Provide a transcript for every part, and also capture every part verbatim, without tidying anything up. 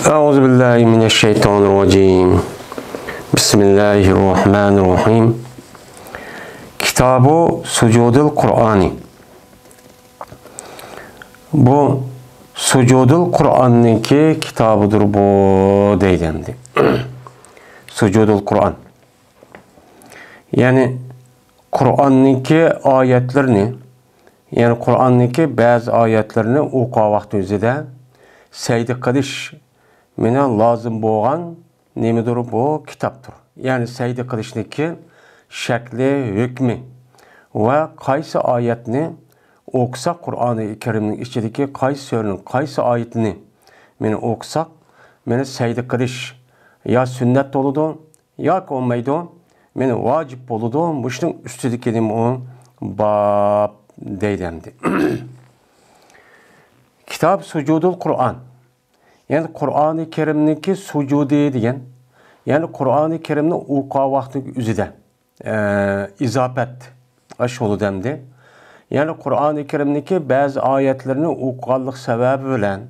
أعوذ بالله من الشيطان الرجيم. بسم الله الرحمن الرحيم. كتاب سجود القرآن. بۇ سۇجۇدۇل قۇرئاننىڭكى كىتابىدۇر بۇ دەيدۇ ئەمدى. سۇجۇدۇل قۇرئان. يەنى قۇرئاننىڭكى ئايەتلىرىنى، يەنى قۇرئاننىڭكى بەزى ئايەتلىرىنى ئوقۇغان ۋاقتى ئۆزىدە سەجدە قىلىش مانا لازىم بولغان نېمىدۇر بۇ كىتابتۇر. يەنى سەجدە قىلىشنىڭكى شەكلى، ھۆكمى ۋە قايسى ئايەتنى ئوقۇساق، قۇرئانى كەرىمنىڭ ئىچىدىكى قايسى سۈرىنىڭ قايسى ئايىتىنى مانا ئوقۇساق، مانا سەجدە قىلىش يا سۈننەت بولىدۇ، ياكى بولمايدۇ، مانا ۋاجىپ بولىدۇ. مۇشۇنىڭ ئۈستىدىكى نېمە ئۇ؟ باب دەيدۇ ئەمدى. كىتاب سۇجۇدۇل قۇرئان. يەنى قۇرئانى كەرىمنىڭكى سۇجۇدى دېگەن، يەنى قۇرئانى كەرىمنى ئوقۇغان ۋاقتىنىڭ ئۆزىدە، ئە، ئىزاپەت ئاشۇلىدۇ ئەمدى. يەنى قۇرئانى كەرىمنىڭكى بەزى ئايەتلىرىنى ئوقۇغانلىق سەۋەبى بىلەن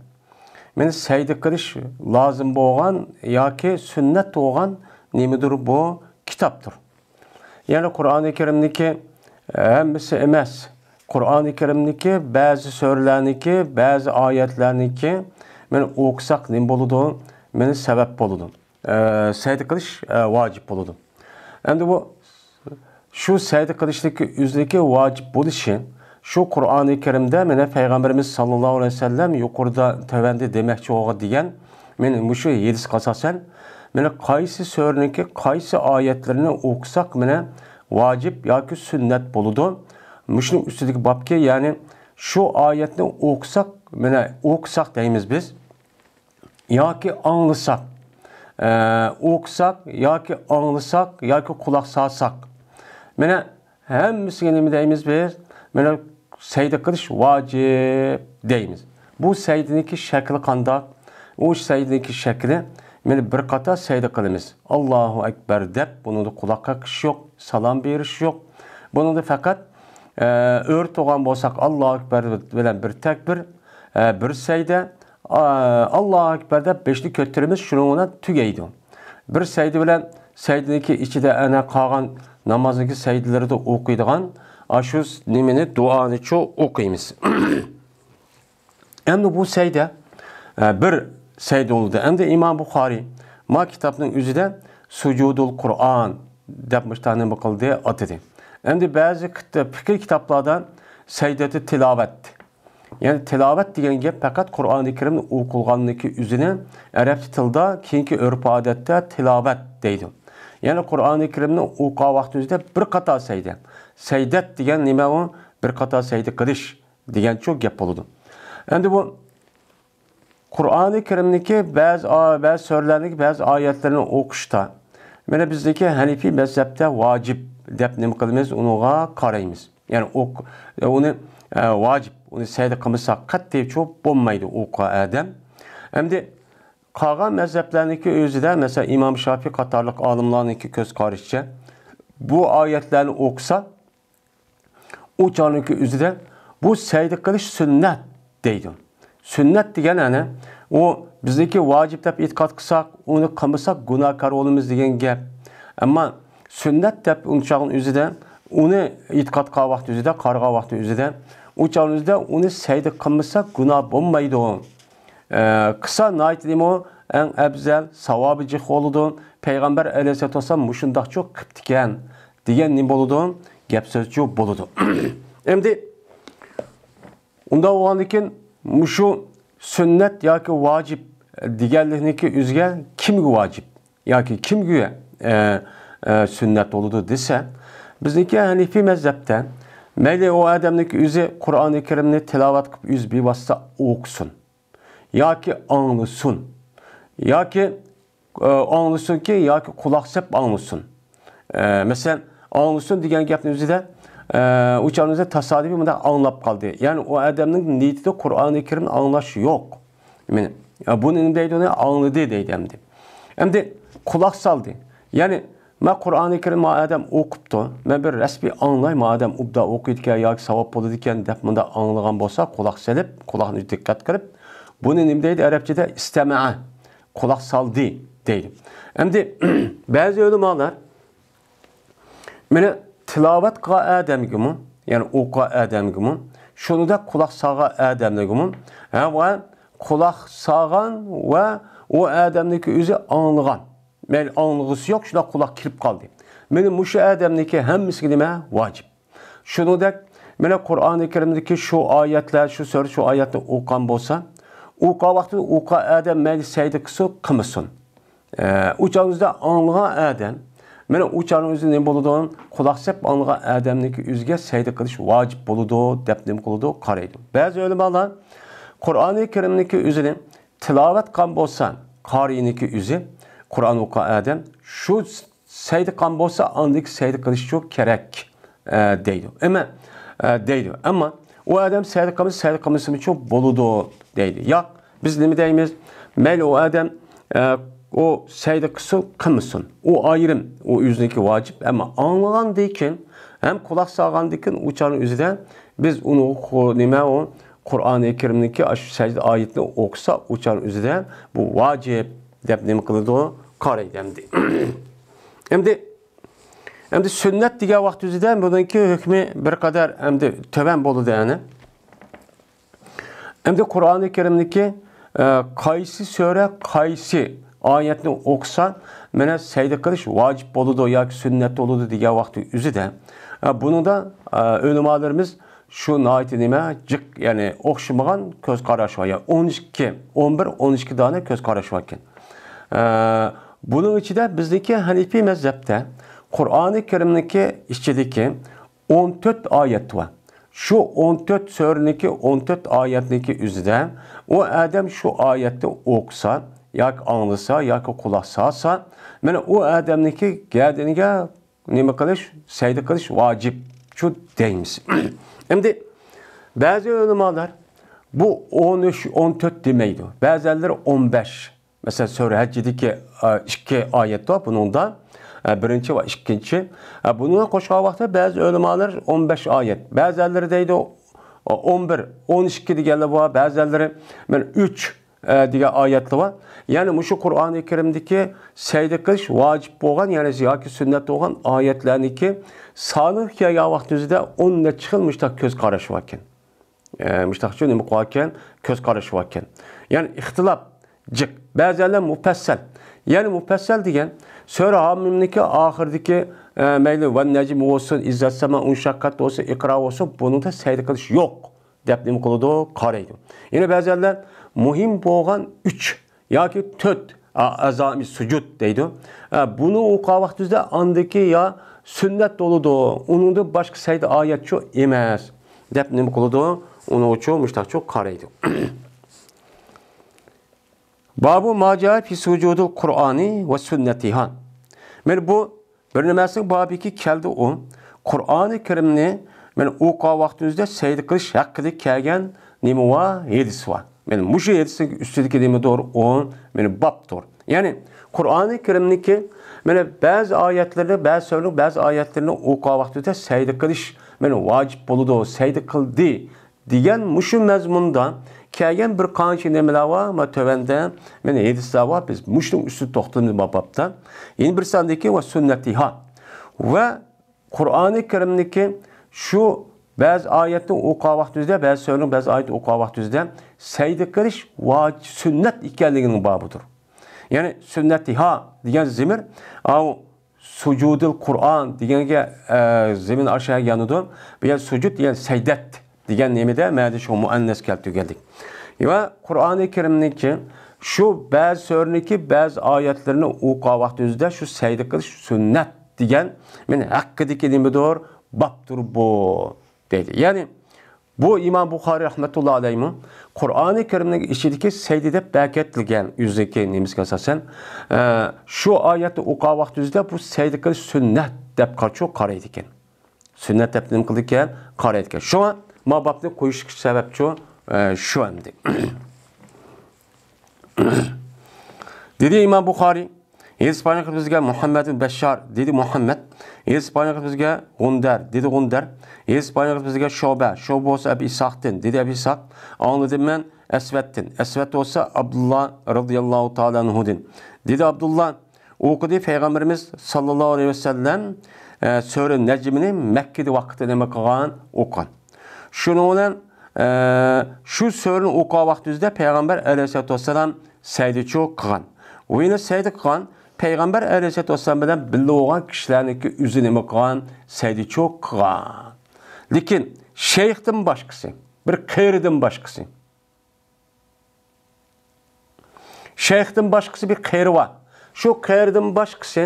مانا سەجدە قىلىش لازىم بولغان ياكى سۈننەت بولغان نېمىدۇر بۇ كىتابتۇر. يەنى قۇرئانى كەرىمنىكى ھەممىسى ئەمەس. قۇرئانى كەرىمنىكى بەزى سۈرىلەرنىكى، بەزى ئايەتلەرنىكى مانا ئوقۇساق نېمە بولىدۇ؟ مانا سەۋەب بولىدۇ. ئە، سەجدە قىلىش، ئە، ۋاجىپ بولىدۇ. ئەمدى بۇ شۇ سەجدە قىلىشنىكى ئۆزىنىكى ۋاجىپ بولۇشى، شۇ قۇرئانى كەرىمدە مانا پەيغەمبىرىمىز ساللاللاھۇ ئەلەيھى ۋەسەللەم يۇقىرىدا تۆۋەندە دېمەكچى بولغان دېگەن مانا مۇشۇ ھەدىسكە ئاساسەن، مانا قايسى سۈرىنىڭكى قايسى ئايەتلىرىنى ئوقۇساق، مانا ۋاجىپ ياكى سۈننەت بولىدۇ. مۇشۇنىڭ ئۈستىدىكى بابكى، يەنى شۇ ئايەتنى ئوقۇساق، مانا ئوقۇساق دەيمىز بىز. ياكى ئاڭلىساق، ئە، ئوقۇساق ياكى ئاڭلىساق ياكى قۇلاق سالساق، مانا ھەممىسىگە نېمە دەيمىز بىز؟ مانا سەجدە قىلىش ۋاجىپ دەيمىز. بۇ سەجدىنىڭكى شەكلى قانداق؟ ئۇ سەجدىنىڭكى شەكلى، مانا بىر قاتار سەجدە قىلىمىز. ئاللاھۇ ئەكبەر دەپ، بۇنىڭدا قۇلاققا قېقىش يوق، سالام بېرىش يوق. بۇنىڭدا پەقەت، ئە، ئۆرە تۇرغان بولساق، ئاللاھۇ ئەكبەر بىلەن بىر تەكبىر، ئە، بىر سەجدە، ئا، ئاللاھۇ ئەكبەر دەپ بېشىنى كۆتۈرىمىز، شۇنىڭ بىلەن تۈگەيدۇ. بىر سەجدە بىلەن سەجدىنىڭكى ئىچىدە ئەنە قالغان نامازنىڭكى سەجدىلىرىدە ئوقۇيدىغان ئاشۇ نېمىنى، دۇئانىچۇ ئوقۇيمىز. ئەمدى بۇ سەجدە، ئە، بىر سەجدە بولدى. ئەمدى ئىمام بۇخارىي ما كىتابنىڭ ئۆزىدە سۇجۇدۇل قۇرئان دەپ مۇشۇنداق نېمە قىلدى، ئاتىدى. ئەمدى بەزى كىت-، پىقىھ كىتابلاردا سەجدەتۇ تىلاۋەت، يەنى تىلاۋەت دېگەن گەپ پەقەت قۇرئانى كەرىمنى ئوقۇلغانلىكى ئۆزىنى ئەرەبچە تىلدا، كېيىنكى ئۆرپ-ئادەتتە تىلاۋەت دەيدۇ. يەنى قۇرئانى كەرىمنى ئوقۇغان ۋاقتىمىزدا بىر قاتار سەجدە. سەجدەت دېگەن نېمە ئۇ؟ بىر قاتار سەجدە قىلىش دېگەنچۇ گەپ بولىدۇ. ئەمدى بۇ قۇرئانى كەرىمنىكى بەزى ئا-، بەزى سۈرىلەرنىڭكى بەزى ئايەتلىرىنى ئوقۇشتا، مانا بىزنىڭكى ھەنىفىي مەزھەپتە ۋاجىپ دەپ نېمە قىلىمىز؟ ئۇنىڭغا قارايمىز. يەنى ئوق-، ئۇنى، ئە، ۋاجىپ، ئۇنى سەجدە قىلمىسا قەتئىي چوپ بولمايدۇ ئوقۇغان ئادەم. ئەمدى قالغان مەزھەپلەرنىڭكى ئۆزىدە، مەسىلەن، ئىمام شافىي قاتارلىق ئالىملارنىڭكى كۆز قارىشىچە، بۇ ئايەتلەرنى ئوقۇسا، ئۇ چاغنىڭكى ئۆزىدە بۇ سەجدە قىلىش سۈننەت دەيدۇ. سۈننەت دېگەن، ئەنە، ئۇ بىزنىڭكى ۋاجىپ دەپ ئېتىقاد قىلساق، ئۇنى قىلمىساق گۇناھكار بولىمىز دېگەن گەپ. ئەمما سۈننەت دەپ ئۇ چاغنىڭ ئۆزىدە، ئۇنى ئېتىقاد قىلغان ۋاقتى ئۆزىدە، قارىغان ۋاقتى ئۆزىدە، ئۇ چاغنىڭ ئۆزىدە ئۇنى سەجدە قىلمىساق گۇناھ بولمايدۇ. ئە، قىلسا ناھايىتى نېمە ئەڭ ئەۋزەل، ساۋابى جىق بولىدۇ. پەيغەمبەر ئەلەيھىسسالاتۇ ۋەسسالام مۇشۇنداقچۇ قىپتىكەن دېگەن نېمە بولىدۇ؟ گەپ سۆزچۇ بولىدۇ. ئەمدى ئۇنداق بولغاندىن كېيىن مۇشۇ سۈننەت ياكى ۋاجىپ دېگەنلىكنىڭكى ئۆزىگە كىمگە ۋاجىپ ياكى كىمگە، ئە، ئە، سۈننەت بولىدۇ دېسە، بىزنىڭكى ھەنىفىي مەزھەپتە مەيلى ئۇ ئادەمنىڭكى ئۆزى قۇرئانى كەرىمنى تىلاۋەت قىلىپ ئۆزى بىۋاسىتە ئوقۇسۇن. ياكى ئاڭلىسۇن. ياكى، ئە، ئاڭلىسۇنكى، ياكى قۇلاق سېلىپ ئاڭلىسۇن. ئە، مەسىلەن، ئاڭلىسۇن دېگەن گەپنىڭ ئۆزىدە، ئە، ئۇ چاغنىڭ ئۆزىدە تاسادىپىي مۇنداق ئاڭلاپ قالدى. يەنى ئۇ ئادەمنىڭ نىيىتىدە قۇرئانى كەرىمنى ئاڭلاش يوق. مانا، يا، بۇنى نېمە دەيدۇ؟ ئۇنى ئاڭلىدى دەيدۇ ئەمدى. ئەمدى قۇلاق سالدى. يەنى مەن قۇرئانى كەرىم ما ئادەم ئوقۇپتۇ، مەن بىر رەسمىي ئاڭلاي، ما ئادەم ئوبدان ئوقۇيدىكەن ياكى ساۋاب بولىدىكەن دەپ مۇنداق ئاڭلىغان بولسا، قۇلاق سېلىپ، قۇلاقنى دىققەت قىلىپ، بۇنى نېمە دەيدۇ ئەرەبچىدە؟ ئىستەمەئە. قۇلاق سالدى دەيدۇ. ئەمدى بەزى ئۆلىمالار مانا تىلاۋەت قىلغان ئادەمگىمۇ، يەنى ئوقۇغان ئادەمگىمۇ، شۇنىڭدەك قۇلاق سالغان ئادەملەرگىمۇ، ھە، ۋە قۇلاق سالغان ۋە ئۇ ئادەمنىڭكى ئۆزى ئاڭلىغان. مەيلى ئاڭلىغۇسى يوق، شۇنداق قۇلاق كىرىپ قالدى. مانا مۇشۇ ئادەمنىڭكى ھەممىسىگە نېمە؟ ۋاجىپ. شۇنىڭدەك، مانا قۇرئانى كەرىمدىكى شۇ ئايەتلەر، شۇ سۈرە، شۇ ئايەتنى ئوقۇغان بولسا، ئوقۇغان ۋاقتىدا ئوقۇغان ئادەم مەيلى سەجدە قىلسۇن، قىلمىسۇن. ئە، ئۇ چاغنىڭ ئۆزىدە ئاڭلىغان ئادەم، مانا ئۇ چاغنىڭ ئۆزىدە نېمە بولىدۇ؟ قۇلاق سېلىپ ئاڭلىغان ئادەمنىڭكى ئۆزىگە سەجدە قىلىش ۋاجىپ بولىدۇ، دەپ نېمە قىلىدۇ؟ قارايدۇ. بەزى ئۆلىمالار قۇرئانى كەرىمنىڭكى ئۆزىنى تىلاۋەت قىلغان بولسا، قارىينىڭكى ئۆزى، قۇرئان ئوقۇغان ئادەم، شۇ سەجدە قىلغان بولسا، ئاندىكى سەجدە قىلىشچۇ كېرەك، ئە، دەيدۇ. ئەمما، ئە، دەيدۇ. ئەمما ئۇ ئادەم سەجدە قىلمىسا، سەجدە قىلمىسىمۇچۇ بولىدۇ، دەيدۇ. ياق، بىز نېمە دەيمىز؟ مەيلى ئۇ ئادەم، ئە، ئۇ سەجدە قىلسۇن، قىلمىسۇن. ئۇ ئايرىم، ئۇ ئۆزىنىڭكى ۋاجىپ. ئەمما ئاڭلىغاندىن كېيىن، ھەم قۇلاق سالغاندىن كېيىن ئۇ چاغنىڭ ئۆزىدە بىز ئۇنى ئوقۇ-، نېمە ئۇ؟ قۇرئانى كەرىمنىڭكى ئاشۇ سەجدە ئايىتىنى ئوقۇسا، ئۇ چاغ ئۆزىدە بۇ ۋاجىپ دەپ نېمە قىلىدۇ؟ قارايدۇ ئەمدى. ئەمدى، ئەمدى سۈننەت دېگەن ۋاقىت ئۆزىدە بۇنىڭكى ھۆكمى بىر قەدەر ئەمدى تۆۋەن بولىدۇ، يەنى. ئەمدى قۇرئانى كەرىمنىڭكى، ئە، قايسى سۈرە، قايسى ئايەتنى ئوقۇسا، مانا سەجدە قىلىش ۋاجىپ بولىدۇ ياكى سۈننەت بولىدۇ دېگەن ۋاقىت ئۆزىدە، ئە، بۇنىڭدا، ئە، ئۆلىمالىرىمىز شۇ ناھايىتى نېمە، جىق، يەنى ئوخشىمىغان كۆز قاراش بار. يەنى ئون ئىككى، ئون بىر، ئون ئىككى دانە كۆز قاراش بار ئىكەن. ئە، بۇنىڭ ئىچىدە بىزنىڭكى ھەنىپىي مەزھەپتە قۇرئانى كەرىمنىڭكى ئىچىدىكى ئون تۆت ئايەت بار. شۇ ئون تۆت سۈرىنىڭكى ئون تۆت ئايەتنىڭكى ئۆزىدە ئۇ ئادەم شۇ ئايەتنى ئوقۇسا ياكى ئاڭلىسا ياكى قۇلاق سالسا، مانا ئۇ ئادەمنىڭكى گەدىنىگە نېمە قىلىش؟ سەجدە قىلىش ۋاجىپ شۇ دەيمىز. ئەمدى بەزى ئۆلىمالار بۇ ئون ئۈچ، ئون تۆت دېمەيدۇ. بەزەنلىرى ئون بەش. مەسىلەن، سۈرە ھەجدىكى، ئە، ئىككى ئايەت بار بۇنىڭدا. ئە، بىرىنچى ۋە ئىككىنچى. ئە، بۇنىڭغا قوشقان ۋاقىتتا بەزى ئۆلىمالار ئون بەش ئايەت. بەزەنلىرى دەيدۇ، ئون بىر، ئون ئىككى دېگەنلەر بار. بەزەنلىرى مانا ئۈچ، ئە، دېگەن ئايەتلەر بار. يەنى مۇشۇ قۇرئانى كەرىمدىكى سەجدە قىلىش ۋاجىپ بولغان، يەنى ياكى سۈننەت بولغان ئايەتلەرنىڭكى سانىغا كەلگەن ۋاقتىمىزدا ئون نەچچە خىل مۇشۇنداق كۆز قاراش باركەن. ئە، مۇشۇنداقچە نېمە قىلىۋاتكەن؟ كۆز قاراش باركەن. يەنى ئىختىلاپ جىق. بەزەنلەر مۇپەسسەل. يەنى مۇپەسسەل دېگەن سۈرە ھامىمنىڭكى ئاخىرىدىكى، ئە، مەيلى ۋەن نەجمى بولسۇن، ئىززەت سەما ئۇنشەققەت بولسۇن، ئىقرا بولسۇن، بۇنىڭدا سەجدە قىلىش يوق دەپ نېمە قىلىدۇ؟ قارايدۇ. يەنە بەزەنلەر مۇھىم بولغان ئۈچ ياكى تۆت، ئا، ئەزائىمى سۇجۇد دەيدۇ. ئە، بۇنى ئوقۇغان ۋاقتىمىزدا ئاندىكى يا سۈننەت بولىدۇ، ئۇنىڭدىن باشقا سەجدە ئايەتچۇ ئەمەس دەپ نېمە قىلىدۇ؟ ئۇنىڭغىچۇ مۇشتاقچۇ قارايدۇ. بابۇ ما جاء في سجود القرآن وسنتها. مانا بۇ بىر نېمىسىنىڭ بابىكى كەلدى ئۇ. قۇرئانى كەرىمنى مانا ئوقۇغان ۋاقتىمىزدا سەجدە قىلىش ھەققىدە كەلگەن نېمە بار؟ ھەدىس بار. مانا مۇشۇ ھەدىسنىڭ ئۈستىدىكى نېمىدۇر ئۇ؟ مانا بابتۇر. يەنى قۇرئانى كەرىمنىڭكى مانا بەزى ئايەتلىرىنى، بەزى سۈرىنىڭ بەزى ئايەتلىرىنى ئوقۇغان ۋاقتىدا سەجدە قىلىش مانا ۋاجىپ بولىدۇ، سەجدە قىلدى دېگەن مۇشۇ مەزمۇندا كەلگەن بىر قانچە نېمىلەر بار، مانا تۆۋەندە مانا ھەدىسلەر بار. بىز مۇشۇنىڭ ئۈستىدە توختىلىمىز بۇ بابتا. يەنە بىرسى ئاندىكى ۋە سۈننەتىھا. ۋە قۇرئانى كەرىمدىكى شۇ بەزى ئايەتنى ئوقۇغان ۋاقتىمىزدا، بەزى سۈرىنىڭ بەزى ئايەتنى ئوقۇغان ۋاقتىمىزدا سەجدە قىلىش ۋاجىپ، سۈننەت ئىكەنلىكىنىڭ بابىدۇر. يەنى سۈننەتىھا دېگەن زېمىر، ئاۋۇ سۇجۇدىل قۇرئان دېگەنگە، ئە، زېمىن ئاشا يانىدۇ. بۇ يەر سۇجۇد دېگەن سەجدەت دېگەن نېمىدە، مەدە شۇ مۇئەننەس كەلتۈرگەنلىك. ۋە قۇرئانى كەرىمنىڭكى شۇ بەزى سۈرىنىڭكى بەزى ئايەتلىرىنى ئوقۇغان ۋاقتىمىزدا شۇ سەجدە قىلىش سۈننەت دېگەن مانا ھەققىدىكى نېمىدۇر؟ بابتۇر بۇ، دەيدۇ. يەنى بۇ ئىمام بۇخارىي رەھمەتۇللا ئەلەيھىمۇ قۇرئانى كەرىمنىڭ ئىچىدىكى سەجدە دەپ بەكەتلىگەن ئۆزىنىڭكى نېمىسىگە ئاساسەن، ئە، شۇ ئايەتنى ئوقۇغان ۋاقتىمىزدا بۇ سەجدە قىلىش سۈننەت دەپ قارىچۇ قارايدىكەن. سۈننەت دەپ نېمە قىلىدىكەن؟ قارايدىكەن. شۇڭا ما بابنى قويۇش سەۋەبچۇ، ئە، شۇ ئەمدى. دېدى ئىمام بۇخارىي، ھەدىس بايان قىلىپ بىزگە مۇھەممەد بىن بەششار، دېدى مۇھەممەد. ھەدىس بايان قىلىپ بىزگە غۇندەر، دېدى غۇندەر. ھەدىس بايان قىلىپ بىزگە شۇبە، شۇبە بولسا ئەبى ئىسھاقتىن، دېدى ئەبى ئىسھاق. ئاڭلىدىم مەن ئەسۋەدتىن. ئەسۋەد بولسا ئابدۇللا رازىياللاھۇ تائالا ئەنھۇدىن. دېدى ئابدۇللا، ئوقۇدى پەيغەمبىرىمىز ساللاللاھۇ ئەلەيھى ۋەسەللەم، ئە، سۈرە نەجمنى مەككىدە ۋاقىتتا نېمە قىلغان؟ ئوقۇغان. شۇنىڭ بىلەن، ئە، شۇ سۈرىنى ئوقۇغان ۋاقتىمىزدا پەيغەمبەر ئەلەيھىسسالاتۇ ۋەسسالام سەجدىچۇ قىلغان. ئۇ يەنە سەجدە قىلغان. پەيغەمبەر ئەلەيھىسسالاتۇ ۋەسسالام بىلەن بىللە بولغان كىشىلەرنىڭكى ئۆزى نېمە قىلغان؟ سەجدىچۇ قىلغان. لېكىن شەيختىن باشقىسى، بىر قېرىدىن باشقىسى. شەيختىن باشقىسى بىر قېرى بار. شۇ قېرىدىن باشقىسى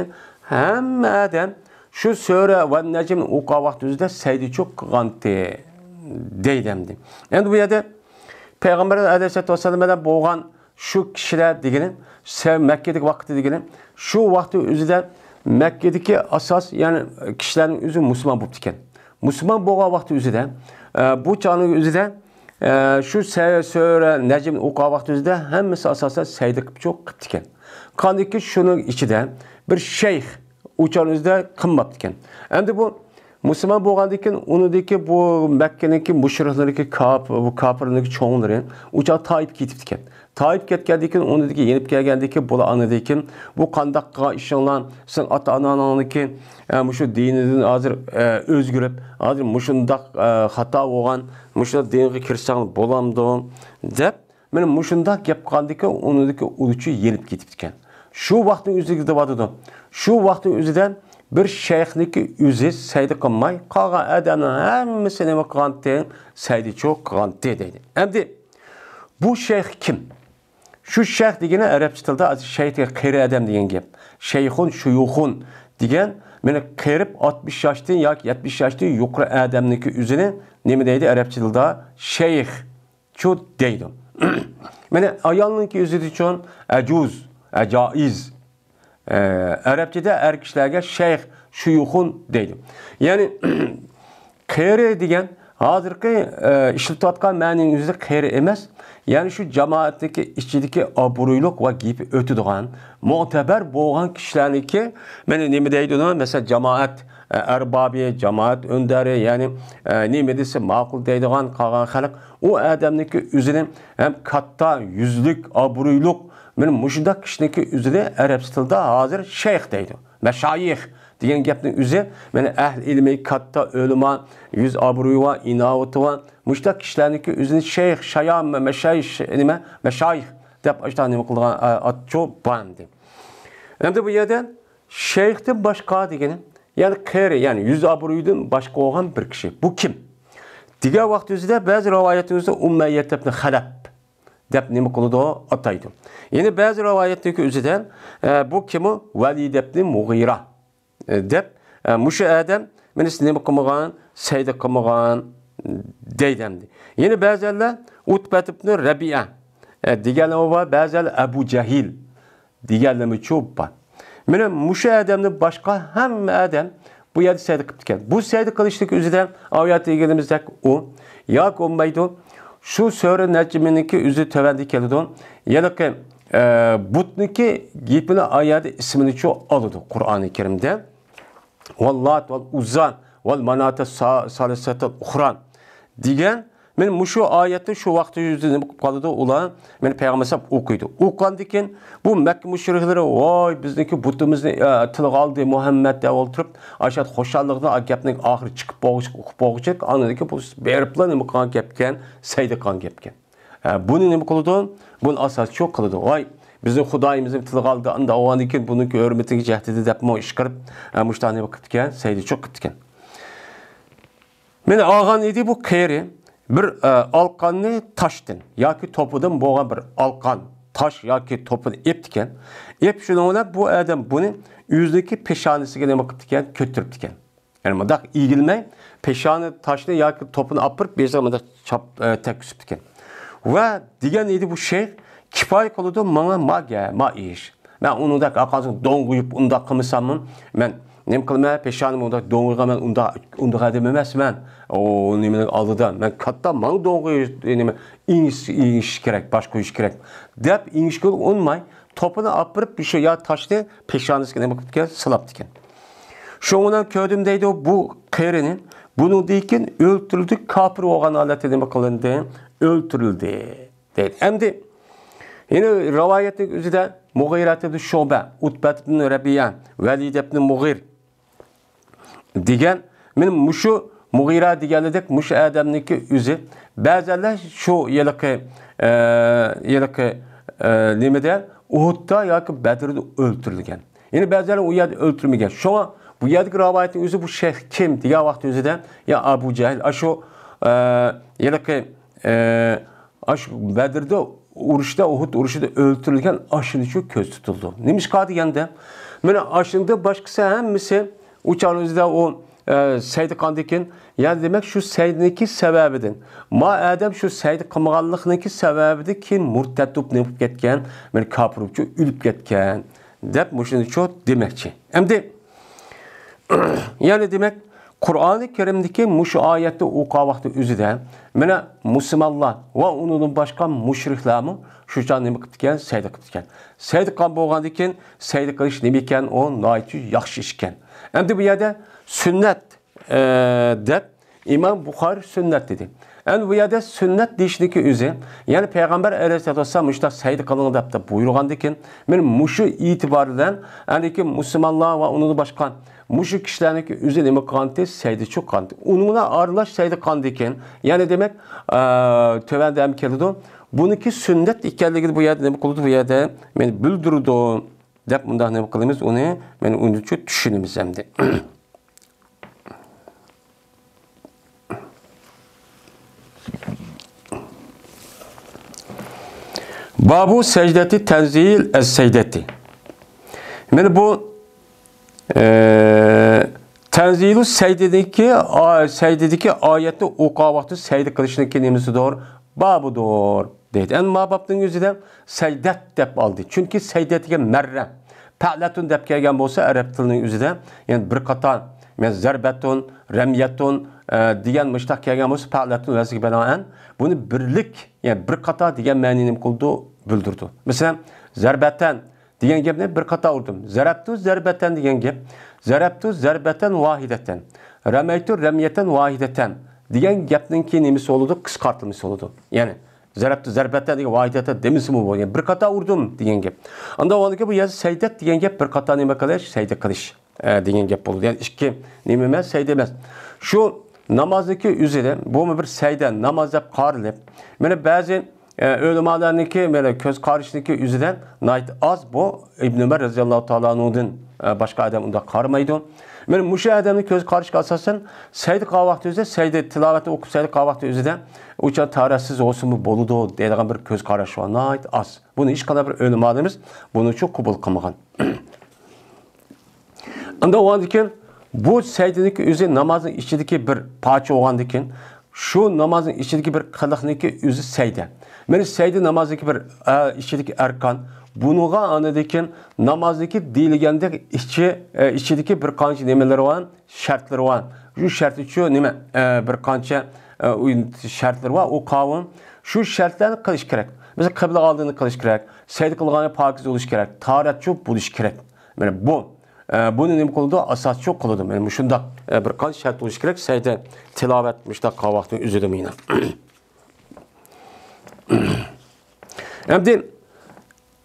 ھەممە ئادەم شۇ سۈرە ۋەن نەجم ئوقۇغان ۋاقتى ئۆزىدە سەجدىچۇ قىلغانتى دەيدۇ ئەمدى. ئەمدى بۇ يەردە پەيغەمبەر ئەلەيھىسسالاتۇ ۋەسسالام بىلەن بولغان شۇ كىشىلەر دېگىنى، سە-، مەككىدىكى ۋاقتى دېگىنى، شۇ ۋاقتى ئۆزىدە مەككىدىكى ئاساس، يەنى كىشىلەرنىڭ ئۆزى مۇسۇلمان بوپتىكەن. مۇسۇلمان بولغان ۋاقتى ئۆزىدە، ئە، بۇ چاغنىڭ ئۆزىدە، ئە، شۇ سە-، سۈرە نەجمنى ئوقۇغان ۋاقتى ئۆزىدە ھەممىسى ئاساسەن سەجدە قىپچۇ قىپتىكەن. قاندىكى شۇنىڭ ئىچىدە بىر شەيخ ئۇ چاغنىڭ ئۆزىدە قىلماپتىكەن. ئەمدى بۇ مۇسۇلمان بولغاندىن كېيىن ئۇنىڭدىكى بۇ مەككىنىڭكى مۇشرىكلىرىنىڭكى كاپ-، بۇ كاپىرلىرىنىڭكى چوڭلىرى ئۇ چاغ تايىپ كېتىپتىكەن. تايىپ كەتكەندىن كېيىن، ئۇنىڭدىكى يېنىپ كەلگەندىن كېيىن، بۇلار ئاندىن كېيىن بۇ قانداق قىلغان ئىشىڭلار، سېنىڭ ئاتا-ئاناڭنىڭكى، ئە، مۇشۇ دىنىدىن ھازىر، ئە، ئۆزگىرىپ، ھازىر مۇشۇنداق، ئە، خاتا بولغان، مۇشۇ دىنغا كىرسەڭ بولامدۇ؟ دەپ، مانا مۇشۇنداق گەپ قىلغاندىن كېيىن، ئۇنىڭدىكى ئۇلىچۇ يېنىپ كېتىپتىكەن. شۇ ۋاقىتنىڭ ئۆزىدە دەۋاتىدۇ. شۇ ۋاقىتنىڭ ئۆزىدە بىر شەيخنىڭكى ئۆزى سەجدە قىلماي، قالغان ئادەمنىڭ ھەممىسى نېمە قىلغانتى؟ سەجدىچۇ قىلغانتى دەيدۇ. ئەمدى بۇ شەيخ كىم؟ شۇ شەيخ دېگىنى ئەرەبچە تىلدا شەيخ دېگەن قېرى ئادەم دېگەن گەپ. شەيخۇن، شۇيۇخۇن دېگەن، مانا قېرىپ ئاتمىش ياشتىن ياكى يەتمىش ياشتىن يۇقىرى ئادەمنىڭكى ئۆزىنى نېمە دەيدۇ ئەرەبچە تىلدا؟ شەيخچۇ دەيدۇ. مانا ئايالنىڭكى ئۆزىدىچۇ ئەجۇز، ئەجائىز. ئە، ئەرەبچىدە ئەر كىشىلەرگە شەيخ، شۇيۇخۇن دەيدۇ. يەنى، قېرى دېگەن ھازىرقى، ئە، ئىشلىتىۋاتقان مەنىنىڭ ئۆزى قېرى ئەمەس. يەنى شۇ جامائەتنىڭكى ئىچىدىكى ئابرۇيلۇق ۋە گېپى ئۆتىدىغان، مۆتىبەر بولغان كىشىلەرنىڭكى، مانا نېمە دەيدۇ ئۇنى؟ مەسىلەن، جامائەت، ئە، ئەربابى، جامائەت ئۆندەرى، يەنى، ئە، نېمە دېسە ماقۇل دەيدىغان قالغان خەلق، ئۇ ئادەمنىڭكى ئۆزىنى ھەم كاتتا يۈزلۈك، ئابرۇيلۇق، مانا مۇشۇنداق كىشىنىڭكى ئۆزىنى ئەرەبچە تىلدا ھازىر شەيخ دەيدۇ. مەشايىخ دېگەن گەپنىڭ ئۆزى، مانا ئەھلى ئىلمى، كاتتا ئۆلىما، يۈز ئابرۇيى بار، ئىناۋىتى بار، مۇشۇنداق كىشىلەرنىڭكى ئۆزىنى شەيخ، شايام، مەشايىش، نېمە، مەشايىخ دەپ ئاشۇنداق نېمە قىلىدىغان، ئە، ئاتچۇ بار ئەمدى. ئەمدى بۇ يەردە شەيختىن باشقا دېگىنى، يەنى قېرى، يەنى يۈز ئابرۇيىدىن باشقا بولغان بىر كىشى. بۇ كىم؟ دېگەن ۋاقتىمىزدا بەزى رىۋايەتىمىزدە ئۇمەييەت ئىبن خەلەپ دەپ نېمە قىلىدۇ؟ ئاتايدۇ. يەنە بەزى رىۋايەتنىڭكى ئۆزىدە، ئە، بۇ كىمۇ؟ ۋەلىد ئىبن مۇغىرە، ئە، دەپ، ئە، مۇشۇ ئادەم مېنى نېمە قىلمىغان، سەجدە قىلمىغان دەيدۇ ئەمدى. يەنە بەزىلەر ئۇتبەت ئىبن رەبىئە، ئە، دېگەنلەر بار، بەزىلەر ئەبۇ جەھىل دېگەنلىرىمۇ چوپ بار. مانا مۇشۇ ئادەمدىن باشقا ھەممە ئادەم بۇ يەردە سەجدە قىپتىكەن. بۇ سەجدە قىلىشلىك ئۆزىدە ئايەت دېگىنىمىزدەك ئۇ ياكى بولمايدۇ. شۇ سۈرە نەجمنىڭكى ئۆزى تۆۋەندە كېلىدۇ. يەنىكى، ئە، بۇتنىڭكى گېپىنى ئايەتى ئىسمىنىچۇ ئالىدۇ قۇرئانى كەرىمدە. ۋاللات ۋەل ئۇززا ۋەل ماناتە سا-، سالىسەتەل ئۇخرا دېگەن. مانا مۇشۇ ئايەتنى شۇ ۋاقىتتا يۈزىدە نېمە قىلىپ قالىدۇ ئۇلار؟ مانا پەيغەمبەر ئەلەيھىسسالام ئوقۇيدۇ. ئوقۇغاندىن كېيىن بۇ مەككە مۇشرىكلىرى، ۋاي، بىزنىڭكى بۇتىمىزنى، ئە، تىلغا ئالدى مۇھەممەد دەپ ئولتۇرۇپ، ئاشۇ خۇشاللىقىدىن گەپنىڭ ئاخىرى چىقىپ بولغۇچە، ئوقۇپ بولغۇچە، ئاندىن كېيىن بۇ بېرىپلا نېمە قىلغان گەپكەن؟ سەجدە قىلغان گەپكەن. ئە، بۇنى نېمە قىلىدۇ؟ بۇنى ئاساسچۇ قىلىدۇ. ۋاي، بىزنىڭ خۇدايىمىزنى تىلغا ئالدى، ئانداق بولغاندىن كېيىن بۇنىڭكى ھۆرمىتىگە جەھدىدى دەپمۇ ئىش قىلىپ، ئە، مۇشۇنداق نېمە قىپتىكەن؟ سەجدىچۇ قىپتىكەن. مانا ئالغان ئىدى بۇ قېرى بىر، ئە، ئالقاننى تاشتىن ياكى توپىدىن بولغان بىر ئالقان، تاش ياكى توپىنى ئېپتىكەن. ئېپ شۇنىڭ بىلەن بۇ ئادەم بۇنى ئۆزىنىڭكى پېشانىسىگە نېمە قىپتىكەن؟ كۆتۈرۈپتىكەن. يەنى مۇنداق ئېگىلمەي، پېشانە تاشنى ياكى توپىنى ئاپىرىپ، بېشىغا مۇنداق چاپ-، ئە، تەگكۈزۈپتىكەن. ۋە دېگەن ئىدى بۇ شەيخ، كىپايە قىلىدۇ ماڭا ما گە-، ما ئىش. مەن ئۇنىڭدەك ئارقىسىغا دوڭغىيىپ ئۇنداق قىلمىساممۇ، مەن نېمە قىلىمەن، پېشانىمنى ئۇنداق دوڭغىيغان، مەن ئۇنداق، ئۇنداق ئادەم ئەمەسمەن. ئۇ نېمىنىڭ ئالدىدا، مەن كاتتا، ماڭا دوڭغىيىش، نېمە، ئېڭىش، ئېڭىش كېرەك، باش قويۇش كېرەك، دەپ ئېڭىشكىلى ئۇنىماي، توپىنى ئاپىرىپ، شۇ يا تاشنى پېشانىسىگە نېمە قىپتىكەن؟ سىلاپتىكەن. شۇڭا كۆردۈم دەيدۇ بۇ قېرىنى. بۇنىڭدىن كېيىن ئۆلتۈرۈلدى، كاپىر بولغان ھالەتتە نېمە قىلىندى؟ ئۆلتۈرۈلدى. دەيدۇ. ئەمدى يەنە رىۋايەتنىڭ ئۆزىدە مۇغىرەت ئىبن شۇبە، ئۇتبەت ئىبن رەبىئە، ۋەلىد ئىبن مۇغىر دېگەن، مانا مۇشۇ مۇغىرە دېگەنلىدەك مۇشۇ ئادەمنىڭكى ئۆزى بەزەنلەر شۇ ھېلىقى، ئە، ھېلىقى، ئە، نېمىدە، ئۇھۇدتا ياكى بەدرىدە ئۆلتۈرۈلگەن. يەنە بەزىلەر ئۇ يەردە ئۆلتۈرمىگەن. شۇڭا بۇ يەردىكى رىۋايەتنىڭ ئۆزى بۇ شەيخ كىم دېگەن ۋاقىت ئۆزىدە، يا ئەبۇ جەھىل، ئاشۇ، ئە، ھېلىقى، ئە، ئاشۇ بەدرىدە ئۇرۇشتا، ئۇھۇد ئۇرۇشىدا ئۆلتۈرۈلگەن ئاشۇنى شۇ كۆزدە تۇتۇلىدۇ. نېمىشقا دېگەندە، مانا ئاشۇندىن باشقىسى ھەممىسى ئۇ چاغنىڭ ئۆزىدە ئۇ، ئە، سەيدە قاندىكىن، يەنى دېمەك شۇ سەيدىنىڭكى سەۋەبىدىن، ما ئادەم شۇ سەيدە قىلمىغانلىقنىڭكى سەۋەبىدىن كېيىن مۇرتەد بولۇپ نېمە بولۇپ كەتكەن، مانا كاپىر بولۇپ ئۆلۈپ كەتكەن دەپ مۇشۇنى شۇ دېمەكچى. ئەمدى يەنى دېمەك، قۇرئانى كەرىمدىكى مۇشۇ ئايەتنى ئوقۇغان ۋاقتى ئۆزىدە، مانا مۇسۇلمانلار ۋە ئۇنىڭدىن باشقا مۇشرىكلارمۇ شۇ چاغ نېمە قىپتىكەن؟ سەيدە قىپتىكەن. سەيدە قىلغان بولغاندىكىن، سەيدە قىلىش نېمە ئىكەن؟ ئۇ ناھايىتى ياخشى ئىش ئىكەن. ئەمدى بۇ يەردە سۈننەت، ئە، دەپ ئىمام بۇخارى سۈننەت دېدى. ئەمدى بۇ يەردە سۈننەت دېيىشنىكى ئۆزى، يەنى پەيغەمبەر ئەلەيھىسسالاتۇ ۋەسسالام مۇشۇنداق سەيدە قىلىڭ دەپ، دەپ بۇيرۇغاندىكىن، مانا مۇشۇ ئېتىبار بىلەن ئەندىكى مۇسۇلمانلار ۋە ئۇنىڭدىن باشقا مۇشۇ كىشىلەرنىڭكى ئۆزى نېمە قىلغانتى؟ سەيدە چوققانتى. ئۇنىڭ بىلەن ئارىلاش سەيدە قىلغاندىكىن، يەنى دېمەك، ئە، تۆۋەندە ھەم كېلىدۇ. بۇنىڭكى سۈننەت ئىكەنلىكىنى بۇ يەردە نېمە قىلىدۇ؟ بۇ يەردە مانا بىلدۈرىدۇ دەپ مۇنداق نېمە قىلىمىز؟ ئۇنى مانا ئۇنىڭچە چۈشىنىمىز ئەمدى. بابۇ سەجدەتى تەنزىل ئەس سەجدەتى. مانا بۇ، ئە، تەنزىلۇ سەجدىدىكى، ئا-، سەجدىدىكى ئايەتنى ئوقۇغان ۋاقتى سەجدە قىلىشنىڭكى نېمىسىدۇر؟ بابىدۇر دەيدۇ. ئەمدى ما بابنىڭ ئۆزىدە سەجدەت دەپ ئالدى. چۈنكى سەجدەت دېگەن مەررە. پەئلەتۇن دەپ كەلگەن بولسا ئەرەب تىلىنىڭ ئۆزىدە، يەنى بىر قاتار، مەن زەربەتۇن، رەميەتۇن، ئە، دېگەن مۇشتاق كەلگەن بولسا پەئلەتۇن ۋەزنىگە بىنائەن بۇنى بىرلىك، يەنى بىر قاتار دېگەن مەنىنى نېمە قىلىدۇ؟ بىلدۈرىدۇ. مەسىلەن، زەربەتەن دېگەن گەپنى بىر قاتار ئۇردۇم. زەرەبتۇ زەربەتەن دېگەن گەپ. زەرەبتۇ زەربەتەن ۋاھىدەتەن. رەمەيتۇ رەميەتەن ۋاھىدەتەن دېگەن گەپنىڭكى نېمىسى بولىدۇ؟ قىسقارتىلمىسى بولىدۇ. يەنى، زەرەبتۇ زەربەتەن دېگەن ۋاھىدەتەن دېمىسىمۇ بولىدۇ. يەنى، بىر قاتار ئۇردۇم دېگەن گەپ. ئاندىن ئاندىكى بۇ يەردە سەجدەت دېگەن گەپ بىر قاتار نېمە قىلىش؟ سەجدە قىلىش، ئە، دېگەن گەپ بولىدۇ. يەنى ئىككى نېمە ئەمەس، سەجدە ئەمەس. شۇ نامازنىڭكى ئۆزىدە، بۇمۇ بىر سەجدە، ناماز دەپ قارىلىپ، مانا بەزى ئە، ئۆلىمالارنىڭكى، مانا، كۆز قارىشىنىڭكى ئۆزىدە ناھايىتى ئاز بۇ ئىبن ئۆمەر رەزىياللاھۇ تائالا ئەنھۇدىن، ئە، باشقا ئادەم ئۇنداق قارىمايدۇ. مانا مۇشۇ ئادەمنىڭ كۆز قارىشىغا ئاساسەن سەجدە قىلغان ۋاقتى ئۆزىدە، سەجدە تىلاۋەتنى ئوقۇپ سەجدە قىلغان ۋاقتى ئۆزىدە ئۇچان تارەتسىز بولسىمۇ بولىدۇ دەيدىغان بىر كۆز قاراش بار. ناھايىتى ئاز. بۇنى ھېچقانداق بىر ئۆلىمالىرىمىز بۇنىچۇ قوبۇل قىلمىغان. ئەمدى ئۇندىن كېيىن بۇ سەجدىنىڭكى ئۆزى نامازنىڭ ئىچىدىكى بىر پارچە بولغاندىن كېيىن، شۇ نامازنىڭ ئىچىدىكى بىر قىلىقنىڭكى ئۆزى سەجدە. مانا سەجدە نامازنىڭكى بىر، ئە، ئىچىدىكى ئەركان. بۇنىڭغا ئاندىن كېيىن نامازنىڭكى دېيىلگەندەك ئىچى، ئە، ئىچىدىكى بىر قانچە نېمىلىرى بار، شەرتلىرى بار. شۇ شەرتلىچۇ نېمە، ئە، بىر قانچە، ئە، ئۇ شەرتلىرى بار. ئۇ قاۋۇم شۇ شەرتلەرنى قىلىش كېرەك. مەسىلەن، قىبلە ئالدىنى قىلىش كېرەك، سەجدە قىلغاندا پاكىز بولۇش كېرەك، تاھارەتچۇ بولۇش كېرەك. مانا بۇ، ئە، بۇنى نېمە قىلىدۇ؟ ئاساسچۇ قىلىدۇ. مانا مۇشۇنداق، ئە، بىر قانچە شەرت بولۇشى كېرەك سەجدە تىلاۋەت مۇشۇنداق قىلغان ۋاقتىنىڭ ئۆزىدە مانا. ئەمدى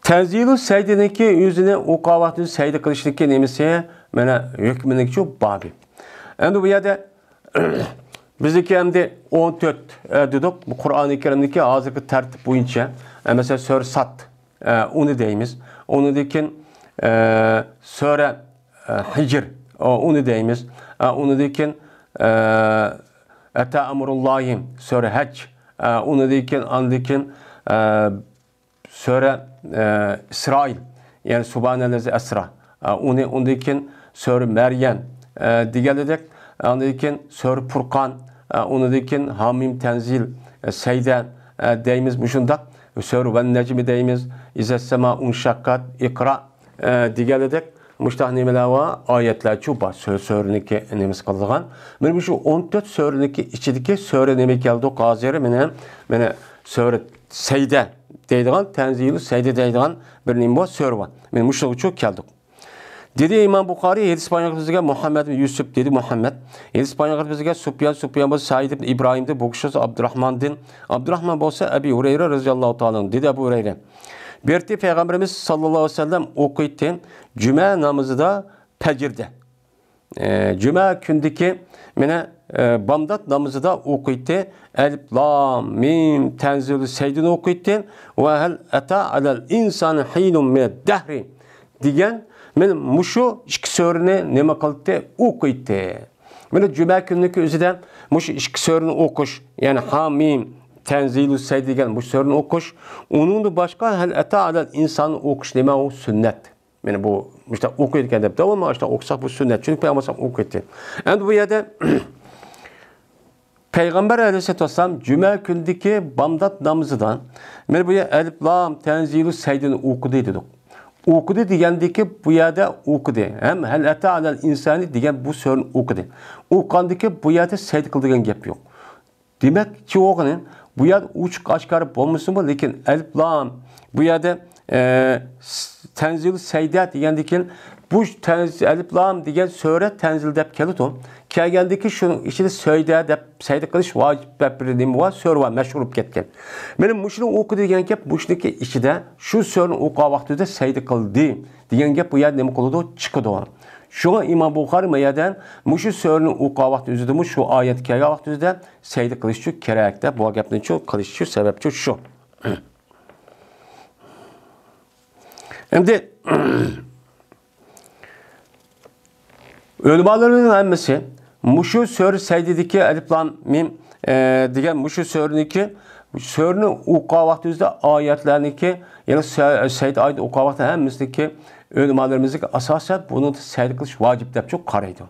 تەنزىلۇ سەجدىنىڭكى ئۆزىنى ئوقۇغان ۋاقتىدا سەجدە قىلىشنىڭكى نېمىسى؟ مانا ھۆكمىنىڭكىچۇ بابى. ئەمدى بۇ يەردە بىزنىڭكى ئەمدى ئون تۆت، ئە، دېدۇق. بۇ قۇرئانى كەرىمدىكى ھازىرقى تەرتىپ بويىچە، ئە، مەسىلەن، سۈرە ساد، ئە، ئۇنى دەيمىز. ئۇنىڭدىن كېيىن، ئە، سۈرە، ئە، ھىجر، ئۇنى دەيمىز. ئە، ئۇنىڭدىن كېيىن، ئە، ئەتە ئەمرۇللاھى، سۈرە ھەج. ئە، ئۇنىڭدىن كېيىن، ئاندىن كېيىن، ئە، سۈرە، ئە، ئىسرائىل، يەنى سۇبھانەللەزى ئەسرا. ئە، ئۇنى، ئۇندىن كېيىن سۈرە مەريەم، ئە، دېگەنلىدەك، ئاندىن كېيىن سۈرە پۇرقان، ئە، ئۇنىڭدىن كېيىن ھامىم تەنزىل، ئە، سەجدە، ئە، دەيمىز مۇشۇنداق. سۈرە ۋەن نەجمى دەيمىز، ئىزەسسەما ئۇنشەققات، ئىقرا، ئە، دېگەنلىدەك مۇشۇنداق نېمىلەر بار، ئايەتلەرچۇ بار، سۈ-، سۈرىنىڭكى نېمىسى قىلىدىغان. مانا مۇشۇ ئون تۆت سۈرىنىڭكى ئىچىدىكى سۈرە نېمە كەلدۇق ھازىر؟ مانا، مانا سۈرە سەجدە دەيدىغان، تەنزىلۇ سەجدە دەيدىغان بىر نېمە بار، سۈرە بار. مانا مۇشۇنىڭغىچۇ كەلدۇق. دېدى ئىمام بۇخارىي، ھەدىس بايان قىلىپ بىزگە مۇھەممەد ئىبن يۈسۈپ، دېدى مۇھەممەد. ھەدىس بايان قىلىپ بىزگە سۇپيان، سۇپيان بولسا سەئىد ئىبن ئىبراھىمدىن، بۇ كىشى بولسا ئابدۇراھماندىن، ئابدۇراھمان بولسا ئەبى ھۇرەيرە رەزىياللاھۇ تائالا ئەنھۇ، دېدى ئەبۇ ھۇرەيرە. بىر رېتى پەيغەمبىرىمىز ساللاللاھۇ ئەلەيھى ۋەسەللەم ئوقۇيتتى، جۈمە نامىزىدا پەجىردە. ئە، جۈمە كۈندىكى، مانا، ئە، بامدات نامىزىدا ئوقۇيتتى. ئەلىپ لام مىم تەنزىلۇ سەجدىنى ئوقۇيتتى. ۋە ھەل ئەتا ئەلەل ئىنسانى ھىنۇم مىنەد دەھرى دېگەن، مانا مۇشۇ ئىككى سۈرىنى نېمە قىلتى؟ ئوقۇيتتى. مانا جۈمە كۈنىنىڭكى ئۆزىدە مۇشۇ ئىككى سۈرىنى ئوقۇش، يەنى ھا مىم تەنزىلۇ سەجدە دېگەن مۇشۇ سۈرىنى ئوقۇش، ئۇنىڭدىن باشقا ھەل ئەتا ئەلەل ئىنسانى ئوقۇش نېمە؟ ئۇ سۈننەت. مانا بۇ مۇشۇنداق ئوقۇيدىكەن دەپ داۋاملىق ئاشۇنداق ئوقۇساق بۇ سۈننەت. چۈنكى پەيغەمبەر ئوقۇيتتى. ئەمدى بۇ يەردە پەيغەمبەر ئەلەيھىسسالاتۇ ۋەسسالام جۈمە كۈنىدىكى بامدات نامىزىدا مانا بۇ يەر ئەلىپ لام تەنزىلۇ سەجدىنى ئوقۇدى دېدۇق. ئوقۇدى دېگەندىكى بۇ يەردە ئوقۇدى. ھەم ھەل ئەتا ئەلەل ئىنسانى دېگەن بۇ سۈرىنى ئوقۇدى. ئوقۇغاندىكى بۇ يەردە سەجدە قىل دېگەن گەپ يوق. دېمەكچى بولغىنى، بۇ يەردە ئوچۇق ئاشكارا بولمىسىمۇ، لېكىن ئەلىپ لام، بۇ يەردە، ئە، س-، تەنزىل سەجدە دېگەندىن كېيىن، بۇ تەنز-، ئەلىپ لام دېگەن سۈرە تەنزىل دەپ كېلىدۇ. كەلگەندىكى شۇنىڭ ئىچىدە سەجدە دەپ، سەجدە قىلىش ۋاجىپ دەپ بىر نېمە بار، سۈرە بار، مەشھۇر بولۇپ كەتكەن. مانا مۇشۇنى ئوقۇدى دېگەن گەپ، مۇشۇنىڭكى ئىچىدە شۇ سۈرىنى ئوقۇغان ۋاقتىدا سەجدە قىلدى دېگەن گەپ بۇ يەردە نېمە قىلىدۇ؟ چىقىدۇ. شۇڭا ئىمام بۇخارىي ما يەردە مۇشۇ سۈرىنى ئوقۇغان ۋاقتى ئۆزىدىمۇ، شۇ ئايەت كەلگەن ۋاقتى ئۆزىدە سەجدە قىلىشچۇ كېرەك دەپ، بۇ گەپنىچۇ قىلىشچۇ سەۋەبچۇ شۇ. ئەمدى ئۆلىمالىرىمىزنىڭ ھەممىسى مۇشۇ سۈرە سەجدىدىكى ئەلىپ لام مىم، ئە، دېگەن مۇشۇ سۈرىنىڭكى، سۈرىنى ئوقۇغان ۋاقتىمىزدا ئايەتلەرنىڭكى، يەنى سە-، سەجدە ئايىتى ئوقۇغان ۋاقتى ھەممىسىنىڭكى ئۆلىمالىرىمىزنىڭكى ئاساسەن بۇنىڭدا سەجدە قىلىش ۋاجىپ دەپچۇ قارايدۇ.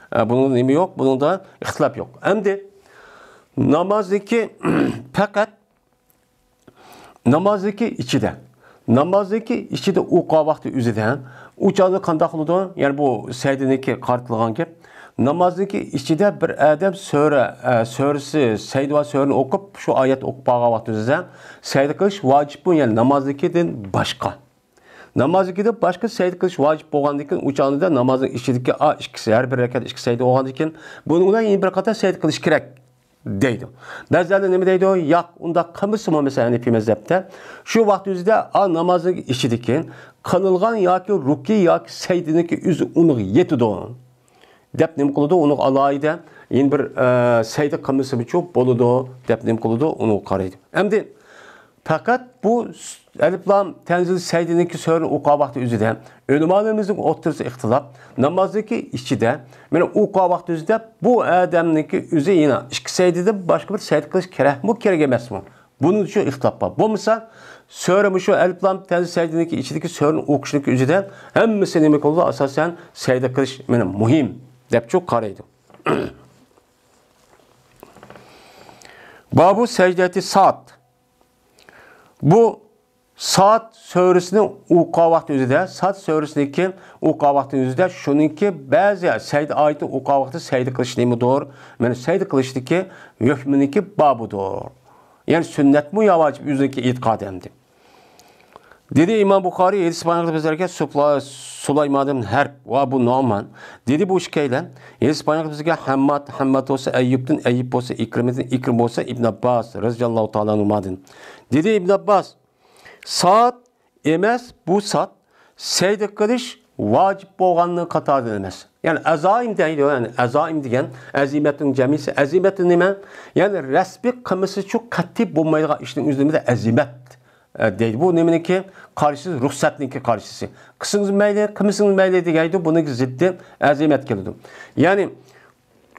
ئە، بۇنىڭدا نېمە يوق؟ بۇنىڭدا ئىختىلاپ يوق. ئەمدى نامازنىڭكى پەقەت نامازنىڭكى ئىچىدە، نامازنىڭكى ئىچىدە ئوقۇغان ۋاقتى ئۆزىدە، ئۇ چاغدا قانداق قىلىدۇ؟ يەنى بۇ سەجدىنىڭكى قارىتىلغان گەپ. نامازنىڭكى ئىچىدە بىر ئادەم سۈرە، ئە، سۈرىسى، سەجدە سۈرىنى ئوقۇپ، شۇ ئايەت ئوقۇپ بارغان ۋاقتى ئۆزىدە سەجدە قىلىش ۋاجىپمۇ؟ يەنى نامازنىڭكىدىن باشقا. نامازنىڭكىدىن باشقا سەجدە قىلىش ۋاجىپ بولغاندىن كېيىن، ئۇ چاغدا نامازنىڭ ئىچىدىكى ئا ئىككىسى، ھەر بىر رەكەت ئىككى سەجدە بولغاندىن كېيىن، بۇنىڭ بىلەن يەنە بىر قاتار سەجدە قىلىش كېرەك. دەيدۇ. بەزىلەر نېمە دەيدۇ؟ ياق، ئۇنداق قىلمىسىمۇ، مەسىلەن، ھەنىپىي مەزھەپتە شۇ ۋاقىت ئۆزىدە ئا نامازنىڭ ئىچىدىكى قىلىنغان ياكى رۇكۇ ياكى سەجدىنىڭكى ئۆزى ئۇنىڭغا يېتىدۇ دەپ نېمە قىلىدۇ؟ ئۇنىڭغا ئالاھىدە يەنە بىر، ئە، سەجدە قىلمىسىمۇچۇ بولىدۇ دەپ نېمە قىلىدۇ؟ ئۇنىڭغا قارايدۇ. ئەمدى پەقەت بۇ ئەلىپ لام تەنزىل سەجدىنىڭكى سۈرىنى ئوقۇغان ۋاقتى ئۆزىدە ئۆلىمالىرىمىزنىڭ ئوتتۇرىسى ئىختىلاپ، نامازنىڭكى ئىچىدە، مانا ئوقۇغان ۋاقتى ئۆزىدە بۇ ئادەمنىڭكى ئۆزى يەنە ئىككى سەجدىدىن باشقا بىر سەجدە قىلىش كېرەكمۇ، كېرەك ئەمەسمۇ؟ بۇنىڭ ئۈچۈن ئىختىلاپ بار. بولمىسا، سۈرە مۇشۇ ئەلىپ لام تەنزىل سەجدىنىڭكى ئىچىدىكى سۈرىنى ئوقۇشنىڭكى ئۆزىدە ھەممىسى نېمە قىلىدۇ؟ ئاساسەن سەجدە قىلىش مانا مۇھىم دەپچۇ قارايدۇ. بابۇ سەجدەتى ساد. بۇ ساد سۈرىسىنى ئوقۇغان ۋاقتى ئۆزىدە، ساد سۈرىسىنىڭكى ئوقۇغان ۋاقتى ئۆزىدە، شۇنىڭكى بەزى سەجدە ئايىتى ئوقۇغان ۋاقتى سەجدە قىلىش نېمىدۇر؟ مانا سەجدە قىلىشتىكى ھۆكمىنىڭكى بابىدۇر. يەنى سۈننەتمۇ يا ۋاجىپ ئۆزىنىڭكى ئېتىقادى ئەمدى. دېدى ئىمام بۇخارىي، ھەدىس بايان قىلىپ بىزلەرگە سۇپلا-، سۇلايماندىن ھەرب ۋە ئەبۇ نۇئمان. دېدى بۇ ئىككىيلەن، ھەدىس بايان قىلىپ بىزگە ھەمماد، ھەمماد بولسا ئەييۇبتىن، ئەييۇب بولسا ئىكرىمىدىن، ئىكرىم بولسا ئىبن ئابباس رەزىياللاھۇ تائالا ئەنھۇمادىن. دېدى ئىبن ئابباس، ساد ئەمەس، بۇ ساد سەجدە قىلىش ۋاجىپ بولغاننىڭ قاتارىدا ئەمەس. يەنى ئەزائىم دەيدۇ، يەنى ئەزائىم دېگەن ئەزىمەتنىڭ جەمئىسى. ئەزىمەت نېمە؟ يەنى رەسمىي قىلمىسىچۇ قەتئىي بولمايدىغان ئىشنىڭ ئۆزى نېمىدە؟ ئەزىمەت، ئە، دەيدۇ. بۇ نېمىنىڭكى قارشىسى؟ رۇخسەتنىڭكى قارشىسى. قىلسىڭىز مەيلى، قىلمىسىڭىز مەيلى دېگەيدۇ، بۇنىڭكى زىددى ئەزىمەت كېلىدۇ. يەنى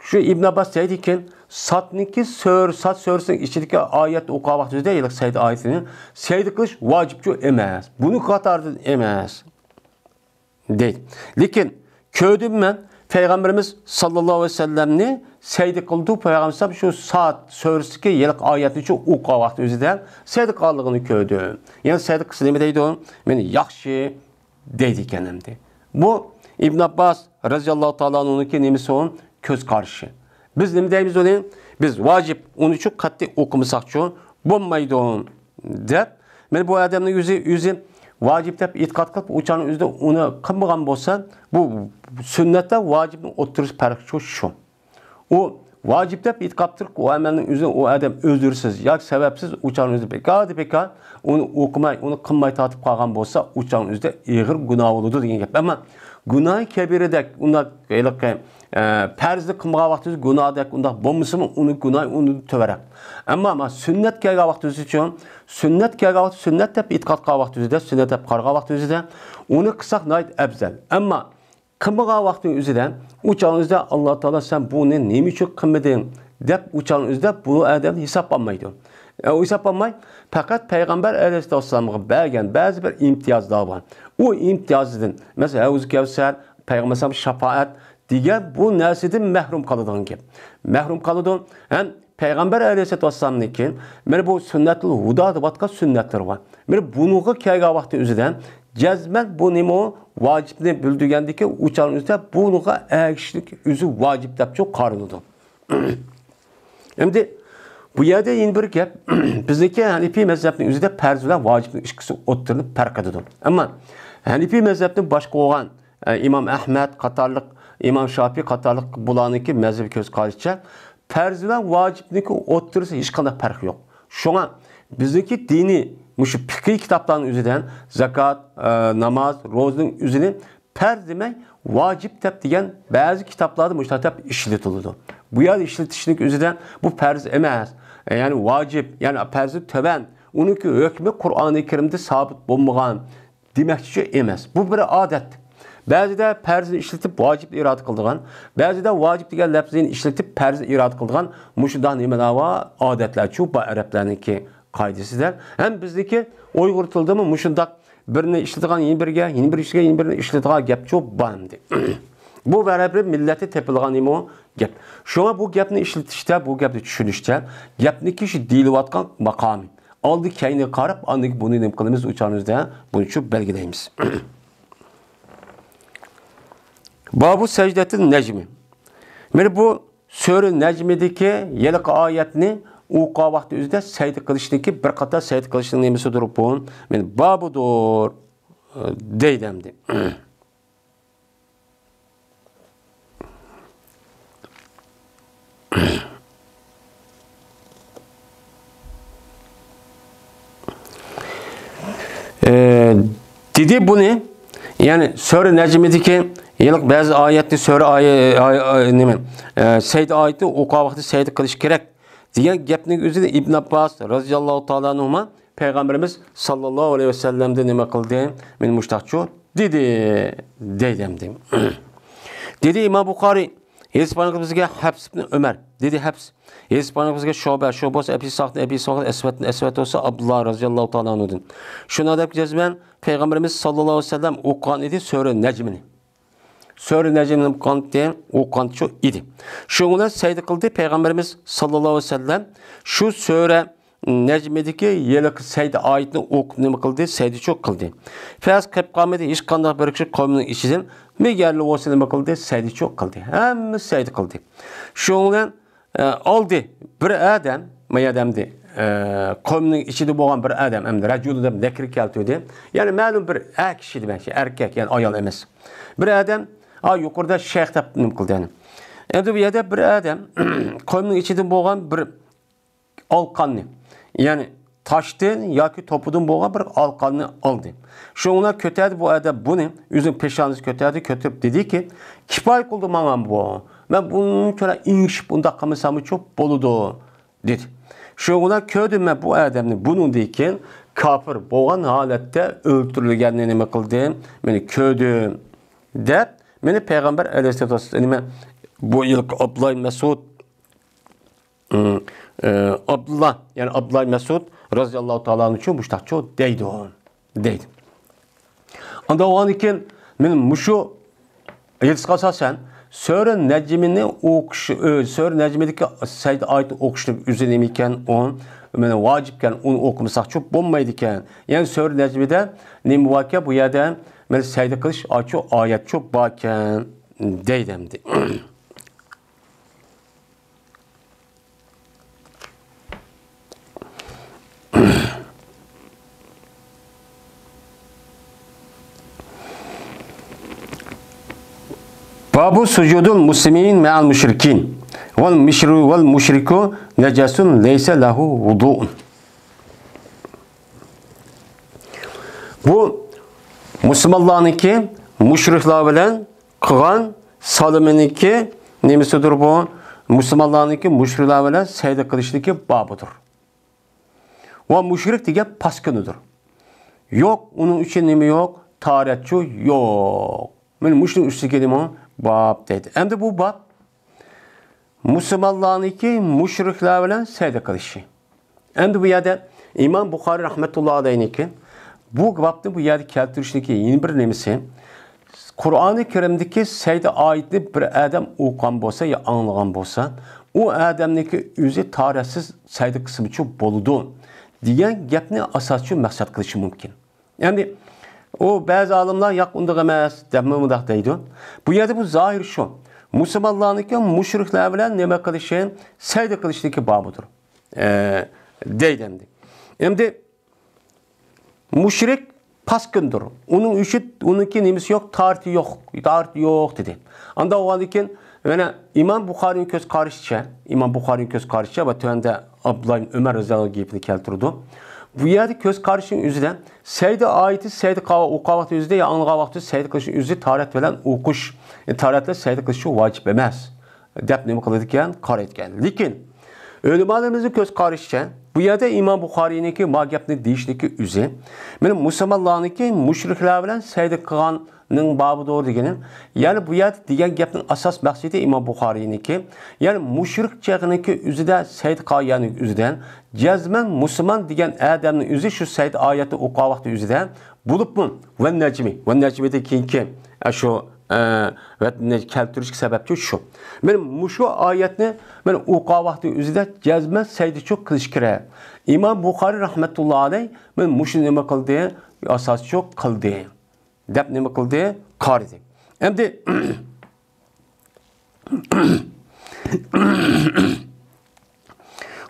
شۇ ئىبن ئابباس دەيدىكەن، سادنىڭكى سۆر-، ساد سۆرىسىنىڭ ئىچىدىكى ئايەت ئوقۇغان ۋاقتىدا، ھېلىقى سەجدە ئايىتىنى سەجدە قىلىش ۋاجىپچۇ ئەمەس. بۇنىڭ قاتارىدىن ئەمەس. دەيدۇ. لېكىن كۆردۈم مەن پەيغەمبىرىمىز ساللاللاھۇ ئەلەيھى ۋەسەللەمنى سەجدە قىلدى. پەيغەمبەر شۇ ساد سۆرىسىدىكى ھېلىقى ئايەتنى شۇ ئوقۇغان ۋاقتى ئۆزىدە سەجدە قىلغانلىقىنى كۆردۈم. يەنى سەجدە قىلسا نېمە دەيدۇ؟ مېنى ياخشى دەيدىكەن ئەمدى. بۇ ئىبن ئابباس رەزىياللاھۇ تائالا ئەنھۇنىڭكى نېمىسى ئۇ؟ كۆز قارىشى. بىز نېمە دەيمىز ئۇنى؟ بىز ۋاجىپ، ئۇنى شۇ قەتئىي ئوقۇمىساقچۇ بولمايدۇ دەپ، مانا بۇ ئادەمنىڭ ئۆزى، ئۆزى ۋاجىپ دەپ ئېتىقاد قىلىپ، ئۇ چاغنىڭ ئۆزىدە ئۇنى قىلمىغان بولسا، بۇ سۈننەت ۋاجىپنىڭ ئوتتۇرىسى پەرقى شۇ، شۇ. ئۇ ۋاجىپ دەپ ئېتىقاد قىلىپ، ئۇ ئەمەلنىڭ ئۆزىنى ئۇ ئادەم ئۆزرسىز ياكى سەۋەبسىز ئۇ چاغنىڭ ئۆزىدە بىكار، بىكار ئۇنى ئوقۇماي، ئۇنى قىلماي تارتىپ قالغان بولسا، ئۇ چاغنىڭ ئۆزىدە ئېغىر گۇناھ بولىدۇ دېگەن گەپ. ئەمما گۇناھى كەبىرىدەك ئۇنداق ھېلىقى، ئە، پەرزنى قىلمىغان ۋاقتىمىزدا گۇناھدەك ئۇنداق بولمىسىمۇ، ئۇنىڭ گۇناھى ئۇنىڭدىن تۆۋەنرەك. ئەمما مانا سۈننەت كەلگەن ۋاقتىمىزچۇ، سۈننەت كەلگەن ۋاقتى سۈننەت دەپ ئېتىقاد قىلغان ۋاقتىمىزدا، سۈننەت دەپ قارىغان ۋاقتىمىزدا ئۇنى قىلساق ناھايىتى ئەۋزەل. ئەمما قىلمىغان ۋاقتىنىڭ ئۆزىدە، ئۇ چاغنىڭ ئۆزىدە، «ئاللا تائالا، سەن بۇنى نېمە ئۈچۈن قىلمىدىڭ؟» دەپ، ئۇ چاغنىڭ ئۆزىدە بۇ ئادەم ھېسابلانمايدۇ. ئە، ئۇ ھېسابلانماي، پەقەت پەيغەمبەر ئەلەيھىسسالامغا بەرگەن بەزى بىر ئىمتىيازلار بار. ئۇ ئىمتىيازىدىن، مەسىلەن، ھەۋزۇ كەۋسەر، پەيغەمبەر ئەلەيھىسسالام شاپائەت دېگەن بۇ نەرسىدىن مەھرۇم قالىدىغان گەپ. مەھرۇم قالىدۇ. ھەم پەيغەمبەر ئەلەيھىسسالاتۇ ۋەسسالامنىڭكى مانا بۇ سۈننەتۇل ھۇدا دەۋاتقان سۈننەتلىرى بار. مانا بۇنىڭغا كەلگەن ۋاقتى ئۆزىدە جەزمەن بۇ نېمە ۋاجىپنى بىلدۈرگەندىكى ئۇ چاغنىڭ ئۆزىدە بۇنىڭغا ئەگىشىشلىك ئۆزى ۋاجىپ دەپچۇ قارىلىدۇ. ئەمدى بۇ يەردە يەنە بىر گەپ، بىزنىڭكى ھەنىپىي مەزھەپنىڭ ئۆزىدە پەرز بىلەن ۋاجىپنىڭ ئىككىسى ئوتتۇرىلىپ پەرق قىلىدۇ. ئەمما ھەنىپىي مەزھەپتىن باشقا بولغان، ئە، ئىمام ئەھمەد قاتارلىق، ئىمام شاپىي قاتارلىق بۇلارنىڭكى مەزھەپ كۆز قارىشىچە پەرز بىلەن ۋاجىپنىڭكى ئوتتۇرىسى ھېچقانداق پەرق يوق. شۇڭا بىزنىڭكى دىنىي مۇشۇ پىقھىي كىتابلارنىڭ ئۆزىدە زاكات، ئە، ناماز، روزىنىڭ ئۆزىنى پەرز دېمەي، ۋاجىپ دەپ دېگەن بەزى كىتابلاردا مۇشۇنداق دەپ ئىشلىتىلىدۇ. بۇ يەردە ئىشلىتىشنىڭ ئۆزىدە بۇ پەرز ئەمەس، يەنى ۋاجىپ، يەنى پەرزى تۆۋەن، ئۇنىڭكى ھۆكمى قۇرئانى كەرىمدە سابىت بولمىغان دېمەكچى ئەمەس. بۇ بىر ئادەت. بەزىدە پەرزنى ئىشلىتىپ ۋاجىپنى ئىرادە قىلىدىغان، بەزىدە ۋاجىپ دېگەن لەپزىنى ئىشلىتىپ پەرزنى ئىرادە قىلىدىغان مۇشۇنداق نېمىلەر بار، ئادەتلەرچۇ بار ئەرەبلەرنىڭكى قائىدىسىدە. ھەم بىزدىكى ئۇيغۇر تىلىدىمۇ مۇشۇنداق بىرنى ئىشلىتىدىغان يەنە بىرگە، يەنە بىر ئىشلىگەن يەنە بىرنى ئىشلىتىدىغان گەپچۇ بار ئەمدى. بۇ ھەر بىر مىللەتتە تېپىلغان نېمە گەپ. شۇڭا بۇ گەپنى ئىشلىتىشتە، بۇ گەپنى چۈشىنىشتە گەپنىڭكى شۇ دېيىلىۋاتقان ماقامى. ئالدى كەينىگە قاراپ، ئاندىن كېيىن بۇنى نېمە قىلىمىز، ئۇ چاغىمىزدا بۇنى چۈشۈپ بەلگىلەيمىز. بابۇ سەجدەتىن نەجمى. مانا بۇ سۈرە نەجمىدىكى ھېلىقى ئايەتنى ئوقۇغان ۋاقتى ئۆزىدە سەجدە قىلىشنىڭكى بىر قاتار سەجدە قىلىشنىڭ نېمىسىدۇر بۇ؟ مانا بابىدۇر، دەيدۇ ئەمدى. ئە، دېدى بۇنى، يەنى سۈرە نەجمىدىكى ھېلىقى بەزى ئايەتنى سۈرە ئايە-، ئاي-، ئاي-، نېمە، ئە، سەجدە ئايىتى ئوقۇغان ۋاقتىدا سەجدە قىلىش كېرەك دېگەن گەپنىڭ ئۆزىنى ئىبن ئابباس رازىياللاھۇ تائالا ئەنھۇما پەيغەمبىرىمىز ساللاللاھۇ ئەلەيھى ۋەسەللەمدىن نېمە قىلدى؟ مانا مۇشتاقچۇ دېدى، دەيدۇ ئەمدى. دېدى ئىمام بۇخارىي، ھېسابلىغىنىڭىز بىزگە ھەپس ئىبن ئۆمەر، دېدى ھەپس. ھېسابلىغىنىڭىز بىزگە شۇبە، شۇبە بولسا ئەبى ئىسھاقتىن، ئەبى ئىسھاقتىن ئەسۋەدتىن، ئەسۋەد بولسا ئابدۇللا رازىياللاھۇ تائالا ئەنھۇدىن. شۇنىڭ دەپ جەزمەن پەيغەمبىرىمىز ساللاللاھۇ ئەلەيھى ۋەسەللەم ئوقۇغان ئىدى سۈرە نەجمنى. سۈرە نەجمنى ئوقۇغانتى، ئوقۇغانچۇ ئىدى. شۇنىڭ بىلەن سەجدە قىلدى پەيغەمبىرىمىز ساللاللاھۇ ئەلەيھى ۋەسەللەم. شۇ سۈرە نەجمدىكى ھېلىقى سەجدە ئايىتىنى ئوقۇپ نېمە قىلدى؟ سەجدىچۇ قىلدى. پەس قېلىپ قالمىدى ھېچقانداق بىر كىشى قومىنىڭ ئىچىدىن، مەگەرلا بولسا نېمە قىلدى؟ سەجدىچۇ قىلدى. ھەممىسى سەجدە قىلدى. شۇنىڭ بىلەن، ئە، ئالدى بىر ئادەم، ما ئادەمدى، ئە، قومنىڭ ئىچىدە بولغان بىر ئادەم، ئەمدى رەجۇلۇن دەپ نەكىر كەلتۈردى. يەنى مەلۇم بىر ئەر كىشى دېمەكچى، ئەركەك، يەنى ئايال ئەمەس. بىر ئادەم، ئا، يۇقىرىدا شەيخ دەپ نېمە قىلدى يەنى. ئەمدى بۇ يەردە بىر ئادەم قومنىڭ ئىچىدىن بولغان بىر ئالقاننى، يەنى تاشتىن ياكى توپىدىن بولغان بىر ئالقاننى ئالدى. شۇنىڭ بىلەن كۆتەردى بۇ ئادەم بۇنى، ئۆزىنىڭ پېشانىسىغا كۆتەردى، كۆتۈرۈپ دېدىكى، «كىپايە قىلدى ماڭا بۇ. مەن بۇنچىلا ئېڭىشىپ بۇنداق قىلمىساممۇ بولىدۇ.» دېدى. شۇنىڭ بىلەن كۆردۈم مەن بۇ ئادەمنى بۇنىڭدىن كېيىن كاپىر بولغان ھالەتتە ئۆلتۈرۈلگەننى نېمە قىلدىم، مانا كۆردۈم، دەپ، مانا پەيغەمبەر ئەلەيھىسسالاتۇ ۋەسسالام، نېمە، بۇ يىلقى ئابدۇللا مەسئۇد ئابدۇللا، يەنى ئابدۇللا مەسئۇد رازىياللاھۇ تائالا ئەنھۇ مۇشتاقچۇ دەيدۇ، دەيدۇ. ئاندىن ئۇنىڭدىن كېيىن مەن مۇشۇ ھەدىسكە ئاساسەن سۈرە نەجمىنى ئوقۇش، ئۆ، سۈرە نەجمىدىكى سەجدە ئايىتى ئوقۇشنىڭ ئۆزى نېمە ئىكەن، ئۇ مانا ۋاجىپكەن، ئۇنى ئوقۇمىساقچۇ بولمايدىكەن. يەنى سۈرە نەجمىدە نېمە باركەن، بۇ يەردە مانا سەجدە قىلىش ئاچۇ ئايەتچۇ باركەن، دەيدۇ ئەمدى. باب سجود المسلمين مع المشركين. والمشر-، والمشرك نجس ليس له وضوء. بۇ مۇسۇلمانلارنىڭكى مۇشرىكلار بىلەن قىلغان سالىمىنىڭكى نېمىسىدۇر بۇ؟ مۇسۇلمانلارنىڭكى مۇشرىكلار بىلەن سەيدە قىلىشنىڭكى بابىدۇر. ۋە مۇشرىك دېگەن پاسكىنىدۇر. يوق، ئۇنىڭ ئۈچۈن نېمە يوق؟ تاھارەتچۇ يوق. مانا مۇشۇنىڭ ئۈستىگە نېمە باب دەيدۇ. ئەمدى بۇ باب مۇسۇلمانلارنىڭكى مۇشرىكلار بىلەن سەيدە قىلىشى. ئەمدى بۇ يەردە ئىمام بۇخارىي رەھمەتۇللا ئەلەيھنىڭكى بۇ بابنى بۇ يەردە كەلتۈرۈشنىڭكى يەنە بىر نېمىسى، قۇرئانى كەرىمدىكى سەيدە ئايىتىنى بىر ئادەم ئوقۇغان بولسا يا ئاڭلىغان بولسا، ئۇ ئادەمنىڭكى ئۆزى تاھارەتسىز سەيدە قىلسىمۇچۇ بولىدۇ دېگەن گەپنى ئاساسچۇ مەقسەت قىلىشى مۇمكىن. يەنى ئۇ بەزى ئالىملار ياق ئۇنداق ئەمەس دەپمۇ مۇنداق دەيدۇ. بۇ يەردە بۇ زاھىر شۇ. مۇسۇلمانلارنىڭكى مۇشرىكلار بىلەن نېمە قىلىشى، سەيدە قىلىشنىڭكى بابىدۇر. ئە، دەيدۇ ئەمدى. ئەمدى مۇشرىك پاسكىندۇر. ئۇنىڭ ئۈچۈن، ئۇنىڭكى نېمىسى يوق، تارتى يوق، تارتى يوق دېدى. ئاندا بولغاندىن كېيىن، مانا ئىمام بۇخارىنىڭ كۆز قارىشىچە، ئىمام بۇخارىنىڭ كۆز قارىشىچە ۋە تۆۋەندە ئابدۇللا ئىبن ئۆمەر رەزىياللاھۇ ئەنھۇ گېپىنى كەلتۈرىدۇ. بۇ يەردە كۆز قارىشىنىڭ ئۆزىدە سەيدە ئايىتى سەيدە قا-، ئوقۇغان ۋاقتى ئۆزىدە يا ئاڭلىغان ۋاقتى سەيدە قىلىشنىڭ ئۆزى تاھارەت بىلەن ئوقۇش، تاھارەت بىلەن سەيدە قىلىشى ۋاجىپ ئەمەس دەپ نېمە قىلىدىكەن، قارايدىكەن. لېكىن ئۆلىمالىرىمىزنىڭ كۆز قارىشىچە، بۇ يەردە ئىمام بۇخارىينىڭكى ما گەپنى دېيىشلىكى ئۆزى، مانا مۇسۇلمانلارنىڭكى مۇشرىكلار بىلەن سەيدە قىلغاننىڭ بابىدۇر دېگىنى، يەنى بۇ يەردە دېگەن گەپنىڭ ئاساس مەقسىتى ئىمام بۇخارىينىڭكى، يەنى مۇشرىك چېغىنىڭكى ئۆزىدە سەيدە قىلغان يەرنىڭ ئۆزىدە جەزمەن مۇسۇلمان دېگەن ئادەمنىڭ ئۆزى شۇ سەيدە ئايەتنى ئوقۇغان ۋاقتى ئۆزىدە بولۇپمۇ، ۋەننەجمى، ۋەننەجمىدىن كېيىنكى، ئە، شۇ، ئە، ۋەتنى كەلتۈرۈشكە سەۋەبچى شۇ. مانا مۇشۇ ئايەتنى مانا ئوقۇغان ۋاقتى ئۆزىدە جەزمەن سەيدىچۇ قىلىش كېرەك. ئىمام بۇخارىي رەھمەتۇللا ئەلەيھ مانا مۇشۇ نېمە قىلدى؟ ئاساسچۇ قىلدى. دەپ نېمە قىلدى؟ قارىدى. ئەمدى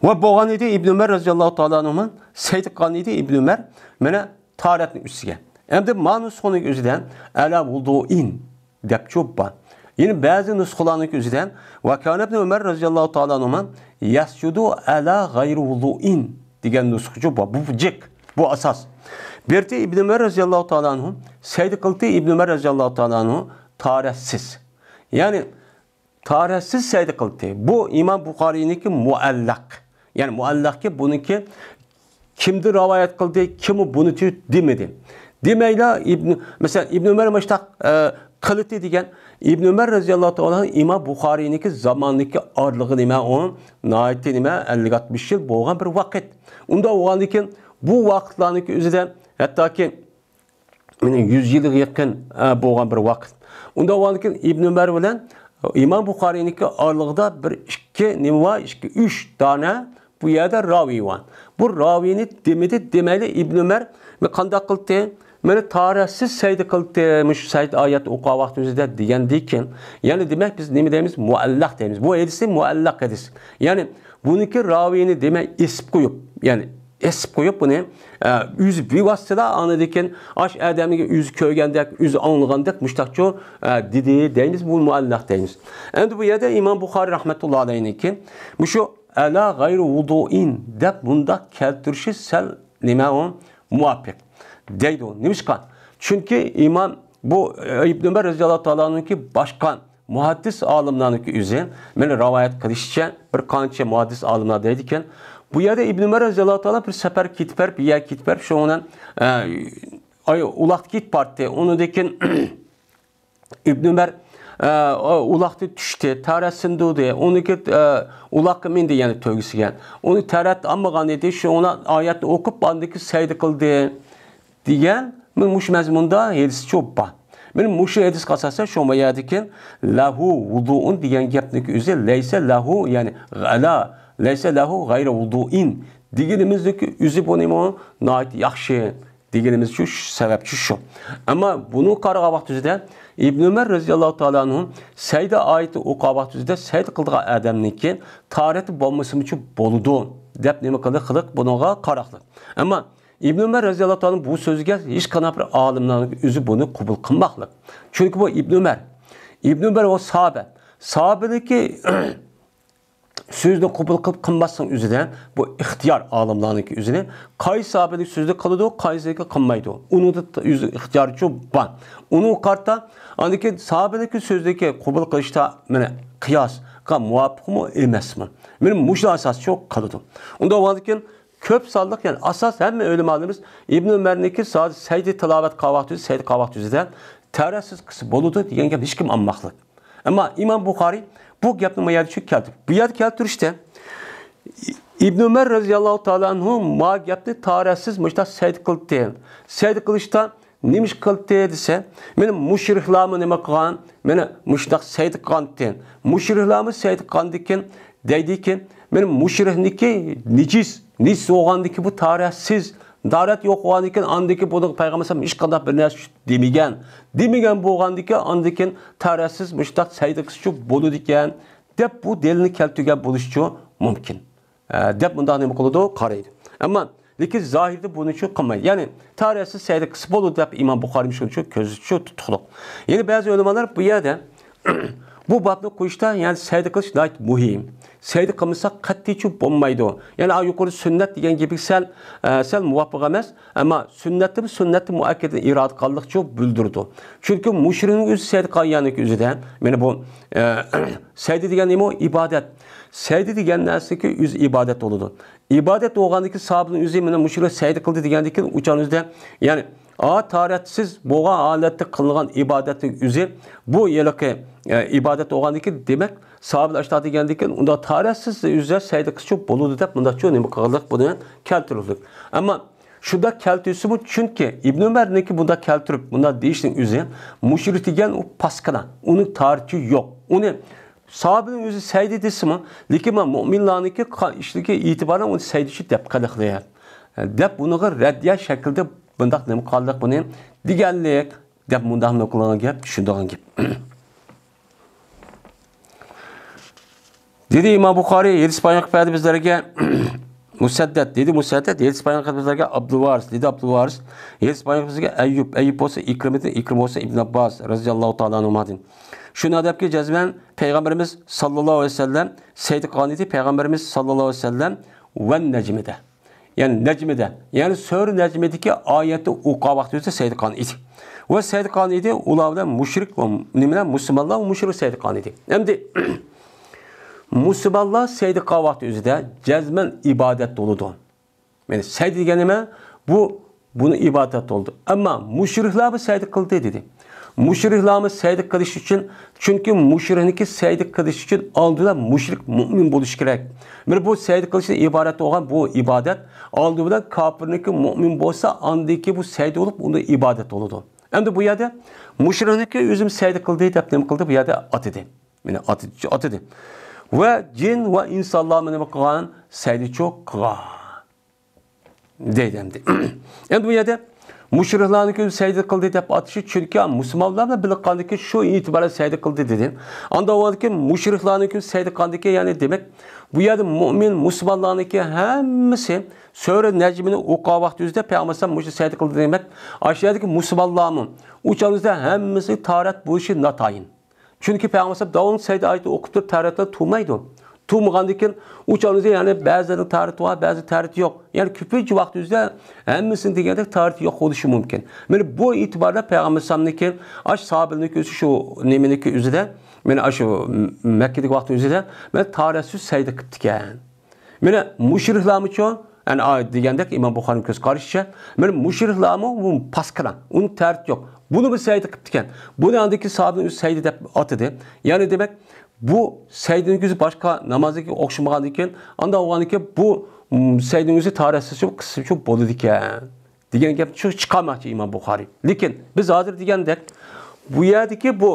ۋە بولغان ئىدى ئىبن ئۆمەر رەزىياللاھۇ تائالا ئەنھۇما سەيدە قىلغان ئىدى ئىبن ئۆمەر مانا تاھارەتنىڭ ئۈستىگە. ئەمدى ما نۇسخىنىڭ ئۆزىدە ئەلا ۋۇدۇئىن دەپ چوپ بار. يەنە بەزى نۇسخىلارنىڭ ئۆزىدە ۋە كان ئىبن ئۆمەر رەزىياللاھۇ تائالا ئەنھۇما يەسجۇدۇ ئەلا غەيرى ۋۇدۇئىن دېگەن نۇسخىچۇ بار. بۇ جىق، بۇ ئاساس. بىرتى ئىبن ئۆمەر رەزىياللاھۇ تائالا ئەنھۇ سەيدە قىلدى، ئىبن ئۆمەر رەزىياللاھۇ تائالا ئەنھۇ تاھارەتسىز. يەنى تاھارەتسىز سەيدە قىلدى. بۇ ئىمام بۇخارىينىڭكى مۇئەللەق. يەنى مۇئەللەقكە بۇنىڭكى كىمدىن رىۋايەت قىلدى، كىممۇ بۇنى تۈ-، دېمىدى. دېمەيلا ئىبن، مەسىلەن، ئىبن ئۆمەر مۇشتاق، ئە، قىلىتى دېگەن، ئىبن ئۆمەر رەزىياللاھۇ تائالا ئىمام بۇخارىينىڭكى زامانىدىكى ئارىلىقى نېمە ئۇ؟ ناھايىتى نېمە، ئەللىك ئاتمىش يىل بولغان بىر ۋاقىت. ئۇنداق بولغاندىن كېيىن بۇ ۋاقىتلارنىڭكى ئۆزىدە ھەتتاكى مانا يۈز يىلغا يېقىن، ئە، بولغان بىر ۋاقىت. ئۇنداق بولغاندىكىن ئىبن ئۆمەر بىلەن ئىمام بۇخارىينىڭكى ئارىلىقىدا بىر ئىككى نېمە بار، ئىككى، ئۈچ دانە بۇ يەردە راۋىي بار. بۇ راۋىينى دېمىدى، دېمەيلى ئىبن ئۆمەر قانداق قىلدى؟ مانا تاھارەتسىز سەيدە قىلدى، مۇشۇ سەيدە ئايەت ئوقۇغان ۋاقتىمىزدا دېگەندىكىن، يەنى دېمەك بىز نېمە دەيمىز؟ مۇئەللەق دەيمىز. بۇ ھەدىسى مۇئەللەق ھەدىس. يەنى بۇنىڭكى راۋىينى دېمەك ئېسىپ قويۇپ، يەنى ئېسىپ قويۇپ بۇنى، ئە، ئۆزى بىۋاسىتىلا ئاندىن كېيىن ئاش ئادەمگە ئۆزى كۆرگەندەك، ئۆزى ئاڭلىغاندەك مۇشتاقچۇ، ئە، دېدى دەيمىز، بۇ مۇئەللەق دەيمىز. ئەمدى بۇ يەردە ئىمام بۇخارىي رەھمەتۇللا ئەلەيھنىڭكى مۇشۇ ئەلا غەيرى ۋۇدۇئىن دەپ مۇنداق كەلتۈرۈشى سەل نېمە ئۇ؟ مۇۋاپىق دەيدۇ. نېمىشقا؟ چۈنكى ئىمام بۇ، ئە، ئىبن ئۆمەر رەزىياللاھۇ تائالانىڭكى باشقا مۇھەددىس ئالىملارنىڭكى ئۆزى، مانا رىۋايەت قىلىشىچە، بىر قانچە مۇھەددىس ئالىملار دەيدىكەن، بۇ يەردە ئىبن ئۆمەر رەزىياللاھۇ تائالا بىر سەپەر كېتىپ بېرىپ، بىر يەرگە كېتىپ بېرىپ، شۇنىڭ بىلەن، ئە، ئاي، ئۇلاقتا كېتىپ بارتتى. ئۇنىڭدىن كېيىن ئىبن ئۆمەر، ئە، ئۇلاقتا چۈشتى، تەرەت سىندۇردى. ئۇنىڭدىن كېيىن، ئە، ئۇلاققا مىندى، يەنى تۆگىسىگە. ئۇنى تەرەت ئالمىغان ئىدى، شۇڭا ئايەتنى ئوقۇپ، ئاندىن كېيىن سەيدە قىلدى. دېگەن، مانا مۇشۇ مەزمۇندا ھەدىس چوپ بار. مانا مۇشۇ ھەدىسكە ئاساسەن، شۇ يەردىكى لەھۇ ۋۇدۇئۇن دېگەن گەپنىڭكى ئۆزى لەيسە لەھۇ، يەنى ئەلا لەيسە لەھۇ غەيرە ۋۇدۇئىن دېگىنىمىزنىڭكى ئۆزى بۇ نېمە؟ ناھايىتى ياخشى دېگىنىمىز شۇ، سەۋەبچى شۇ. ئەمما بۇنى قارىغان ۋاقتىمىزدا ئىبن ئۆمەر رەزىياللاھۇ تائالا ئەنھۇ سەيدە ئايىتى ئوقۇغان ۋاقتىمىزدا سەيدە قىلىدىغان ئادەمنىڭكى تاھارىتى بولمىسىمۇچۇ بولىدۇ دەپ نېمە قىلدى؟ قىلىق بۇنىڭغا قاراقلىق. ئەمما ئىبن ئۆمەر رەزىياللاھۇ تائالا بۇ سۆزىگە ھېچقانداق بىر ئالىملارنىڭ ئۆزى بۇنى قوبۇل قىلماقلىق. چۈنكى بۇ ئىبن ئۆمەر، ئىبن ئۆمەر ئۇ ساھابە. ساھابىنىڭكى سۆزىنى قوبۇل قىلىپ قىلماسلىقنىڭ ئۆزىدە بۇ ئىختىيار ئالىملارنىڭكى ئۆزىنى. قايسى ساھابىنىڭ سۆزىنى قىلىدۇ، قايسىنىڭكى قىلمايدۇ. ئۇنىڭدا ئۆزى ئىختىيارىچۇ بار. ئۇنىڭغا قارىتا، ئاندىن كېيىن ساھابىنىڭكى سۆزىدىكى قوبۇل قىلىشتا مانا قىياسقا مۇۋاپىقمۇ ئەمەسمۇ؟ مانا مۇشۇ ئاساسچۇ قىلىدۇ. ئۇنداق بولغاندىن كېيىن كۆپ سانلىق، يەنى ئاساس ھەممە ئۆلىمالىرىمىز ئىبن ئۆمەرنىڭكى سا-، سەجدە تىلاۋەت قىلغان ۋاقتى، سەجدە قىلغان ۋاقتى ئۆزىدە تارەتسىز قىلسا بولىدۇ دېگەن گەپ ھېچكىم ئالماقلىق. ئەمما ئىمام بۇخارىي بۇ گەپنى ما يەردە شۇ كەلتۈردى. بۇ يەردە كەلتۈرۈشتە ئىبن ئۆمەر رەزىياللاھۇ تائالا ئەنھۇ ما گەپنى تارەتسىز مۇشتاق سەجدە قىلدى. سەجدە قىلىشتا نېمە ئىش قىلدى دېسە، مانا مۇشرىكلارمۇ نېمە قىلغان؟ مانا مۇشۇنداق سەجدە قىلغانتى. مۇشرىكلارمۇ سەجدە قىلغاندىكىن دەيدىكى، مانا مۇشرىكنىكى نىجىس، نىجىس بولغاندىكى بۇ تارەتسىز، تارەت يوق بولغاندىكىن ئاندىكى بۇنىڭ پەيغەمبەر ئەلەيھىسسالام ھېچقانداق بىر نەرسە دېمىگەن. دېمىگەن بولغاندىكى ئاندىكىن تارەتسىز مۇشۇنداق سەجدە قىلسىچۇ بولىدىكەن، دەپ بۇ دەلىلنى كەلتۈرگەن بولۇشىچۇ مۇمكىن. ئە، دەپ مۇنداق نېمە قىلىدۇ؟ قارايدۇ. ئەمما لېكىن زاھىردا بۇنىچۇ قىلمايدۇ. يەنى تارەتسىز سەجدە قىلسا بولىدۇ دەپ ئىمام بۇخارىي شۇنىچۇ كۆزىچۇ تۇتۇقلۇق. يەنە بەزى ئۆلىمالار بۇ يەردە بۇ بابنى قويۇشتا، يەنى سەجدە قىلىش ناھايىتى مۇھىم. سەجدە قىلمىساق قەتئىيچۇ بولمايدۇ. يەنى ئا يۇقىرى سۈننەت دېگەن گېپى سەل، ئە، سەل مۇۋاپىق ئەمەس. ئەمما سۈننەتتىمۇ سۈننەتتىن مۇئەككەدتىن ئىرادە قىلغانلىقچۇ بىلدۈرىدۇ. چۈنكى مۇشرىكنىڭ ئۆزى سەجدە قىلغانلىقى ئۆزىدە، مانا بۇ، ئە، سەجدە دېگەن نېمە؟ ئىبادەت. سەجدە دېگەن نەرسىكى ئۆزى ئىبادەت بولىدۇ. ئىبادەت بولغاندىكى ساھابىنىڭ ئۆزى مانا مۇشۇلار سەجدە قىلدى دېگەندىكىن ئۇچان ئۆزىدە، يەنى ئا تارەتسىز بولغان ھالەتتە قىلىنغان ئىبادەتنىڭ ئۆزى بۇ ھېلىقى، ئە، ئىبادەت بولغاندىكىن، دېمەك ساھابىلەر ئاشتا دېگەندىكىن ئۇندا تارەتسىز ئۆزى سەجدە قىلسىچۇ بولىدۇ دەپ مۇنداقچۇ نېمە قىلغانلىق بۇنى كەلتۈرۈلدى. ئەمما شۇنداق كەلتۈرسىمۇ، چۈنكى ئىبن ئۆمەرنىڭكى بۇنداق كەلتۈرۈپ، بۇنداق دېيىشنىڭ ئۆزى مۇشرىك دېگەن ئۇ پاسكىنا، ئۇنىڭ تارىخى يوق. ئۇنى ساھابىنىڭ ئۆزى سەجدە دېسىمۇ، لېكىن مانا مۆمىنلارنىڭكى قا-، ئىشلىكى ئېتىبارەن ئۇنى سەجدىچۇ دەپ قىلىقلى دەپ ئۇنىڭغا رەددىيە شەكلىدە بۇنداق نېمە قىلغانلىق بۇنى دېگەنلىك دەپ مۇنداق نوقۇلغان گەپ، چۈشىنىدىغان گەپ. دېدى ئىمام بۇخارىي، ھەدىس بايان قىلىپ بەردى بىزلەرگە مۇسەددەد، دېدى مۇسەددەد، ھەدىس بايان قىلىپ بىزلەرگە ئابدۇلۋارىس، دېدى ئابدۇلۋارىس، ھەدىس بايان قىلىپ بىزلەرگە ئەييۇب، ئەييۇب بولسا ئىكرىمىدىن، ئىكرىم بولسا ئىبن ئابباس رەزىياللاھۇ تائالا ئەنھۇمادىن. شۇنداق دەپكى جەزمەن پەيغەمبىرىمىز ساللاللاھۇ ئەلەيھى ۋەسەللەم سەجدە قىلغان ئىدى، پەيغەمبىرىمىز ساللاللاھۇ ئەلەيھى ۋەسەللەم ۋەن نەجمىدە. يەنى نەجمىدە، يەنى سۈرە نەجمىدىكى ئايەتنى ئوقۇغان ۋاقتى ئۆزىدە سەجدە قىلغان ئىدى. ۋە سەجدە قىلغان ئىدى، ئۇلار بىلەن مۇشرىك ۋە نېمىلەر؟ مۇسۇلمانلار ۋە مۇشرىك سەجدە قىلغان ئىدى. ئەمدى مۇسۇلمانلار سەجدە قىلغان ۋاقتى ئۆزىدە جەزمەن ئىبادەت بولىدۇ. يەنى سەجدە دېگەن نېمە؟ بۇ بۇنى ئىبادەت بولدى. ئەمما مۇشرىكلارمۇ سەجدە قىلدى دېدى. مۇشرىكلارمۇ سەجدە قىلىش ئۈچۈن، چۈنكى مۇشرىكنىڭكى سەجدە قىلىش ئۈچۈن ئالدى بىلەن مۇشرىك مۆمىن بولۇشى كېرەك. بىر بۇ سەجدە قىلىشتىن ئىبارەت بولغان بۇ ئىبادەت ئالدى بىلەن كاپىرنىڭكى مۆمىن بولسا، ئاندىن كېيىن بۇ سەجدە بولۇپ، ئۇندا ئىبادەت بولىدۇ. ئەمدى بۇ يەردە مۇشرىكنىڭكى ئۆزىمۇ سەجدە قىلدى دەپ نېمە قىلدى؟ بۇ يەردە ئاتىدى. مانا ئاتىدى، ئاتىدى. ۋە جىن ۋە ئىنسانلارمۇ نېمە قىلغان؟ سەجدىچۇ قىلغان. دەيدۇ ئەمدى. ئەمدى بۇ يەردە مۇشرىكلارنىڭكى سەجدە قىلدى دەپ ئاتىشى، چۈنكى مۇسۇلمانلار بىلەن بىللە قىلغاندىكى شۇ ئېتىبارەن سەجدە قىلدى دېدى. ئاندىن ئۇنىڭدىن كېيىن مۇشرىكلارنىڭكى سەجدە قىلغاندىكى، يەنى دېمەك، بۇ يەردە مۆمىن مۇسۇلمانلارنىڭكى ھەممىسى سۈرە نەجمىنى ئوقۇغان ۋاقتى ئۆزىدە پەيغەمبەر ئەلەيھىسسالام مۇشۇ سەجدە قىلدى دېمەك، ئاشۇ يەردىكى مۇسۇلمانلارمۇ ئۇ چاغدا ھەممىسى تارەت بولۇشى ناتايىن. چۈنكى پەيغەمبەر داۋاملىق سەجدە ئايىتى ئوقۇپ تۇرۇپ تارەتلەر تۇرمايدۇ. تۇرمىغاندىكىن ئۇ چاغدا يەنى بەزىلەرنىڭ تارىتى بار، بەزى تارىتى يوق. يەنى كۆپىنچە ۋاقىت ئۆزىدە ھەممىسىنىڭ دېگەندەك تارىتى يوق بولۇشى مۇمكىن. مانا بۇ ئېتىباردا پەيغەمبەر ئەلەيھىسسالامنىڭكى ئاش ساھابىلىرنىڭكى ئۆزى شۇ نېمىنىڭكى ئۆزىدە، مانا ئاشۇ مەككىدىكى ۋاقىت ئۆزىدە مانا تارەتسىز سەجدە قىپتىكەن. مانا مۇشرىكلارمۇچۇ؟ يەنى ئا، دېگەندەك ئىمام بۇخارىنىڭ كۆز قارىشىچە، مانا مۇشرىكلارمۇ بۇ پاسكىنا، ئۇنىڭ تەرىتى يوق. بۇنى بىر سەجدە قىپتىكەن. بۇنى ئاندىكى ساھابىنىڭ ئۆزى سەجدە دەپ ئاتىدى. يەنى دېمەك، بۇ سەجدىنىڭ ئۆزى باشقا نامازدىكى ئوخشىمىغاندىكىن، ئانداق بولغاندىكىن بۇ، م، سەجدىنىڭ ئۆزى تارەتسىزچۇ، قىسسىچۇ بولىدىكەن. دېگەن گەپنى شۇ چىقارماقچى ئىمام بۇخارىي. لېكىن بىز ھازىر دېگەندەك، بۇ يەردىكى بۇ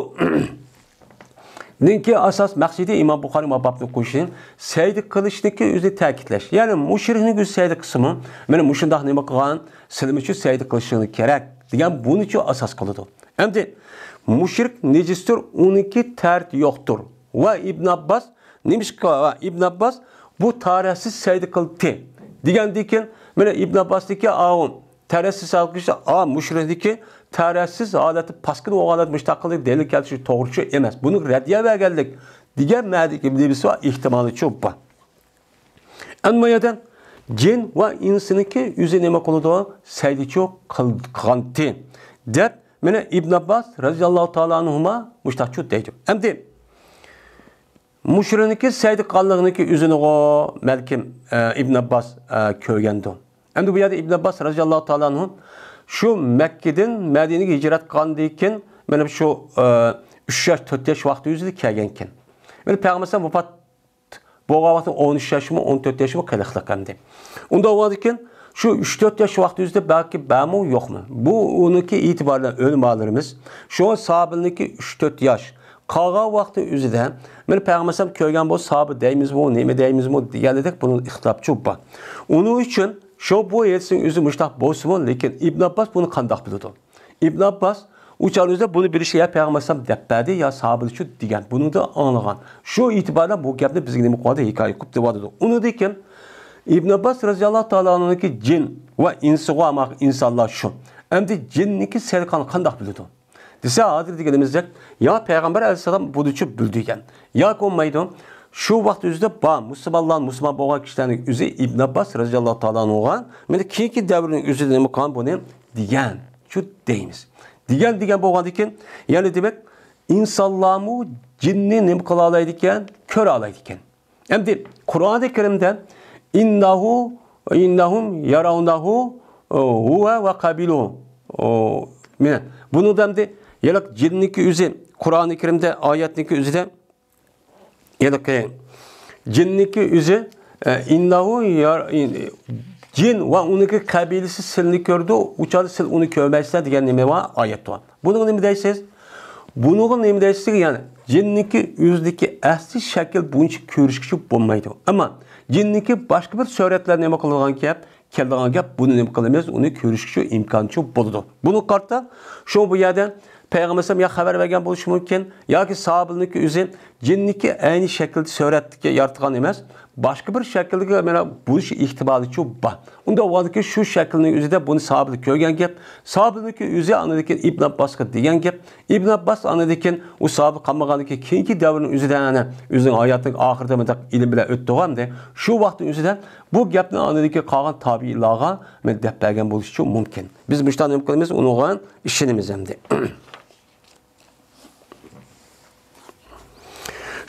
نىڭكى ئاساس مەقسىتى ئىمام بۇخارىي ما بابنى قويۇشى سەجدە قىلىشنىڭكى ئۆزىنى تەكىتلەش. يەنى مۇشرىكنىڭ ئۆزى سەجدە قىلسىمۇ، مانا مۇشۇنداق نېمە قىلغان، سىلىمۇچۇ سەجدە قىلىشىڭ كېرەك دېگەن بۇنىچۇ ئاساس قىلىدۇ. ئەمدى مۇشرىك نىجىستۇر، ئۇنىڭكى تەرىتى يوقتۇر. ۋە ئىبن ئابباس، نېمىشقا ۋە ئىبن ئابباس بۇ تارەتسىز سەجدە قىلدى دېگەندىن كېيىن، مانا ئىبن ئابباسنىڭكى ئاۋۇ تەرەتسىز سەجدە قىلىشى، ئا، مۇشرىكنىڭكى تەرەتسىز ھالەتتە، پاسكىنا بولغان ھالەتتە مۇشۇنداق قىلدى دەلىل كەلتۈرۈش توغرا چۈش ئەمەس. بۇنى رەددىيە بەرگەنلىك دېگەن مەنىدىكى نېمىسى بار، ئېھتىمالى چۇ بار. ئەمما بۇ يەردە جىن ۋە ئىنسنىڭكى ئۆزى نېمە قىلىدۇ؟ سەجدىچۇ قىل-، قىلغانتى دەپ، مانا ئىبن ئابباس رەزىياللاھۇ تائالا ئەنھۇما مۇشۇنداقچۇ دەيدۇ. ئەمدى مۇشۇنىڭكى سەجدە قىلغانلىقىنىڭكى ئۆزىنىغۇ بەلكىم، ئە، ئىبن ئابباس، ئە، كۆرگەندۇ. ئەمدى بۇ يەردە ئىبن ئابباس رەزىياللاھۇ تائالا ئەنھۇ شۇ مەككىدىن مەدىنىگە ھىجرەت قىلغاندىن كېيىن، مانا شۇ، ئە، ئۈچ ياش، تۆت ياش ۋاقتى ئۆزىدە كەلگەنكەن. مانا پەيغەمبەر ئەلەيھىسسالام ۋاپات بولغان ۋاقتى ئون ئۈچ ياشمۇ، ئون تۆت ياشمۇ قېلىقلىق ئەمدى. ئۇنداق بولغاندىكىن، شۇ ئۈچ تۆت ياش ۋاقتى ئۆزىدە بەلكى بارمۇ، يوقمۇ؟ بۇ ئۇنىڭكى ئېتىبارى بىلەن ئۆلىمالىرىمىز، شۇڭا ساھابىنىڭكى ئۈچ تۆت ياش قالغان ۋاقتى ئۆزىدە، مانا پەيغەمبەر ئەلەيھىسسالام كۆرگەن بولسا، ساھابە دەيمىزمۇ، نېمە دەيمىزمۇ دېگەندەك بۇنىڭ ئىختىلاپچۇ بار. ئۇنىڭ ئۈچۈن شۇ بۇ ھەدىسنىڭ ئۆزى مۇشۇنداق بولسىمۇ، لېكىن ئىبن ئابباس بۇنى قانداق بىلىدۇ؟ ئىبن ئابباس ئۇ چاغدا ئۆزى بۇنى بىلىشكە يا پەيغەمبەر ئەلەيھىسسالام دەپ بەردى، يا ساھابىلەرچۇ دېگەن. بۇنىڭدىن ئاڭلىغان. شۇ ئېتىباردا بۇ گەپنى بىزگە نېمە قىلىۋاتىدۇ؟ ھېكايە قىلىپ دەۋاتىدۇ. ئۇنىڭدىن كېيىن ئىبن ئابباس رەزىياللاھۇ تائالا ئەنھۇنىڭكى جىن ۋە ئىنسىغۇ، ئەمما ئىنسانلار شۇ. ئەمدى جىننىڭكى سەجدە قىلغانلىقىنى قانداق بىلىدۇ؟ دېسە، ھازىر دېگىنىمىزدەك، يا پەيغەمبەر ئەلەيھىسسالام بۇنىچۇ بىلدى ئىكەن، ياكى بولمايدۇ، شۇ ۋاقىت ئۆزىدە بار مۇسۇلمانلار، مۇسۇلمان بولغان كىشىلەرنىڭ ئۆزى ئىبن ئابباس رەزىياللاھۇ تائالا ئەنھۇغا، مانا كېيىنكى دەۋرنىڭ ئۆزىدە نېمە قىلغان بۇنى دېگەن، شۇ دەيمىز. دېگەن، دېگەن بولغاندىكىن، يەنى دېمەك، ئىنسانلارمۇ جىننى نېمە قىلالايدىكەن؟ كۆرەلايدىكەن. ئەمدى قۇرئانى كەرىمدە «ئىننەھۇ، ئىننەھۇم يەرەۋنەھۇ ھۇۋە ۋە قەبىلۇھۇ». ئۇ، مانا، بۇنىڭدا ئەمدى يەنە جىننىڭكى ئۆزى، قۇرئانى كەرىمدە ئايەتنىڭكى ئۆزىدە، يەنە جىننىڭكى ئۆزى، ئە، «ئىننەھۇ يەر-، ئىن-، جىن ۋە ئۇنىڭكى قەبىلىسى سىلنى كۆرىدۇ، ئۇ چاغدا سىل ئۇنى كۆرمەيسىلەر» دېگەن نېمە بار؟ ئايەت بار. بۇنىڭغا نېمە دەيسىز؟ بۇنىڭغا نېمە دەيسىز؟ يەنى جىننىڭكى ئۆزىدىكى ئەسلى شەكىل بويىچە كۆرۈشكىچە بولمايدۇ. ئەمما جىننىڭكى باشقا بىر سۈرەتلەر نېمە قىلىدىغان گەپ، كېلىدىغان گەپ، بۇنى نېمە قىلىمىز؟ ئۇنى كۆرۈشكىچە ئىمكانچە بولىدۇ. بۇنىڭغا قارىتا شۇ بۇ يەردە پەيغەمبەر ئەلەيھىسسالام يا خەۋەر بەرگەن بولۇشى مۇمكىن، ياكى ساھابىنىڭكى ئۆزى جىننىڭكى ئەينى شەكىلدە سۈرەتتىكى يارىتقان ئەمەس، باشقا بىر شەكىلدىكى مانا بولۇش ئېھتىمالىچۇ بار. ئۇنداق بولغاندىكىن شۇ شەكىلنىڭ ئۆزىدە بۇنى ساھابىلەر كۆرگەن گەپ. ساھابىلەرنىڭكى ئۆزى ئاندىن كېيىن ئىبن ئابباسقا دېگەن گەپ. ئىبن ئابباس ئاندىن كېيىن ئۇ ساھابە قالمىغاندىن كېيىن كېيىنكى دەۋرنىڭ ئۆزىدە، ئەنە، ئۆزىنىڭ ھاياتىنىڭ ئاخىرىدا مۇنداق ئىلىم بىلەن ئۆتتى ئەمدى. شۇ ۋاقىتنىڭ ئۆزىدە بۇ گەپنى ئاندىن كېيىن قالغان تابىئىنلارغا مانا دەپ بەرگەن بولۇشىچۇ مۇمكىن. بىز مۇشۇنداق نېمە قىلىمىز؟ ئۇنىڭغا ئىشىنىمىز ئەمدى.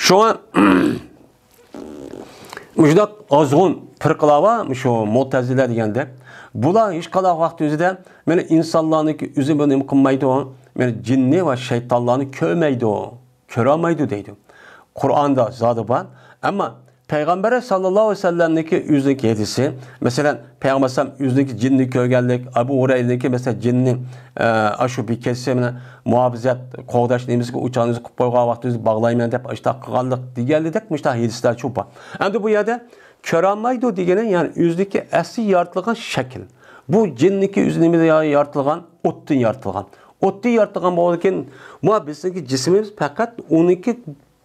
شۇڭا مۇشۇنداق ئازغۇن پىرقىلار بار، مۇشۇ مۇتەزىلە دېگەندەك. بۇلار ھېچقانداق ۋاقىت ئۆزىدە مانا ئىنسانلارنىڭكى ئۆزى بۇ نېمە قىلمايدۇ؟ مانا جىننى ۋە شەيتانلارنى كۆرمەيدۇ، كۆرەلمەيدۇ دەيدۇ. قۇرئاندا زادى بار. ئەمما پەيغەمبەر ساللاللاھۇ ئەلەيھى ۋەسەللەمنىڭكى ئۆزىنىڭكى ھەدىسى، مەسىلەن، پەيغەمبەر ئەلەيھىسسالام ئۆزىنىڭكى جىننى كۆرگەنلىك، ئەبۇ ھۇرەيرىنىڭكى، مەسىلەن، جىننى، ئە، ئاشۇ بىر كەتسە مانا مۇھاپىزەت، قوغداش نېمىسىگە ئۇ چاغنى قىلىپ قويغان ۋاقتىدا بىز باغلايمەن دەپ ئاشۇنداق قىلغانلىق دېگەنلىدەك مۇشۇنداق ھەدىسلەر چوپ بار. ئەمدى بۇ يەردە كۆرەلمەيدۇ دېگىنى، يەنى ئۆزىنىڭكى ئەسلى يارىتىلغان شەكىل. بۇ جىننىڭكى ئۆزى نېمىدىن يارىتىلغان؟ ئوتتىن يارىتىلغان. ئوتتىن يارىتىلغان بولغاندىكىن، ما بىزنىڭكى جىسمىمىز پەقەت ئۇنىڭكى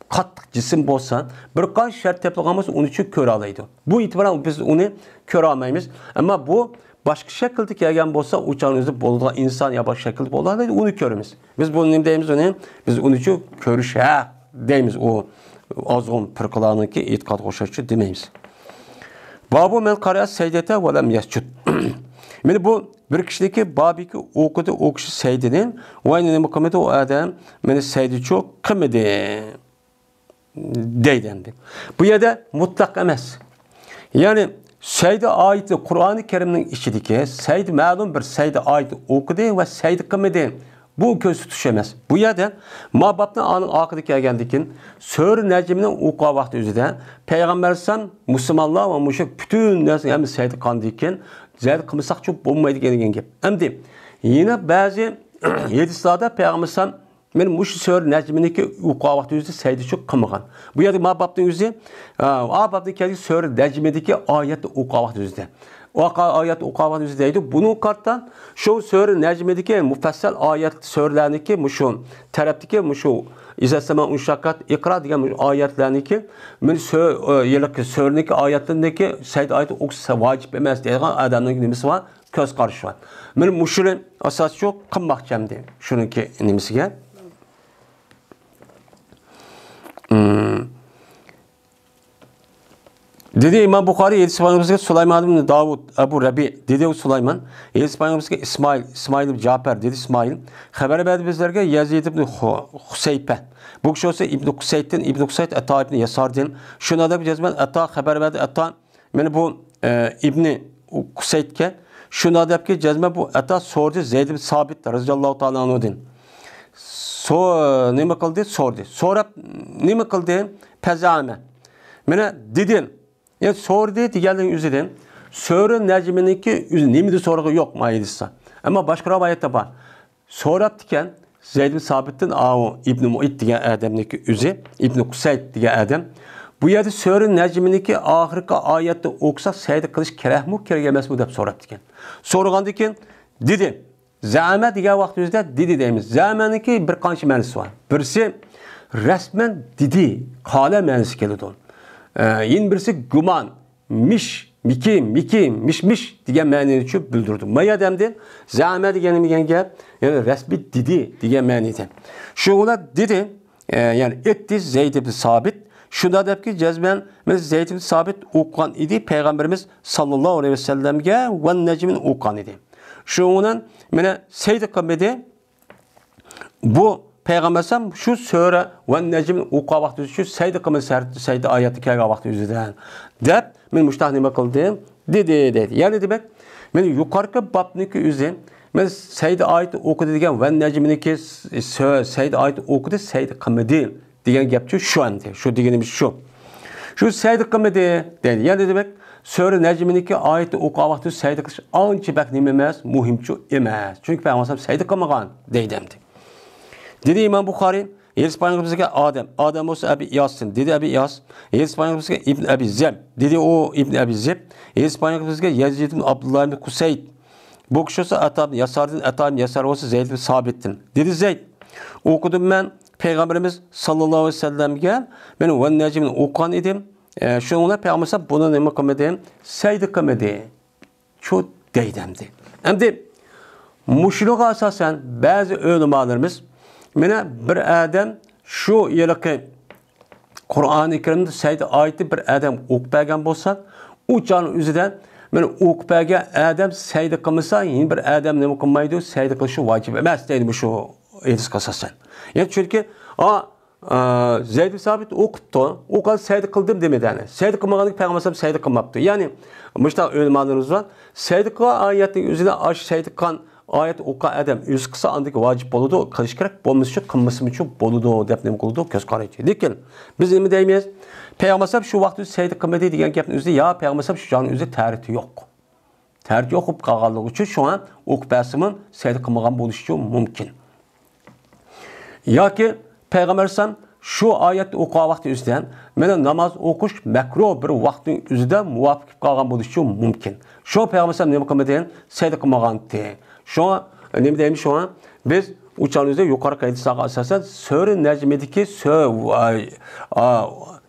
قاتتىق جىسىم بولسا، بىر قانچە شەرت تېپىلغان بولسا، ئۇنى چۈ كۆرەلەيدۇ. بۇ ئېتىبارەن بىز ئۇنى كۆرەلمەيمىز. ئەمما بۇ باشقا شەكىلدە كەلگەن بولسا، ئۇ چاغنىڭ ئۆزى بولىدىغان ئىنسان يا باشقا شەكىلدە بولىدۇ، ئۇنى كۆرىمىز. بىز بۇنى نېمە دەيمىز ئۇنى؟ بىز ئۇنى چۈ كۆرۈش ھەق دەيمىز ئۇ ئازغۇن پىرقىلارنىڭكى ئېتىقادىغا ئوخشاشچە دېمەيمىز. بابۇ مەن قارىئە سەجدەتە ۋە لەم يەسجۇد. مانا بۇ بىر كىشىنىڭكى بابىكى ئوقۇدى، ئۇ كىشى سەجدىنى ۋە نېمە قىلمىدى ئۇ ئادەم؟ مانا سەجدىچۇ قىلمىدى دەيدۇ ئەمدى. بۇ يەردە مۇتلەق ئەمەس. يەنى سەجدە ئايىتى، قۇرئانى كەرىمنىڭ ئىچىدىكى سەجدە، مەلۇم بىر سەجدە ئايىتى ئوقۇدى ۋە سەجدە قىلمىدى. بۇ كۆرسىتىش ئەمەس. بۇ يەردە ما بابنىڭ ئانىڭ ئاخىرىدا كەلگەندىكىن، سۈرە نەجمنى ئوقۇغان ۋاقتى ئۆزىدە پەيغەمبەر ئەلەيھىسسالام مۇسۇلمانلار ۋە مۇشۇ پۈتۈن نەرسە ھەممە سەجدە قىلغاندىكىن، سەجدە قىلمىساقچۇ بولمايدىكەن دېگەن گەپ. ئەمدى يەنە بەزى ھەدىسلاردا پەيغەمبەر ئەلەيھىسسالام مانا مۇشۇ سۈرە نەجمنىكى ئوقۇغان ۋاقتى ئۆزىدە سەجدىچۇ قىلمىغان. بۇ يەردە ما بابنىڭ ئۆزى، ئا، ئا بابنىڭ كەلگەن سۈرە نەجمدىكى ئايەتنى ئوقۇغان ۋاقتى ئۆزىدە. ئايەت ئوقۇغان ۋاقتى ئۆزىدە دەيدۇ. بۇنىڭغا قارىتا شۇ سۈرە نەجمدىكى مۇپەسسەل ئايەت سۈرىلەرنىڭكى مۇشۇ تەرەپتىكى مۇشۇ ئىزا سەما ئۇنشاكات ئىقرا دېگەن مۇشۇ ئايەتلەرنىڭكى، مانا سۈ-، ئە، ھېلىقى سۈرىنىڭكى ئايەتلىرىنىڭكى سەجدە ئايەت ئوقۇش ۋاجىپ ئەمەس دەيدىغان ئادەمنىڭ نېمىسى بار؟ كۆز قارىشى بار. مانا مۇشۇنى ئاساسچۇ قىلماقچى ئەمدى شۇنىڭكى نېمىسىگە. مم. دېدى ئىمام بۇخارىي، ھەدىس پەيغەمبىرىمىزگە سۇلايمان ئىبن داۋۇد، ئەبۇ رەبىئ، دېدى ئۇ سۇلايمان، ھەدىس پەيغەمبىرىمىزگە ئىسمائىل، ئىسمائىل ئىبن جەپەر، دېدى ئىسمائىل، خەۋەر بەردى بىزلەرگە يەزىد ئىبن خۇ-، خۇسەيپە. بۇ كىشى بولسا ئىبن قۇسەيتتىن، ئىبن قۇسەيت ئەتا ئىبن ياساردىن. شۇنىڭ دەپ جەزمەن ئەتا خەۋەر بەردى، ئەتا، مانا بۇ، ئە، ئىبنى قۇسەيتكە. شۇنىڭ دەپكى جەزمەن بۇ ئەتا سورىدى زەيد ئىبن سابىت رەزىياللاھۇ تائالا ئەنھۇدىن. سو-، نېمە قىلدى؟ سورىدى. سوراپ نېمە قىلدى؟ پەزەمە. مانا دېدى. يەنى سورىدى دېگەننىڭ ئۆزىدىن سۆرە نەجمىنىڭكى ئۆزى نېمىدە سورىغى يوق ما ھەدىستە. ئەمما باشقا رىۋايەتتە بار. سوراپتىكەن زەيد بىن سابىتتىن، ئاۋۇ ئىبنى مۇئىت دېگەن ئادەمنىڭكى ئۆزى، ئىبنى قۇسەيت دېگەن ئادەم، بۇ يەردە سۆرە نەجمىنىڭكى ئاخىرقى ئايەتنى ئوقۇساق سەجدە قىلىش كېرەكمۇ، كېرەك ئەمەسمۇ دەپ سوراپتىكەن. سورىغاندىن كېيىن دېدى. زەئەمە دېگەن ۋاقتىمىزدا دېدى دەيمىز. زەئەمەنىڭكى بىر قانچە مەنىسى بار. بىرسى رەسمەن دېدى، قالە مەنىسى كېلىدۇ. ئە، يەنە بىرسى گۇمان، مىش، مىكى، مىكى، مىش، مىش دېگەن مەنىنى چۈ بىلدۈرىدۇ. ما يەردە ئەمدى زەئەمە دېگەن نېمە دېگەن گەپ؟ يەنى رەسمىي دېدى دېگەن مەنىدە. شۇ بىلەن دېدى، ئە، يەنى ئېيتتى زەيد ئىبن سابىت. شۇنداق دەپكى جەزمەن، مانا زەيد ئىبن سابىت ئوقۇغان ئىدى، پەيغەمبىرىمىز ساللاللاھۇ ئەلەيھى ۋەسەللەمگە ۋەن نەجمىنى ئوقۇغان ئىدى. شۇنىڭ بىلەن مانا سەجدە قىلمىدى. بۇ پەيغەمبەر ئەلەيھىسسالام شۇ سۈرە ۋەن نەجمنى ئوقۇغان ۋاقتى ئۈچۈن سەجدە قىلمىدى، سەجدە ئايەتى كەلگەن ۋاقتى ئۆزىدە دەپ، مەن مۇشتاق نېمە قىلدىم؟ دېدى، دەيدۇ. يەنى دېمەك، مەن يۇقىرىقى بابنىڭكى ئۆزى، مەن سەجدە ئايىتى ئوقۇدى دېگەن ۋەن نەجمنىڭكى سۆ-، سەجدە ئايىتى ئوقۇدى، سەجدە قىلمىدى دېگەن گەپچۇ شۇ ئەمدى. شۇ دېگىنىمىز شۇ. شۇ سەجدە قىلمىدى دەيدۇ. يەنى دېمەك، سۈرە نەجمنىڭكى ئايىتى ئوقۇغان ۋاقتى سەجدە قىلىش ئانچە بەك نېمە ئەمەس، مۇھىمچۇ ئەمەس. چۈنكى پەيغەمبەر سەجدە قىلمىغان دەيدۇ ئەمدى. دېدى ئىمام بۇخارىي، ھەدىس پايغىمبىرىمىزگە ئادەم، ئادەم بولسا ئەبى ئىياستىن، دېدى ئەبى ئىياس، ھەدىس پايغىمبىرىمىزگە ئىبن ئەبى زەب، دېدى ئۇ ئىبن ئەبى زەب، ھەدىس پايغىمبىرىمىزگە يەزىد ئىبن ئابدۇللا ئىبن قۇسەيت، بۇ كىشى بولسا ئەتا ئىبن ياساردىن، ئەتا ئىبن ياسار بولسا زەيد ئىبن سابىتتىن. دېدى زەيد، ئوقۇدۇم مەن پەيغەمبىرىمىز ساللاللاھۇ ئەلەيھى ۋەسەللەمگە، مەن ۋەن نەجمنى ئوقۇغان ئىدىم. ئە، شۇنىڭ بىلەن پەيغەمبىرىمىز بۇنى نېمە قىلمىدى؟ سەجدە قىلمىدى. شۇ دەيدۇ ئەمدى. ئەمدى مۇشۇنىڭغا ئاساسەن بەزى ئۆلىمالىرىمىز، مانا بىر ئادەم شۇ ھېلىقى قۇرئانى كەرىمدە سەجدە ئايىتى بىر ئادەم ئوقۇپ بەرگەن بولسا، ئۇ چاغنىڭ ئۆزىدە مانا ئوقۇپ بەرگەن ئادەم سەجدە قىلمىسا، يەنە بىر ئادەم نېمە قىلمايدۇ؟ سەجدە قىلىشى ۋاجىپ ئەمەس دەيدۇ مۇشۇ ھەدىسكە ئاساسەن. يەنى چۈنكى، ئا، ئا، زەيد بىن سابىت ئوقۇپتۇ. ئوقۇغان سەجدە قىلدىم دېمىدى يەنى. سەجدە قىلمىغاندىكىن پەيغەمبەر ئەلەيھىسسالام سەجدە قىلماپتۇ. يەنى مۇشۇنداق ئۆلىمالىرىمىز بار. سەجدە قىلغان ئايەتنىڭ ئۆزىدە ئاشۇ سەجدە قىلغان ئايەت ئوقۇغان ئادەم ئۆزى قىلسا ئاندىكى ۋاجىپ بولىدۇ، قىلىش كېرەك، بولمىسىچۇ، قىلمىسىمۇچۇ بولىدۇ دەپ نېمە قىلىدۇ؟ كۆز قارىيدۇ. لېكىن بىز نېمە دەيمىز؟ پەيغەمبەر ئەلەيھىسسالام شۇ ۋاقىتتا سەجدە قىلمىدى دېگەن گەپنىڭ ئۆزىدە، يا پەيغەمبەر ئەلەيھىسسالام شۇ چاغنىڭ ئۆزىدە تەرىتى يوق. تەرىتى يوق بولۇپ قالغانلىقى ئۈچۈن شۇڭا ئوقۇپ بەرسىمۇ سەجدە قىلمىغان بولۇشىچۇ مۇمكىن. ياكى پەيغەمبەر ئەلەيھىسسالام شۇ ئايەتنى ئوقۇغان ۋاقتى ئۆزىدە مانا ناماز ئوقۇش مەكرۇھ بىر ۋاقىتنىڭ ئۆزىدە مۇۋاپىق كېلىپ قالغان بولۇشىچۇ مۇمكىن. شۇ پەيغەمبەر ئەلەيھىسسالام نېمە قىلمىدى؟ سەجدە قىلمىغانتى. شۇڭا نېمە دەيمىز شۇڭا؟ بىز ئۇ چاغنىڭ ئۆزىدە يۇقىرىقى ھەدىسلەرگە ئاساسەن سۈرە نەجمىدىكى سۆ-، ئا، ئا،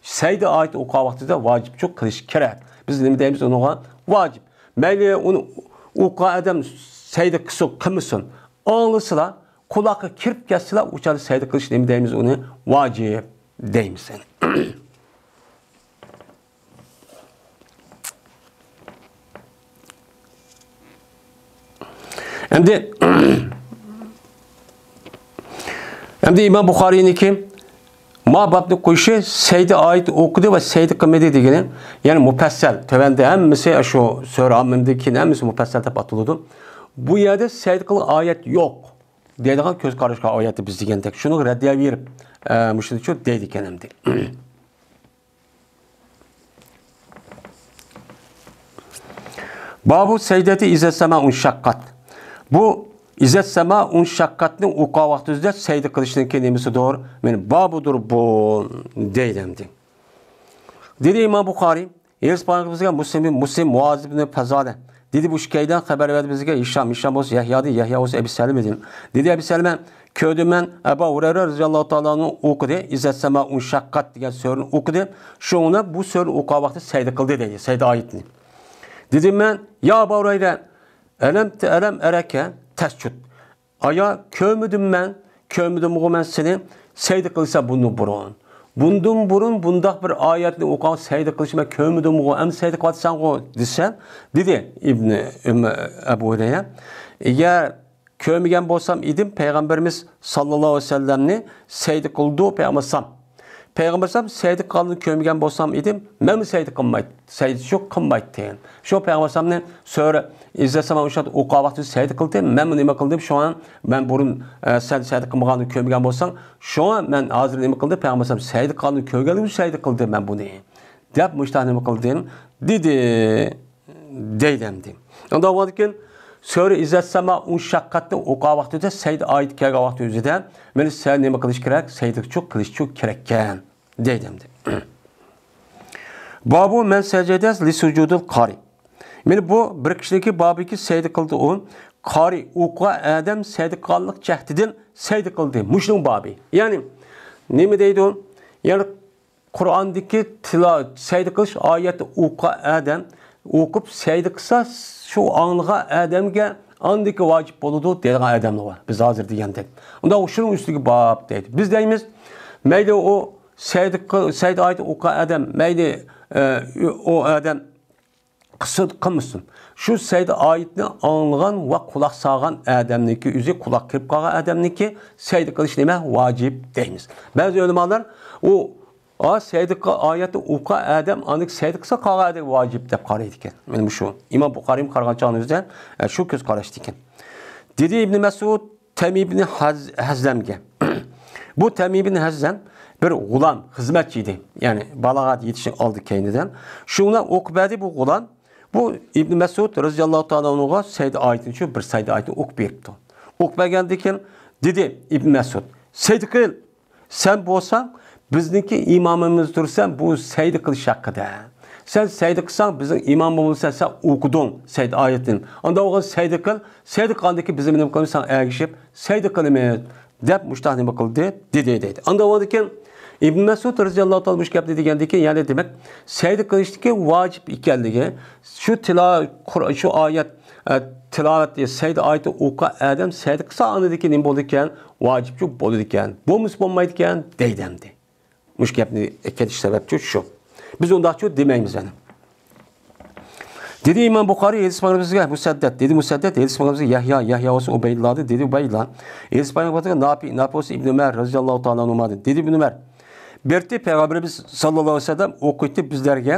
سەجدە ئايىتى ئوقۇغان ۋاقتىدا ۋاجىپچۇ قىلىش كېرەك. بىز نېمە دەيمىز ئۇنىڭغا؟ ۋاجىپ. مەيلى ئۇنى ئوقۇغان ئادەم سەجدە قىلسۇن، قىلمىسۇن. ئاڭلىسىلا، قۇلاققا كىرىپ كەتسىلا، ئۇ چاغدا سەجدە قىلىش نېمە دەيمىز ئۇنى؟ ۋاجىپ دەيمىز. ئەمدى، ئەمدى ئىمام بۇخارىينىڭكى ما بابنى قويۇشى سەجدە ئايىتى ئوقۇدى ۋە سەجدە قىلمىدى دېگىنى، يەنى مۇپەسسەل، تۆۋەندە ھەممىسى شۇ سۈرە ئاممىدىن كېيىن ھەممىسى مۇپەسسەل دەپ ئاتىلىدۇ. بۇ يەردە سەجدە قىلغان ئايەت يوق دەيدىغان كۆز قاراشقا ئايەتتە بىز دېگەندەك. شۇنىڭغا رەددىيە بېرىپ، ئە، مۇشۇنىچۇ دەيدىكەن ئەمدى. بابۇ سەجدەتى ئىزە سەما ئۇنشەققات. بۇ ئىزە سەما ئۇنشەققاتنى ئوقۇغان ۋاقتىمىزدا سەجدە قىلىشنىڭكى نېمىسىدۇر؟ مانا بابىدۇر بۇ دەيدۇ ئەمدى. دېدى ئىمام بۇخارىي، ھەدىس پايغىمبىرىمىزگە مۇسلىم، مۇسلىم، مۇئاز ئىبنى پازالە. دېدى، بۇ ئىككىيلەن خەۋەر بەردى بىزگە، ھىشام، ھىشام بولسا يەھيادىن، يەھيا بولسا ئەبى سەلىمىدىن. دېدى ئەبى سەلىمە، كۆردۈم مەن ئەبا ھۇرەيرە رەزىياللاھۇ تائالا ئەنھۇ ئوقۇدى، ئىزە سەما ئۇنشەققات دېگەن سۈرىنى ئوقۇدى. شۇڭا بۇ سۈرىنى ئوقۇغان ۋاقتىدا سەجدە قىلدى دەيدۇ، سەجدە ئايىتىنى. دېدىم مەن، يا ئەبا ھۇرەيرە، ئەلەم، ئەلەم ئەرەكە تەسجۇد. ئايا، كۆرمىدىم مەن، كۆرمىدىمغۇ مەن سېنى سەجدە قىلسا بۇندىن بۇرۇن. بۇندىن بۇرۇن بۇنداق بىر ئايەتنى ئوقۇغان سەجدە قىلىشنى مەن كۆرمىدىمغۇ، ئەمدى سەجدە قىلىۋاتىسەنغۇ دېسە، دېدى ئىبنى ئەبۇ ھۇرەيرە، ئەگەر كۆرمىگەن بولسام ئىدىم، پەيغەمبىرىمىز ساللاللاھۇ ئەلەيھى ۋەسەللەمنى سەجدە قىلىدۇ پەيغەمبەر ئەلەيھىسسالام. پەيغەمبەر ئەلەيھىسسالام سەجدە قىلغاننى كۆرمىگەن بولسام ئىدىم، مەنمۇ سەجدە قىلمايتتىم. سەجدە شۇ قىلمايتتىم. شۇ پەيغەمبەر ئەلەيھىسسالامنى سۆرە ئىززەت سامان ئۇشاتتى ئوقۇغان ۋاقتىدا سەجدە قىلدى. مەنمۇ نېمە قىلدىم؟ شۇڭا مەن بۇرۇن، ئە، سەن سەجدە قىلمىغاننى كۆرمىگەن بولساڭ، شۇڭا مەن ھازىر نېمە قىلدىم؟ پەيغەمبەر ئەلەيھىسسالام سەجدە قىلغاننى كۆرگەنلىكى سەجدە قىلدىم مەن بۇنى، دەپ مۇشۇنداق نېمە قىلدىم؟ دېدى. دەيدۇ ئەمدى. ئۇنداق بولغاندىكىن، سۈرە ئىززەت ساما ئۇنشەققەتنى ئوقۇغان ۋاقتىدا، سەجدە ئايىتى كەلگەن ۋاقتى ئۆزىدە، مانا سەن نېمە قىلىش كېرەك؟ سەجدە قىلىشچۇ كېرەككەن، دەيدۇ ئەمدى. بابۇ مەن سەجەدە لىسۇجۇدىل قارى. مانا بۇ بىر كىشىنىڭكى بابىكى سەجدە قىلدى ئۇ. قارى ئوقۇغان ئادەم سەجدە قىلغانلىق جەھىتىدىن سەجدە قىلدى. مۇشۇنىڭ بابى. يەنى نېمە دەيدۇ؟ يەنى قۇرئاندىكى تىلا-، سەجدە قىلىش ئايەتنى ئوقۇغان ئادەم ئوقۇپ سەجدە قىلسا، شۇ ئاڭلىغان ئادەمگە ئاندىكى ۋاجىپ بولىدۇ دەيدىغان ئادەملەر بار. بىز ھازىر دېگەندەك. ئۇنداق شۇنىڭ ئۈستىگە باب دەيدۇ. بىز دەيمىز، مەيلى ئۇ سەجدە قىل-، سەجدە ئايىتى ئوقۇغان ئادەم، مەيلى، ئە، ئۇ ئادەم قىلسۇن، قىلمىسۇن. شۇ سەجدە ئايىتىنى ئاڭلىغان ۋە قۇلاق سالغان ئادەمنىڭكى ئۆزى، قۇلاق كىرىپ قالغان ئادەمنىڭكى سەجدە قىلىش نېمە؟ ۋاجىپ دەيمىز. بەزى ئۆلىمالار ئۇ، ئا، سەجدە قىل-، ئايەتنى ئوقۇغان ئادەم ئاندىن سەجدە قىلسا قالغان ئادەم ۋاجىپ دەپ قارايدىكەن. مانا مۇشۇ. ئىمام بۇخارىيمۇ قارىغان چاغنىڭ ئۆزىدە، ئە، شۇ كۆز قاراشتىكەن. دېدى ئىبنى مەسئۇد، تەمىم ئىبنى ھەز-، ھەزلەمگە. بۇ تەمىم ئىبنى ھەزلەم بىر غۇلام، خىزمەتچى ئىدى. يەنى بالاغەت يېتىشنىڭ ئالدى كەينىدە. شۇنى ئوقۇپ بەردى بۇ غۇلام. بۇ ئىبنى مەسئۇد رەزىياللاھۇ تائالا ئەنھۇغا سەجدە ئايىتىنى شۇ بىر سەجدە ئايىتىنى ئوقۇپ بېرىپتۇ. ئوقۇپ بەرگەندىن كېيىن دېدى ئىبنى مەسئۇد، سەجدە قىل! سەن بولساڭ بىزنىڭكى ئىمامىمىزدۇرسەن بۇ سەجدە قىلىش ھەققىدە. سەن سەجدە قىلساڭ بىزنىڭ ئىمامىمىزسەن، سەن ئوقۇدۇڭ سەجدە ئايىتىنى. ئانداق بولغان سەجدە قىل، سەجدە قىلغاندىن كېيىن بىز نېمە قىلىمىز؟ ساڭا ئەگىشىپ سەجدە قىلىمىز، دەپ مۇشۇنداق نېمە قىلدى؟ دېدى، دەيدۇ. ئانداق بولغاندىن كېيىن ئىبن مەسئۇد رەزىياللاھۇ تائالا مۇشۇ گەپنى دېگەندىن كېيىن، يەنى دېمەك، سەجدە قىلىشتىكى ۋاجىپ ئىكەنلىكى، شۇ تىلا-، قۇر-، شۇ ئايەت، ئە، تىلاۋەت، سەجدە ئايىتى ئوقۇغان ئادەم سەجدە قىلسا ئاندىن كېيىن نېمە بولىدىكەن؟ ۋاجىپچۇ بولىدىكەن. بولمىسا بولمايدىكەن، دەيدۇ ئەمدى. مۇشۇ گەپنى كېلىش سەۋەبچۇ شۇ. بىز ئۇنداقچۇ دېمەيمىز ئەنە. دېدى ئىمام بۇخارىي، ھەدىس پەيغەمبىرىمىزگە مۇسەددەت، دېدى مۇسەددەت، ھەدىس پەيغەمبىرىمىزگە يەھيا، يەھيا بولسا ئۇبەيدۇللا، دېدى ئۇبەيدۇللا. ھەدىس پەيغەمبىرىمىزگە ناپى، ناپى بولسا ئىبنى ئۆمەر رەزىياللاھۇ تائالا ئەنھۇما، دېدى ئىبنى ئۆمەر. بىر قېتى پەيغەمبىرىمىز ساللاللاھۇ ئەلەيھى ۋەسەللەم ئوقۇيتتى بىزلەرگە،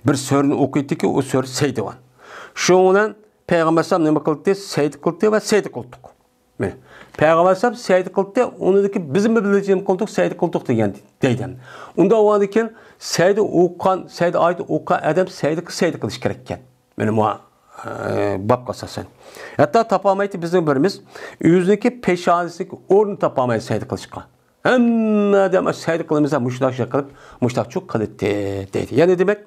بىر سۈرىنى ئوقۇيتتىكى، ئۇ سۈرە سەجدە بولغان. شۇنىڭ بىلەن پەيغەمبەر ئەلەيھىسسالام نېمە قىلدى؟ سەجدە قىلدى ۋە سەجدە قىلدۇق. مانا، پەيغەمبەر ئەلەيھىسسالام سەجدە قىلدى، ئۇنىڭدىن كېيىن بىزمۇ بىللە نېمە قىلدۇق؟ سەجدە قىلدۇق دېگەن، دەيدۇ. ئۇنداق بولغاندىن كېيىن سەجدە ئوقۇغان، سەجدە ئايىتى ئوقۇغان ئادەم سەجدە قىل-، سەجدە قىلىش كېرەككەن. مانا بۇ، ئە، بابقا ئاساسەن. ھەتتا تاپالمايتتى بىزنىڭ بىرىمىز، ئۆزىنىڭكى پېشانىسىدىكى ئورنىنى تاپالمايدۇ سەجدە قىلىشقا. ھەممە ئادەم سەجدە قىلىمىز دەپ مۇشۇنداق شەكىل قىلىپ، مۇشۇنداقچۇ قىلىتتى، دەيدۇ. يەنى دېمەك،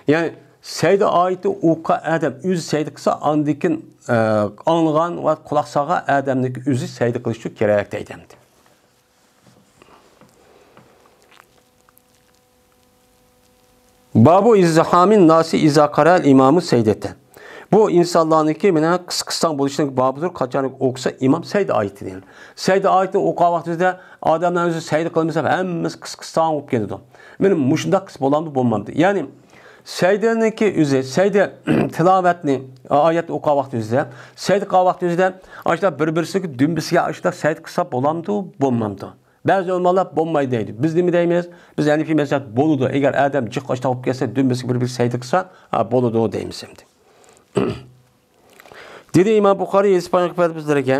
يەنى سەجدە ئايىتى ئوقۇغان ئادەم ئۆزى سەجدە قىلسا، ئاندىن كېيىن، ئە، ئاڭلىغان ۋە قۇلاق سالغان ئادەمنىڭكى ئۆزى سەجدە قىلىشچۇ كېرەك، دەيدۇ ئەمدى. بابۇ ئىزدىھامىن ناسى ئىزا قارەل ئىمامۇ سەجدەتەن. بۇ ئىنسانلارنىڭكى مېنىڭ قىس-، قىسساڭ بولۇشىنىڭ بابىدۇر، قاچان ئوقۇسا ئىمام سەجدە ئايىتىنى. سەجدە ئايىتىنى ئوقۇغان ۋاقتىمىزدا ئادەملەر ئۆزى سەجدە قىلمىسا، ھەممىسى قىس-، قىسساڭ بولۇپ كېتىدۇ. مېنىڭ مۇشۇنداق قىس بولامدۇ، بولمامدۇ؟ يەنى سەجدىنىڭكى ئۆزى، سەجدە تىلاۋەتنى، ئايەتنى ئوقۇغان ۋاقتىمىزدا، سەجدە قىلغان ۋاقتىمىزدا، ئاشۇنداق بىر-بىرسىگە دۈمبىسىگە ئاشۇنداق سەجدە قىلسا بولامدۇ، بولمامدۇ؟ بەزى ئۆلىمالار بولمايدۇ دەيدۇ. بىز نېمە دەيمىز؟ بىز ھەنىفىي مەزھەپ بولىدۇ. ئەگەر ئادەم جىق ئاشتاق بولۇپ كەتسە، دۈمبىسىگە بىر-بىر سەجدە قىلسا، ھا، بولىدۇ دەيمىز ئەمدى. دېدى ئىمام بۇخارىي، ھەدىس پەيغەمبىرىمىزلەرگە،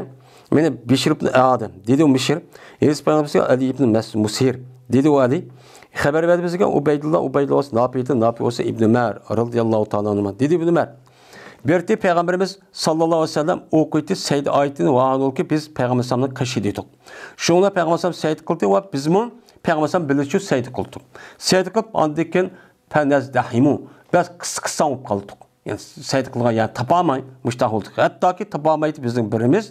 مېنى بىشر ئىبن ئادەم، دېدى ئۇ بىشر. ھەدىس پەيغەمبىرىمىزگە ئەلى ئىبن مەس-، مۇسھىر، دېدى ئۇ ئەلى. خەۋەر بەردى بىزگە ئۇبەيدۇللا، ئۇبەيدۇللا بولسا ناپىي، ناپىي بولسا ئىبن ئۆمەر رەزىياللاھۇ تائالا ئەنھۇما. دېدى ئىبن ئۆمەر، بىر قېتى پەيغەمبىرىمىز ساللاللاھۇ ئەلەيھى ۋەسەللەم ئوقۇيتتى سەجدە ئايىتىنى، ۋاھالۇكى بىز پەيغەمبەر ئەلەيھىسسالامنىڭ قېشىدا ئىدۇق. شۇڭا پەيغەمبەر ئەلەيھىسسالام سەجدە قىلدى ۋە بىزمۇ پەيغەمبەر ئەلەيھىسسالام بىلەن شۇ سەجدە قىلدۇق. سەجدە قىلىپ، ئاندىن كېيىن پەنەزدەھىمۇ، بەس قىس-، قىسساڭ بولۇپ قالدۇق. يەنى سەجدە قىلىدىغان يەرنى تاپالماي مۇشۇنداق بولدۇق. ھەتتاكى تاپالمايتتى بىزنىڭ بىرىمىز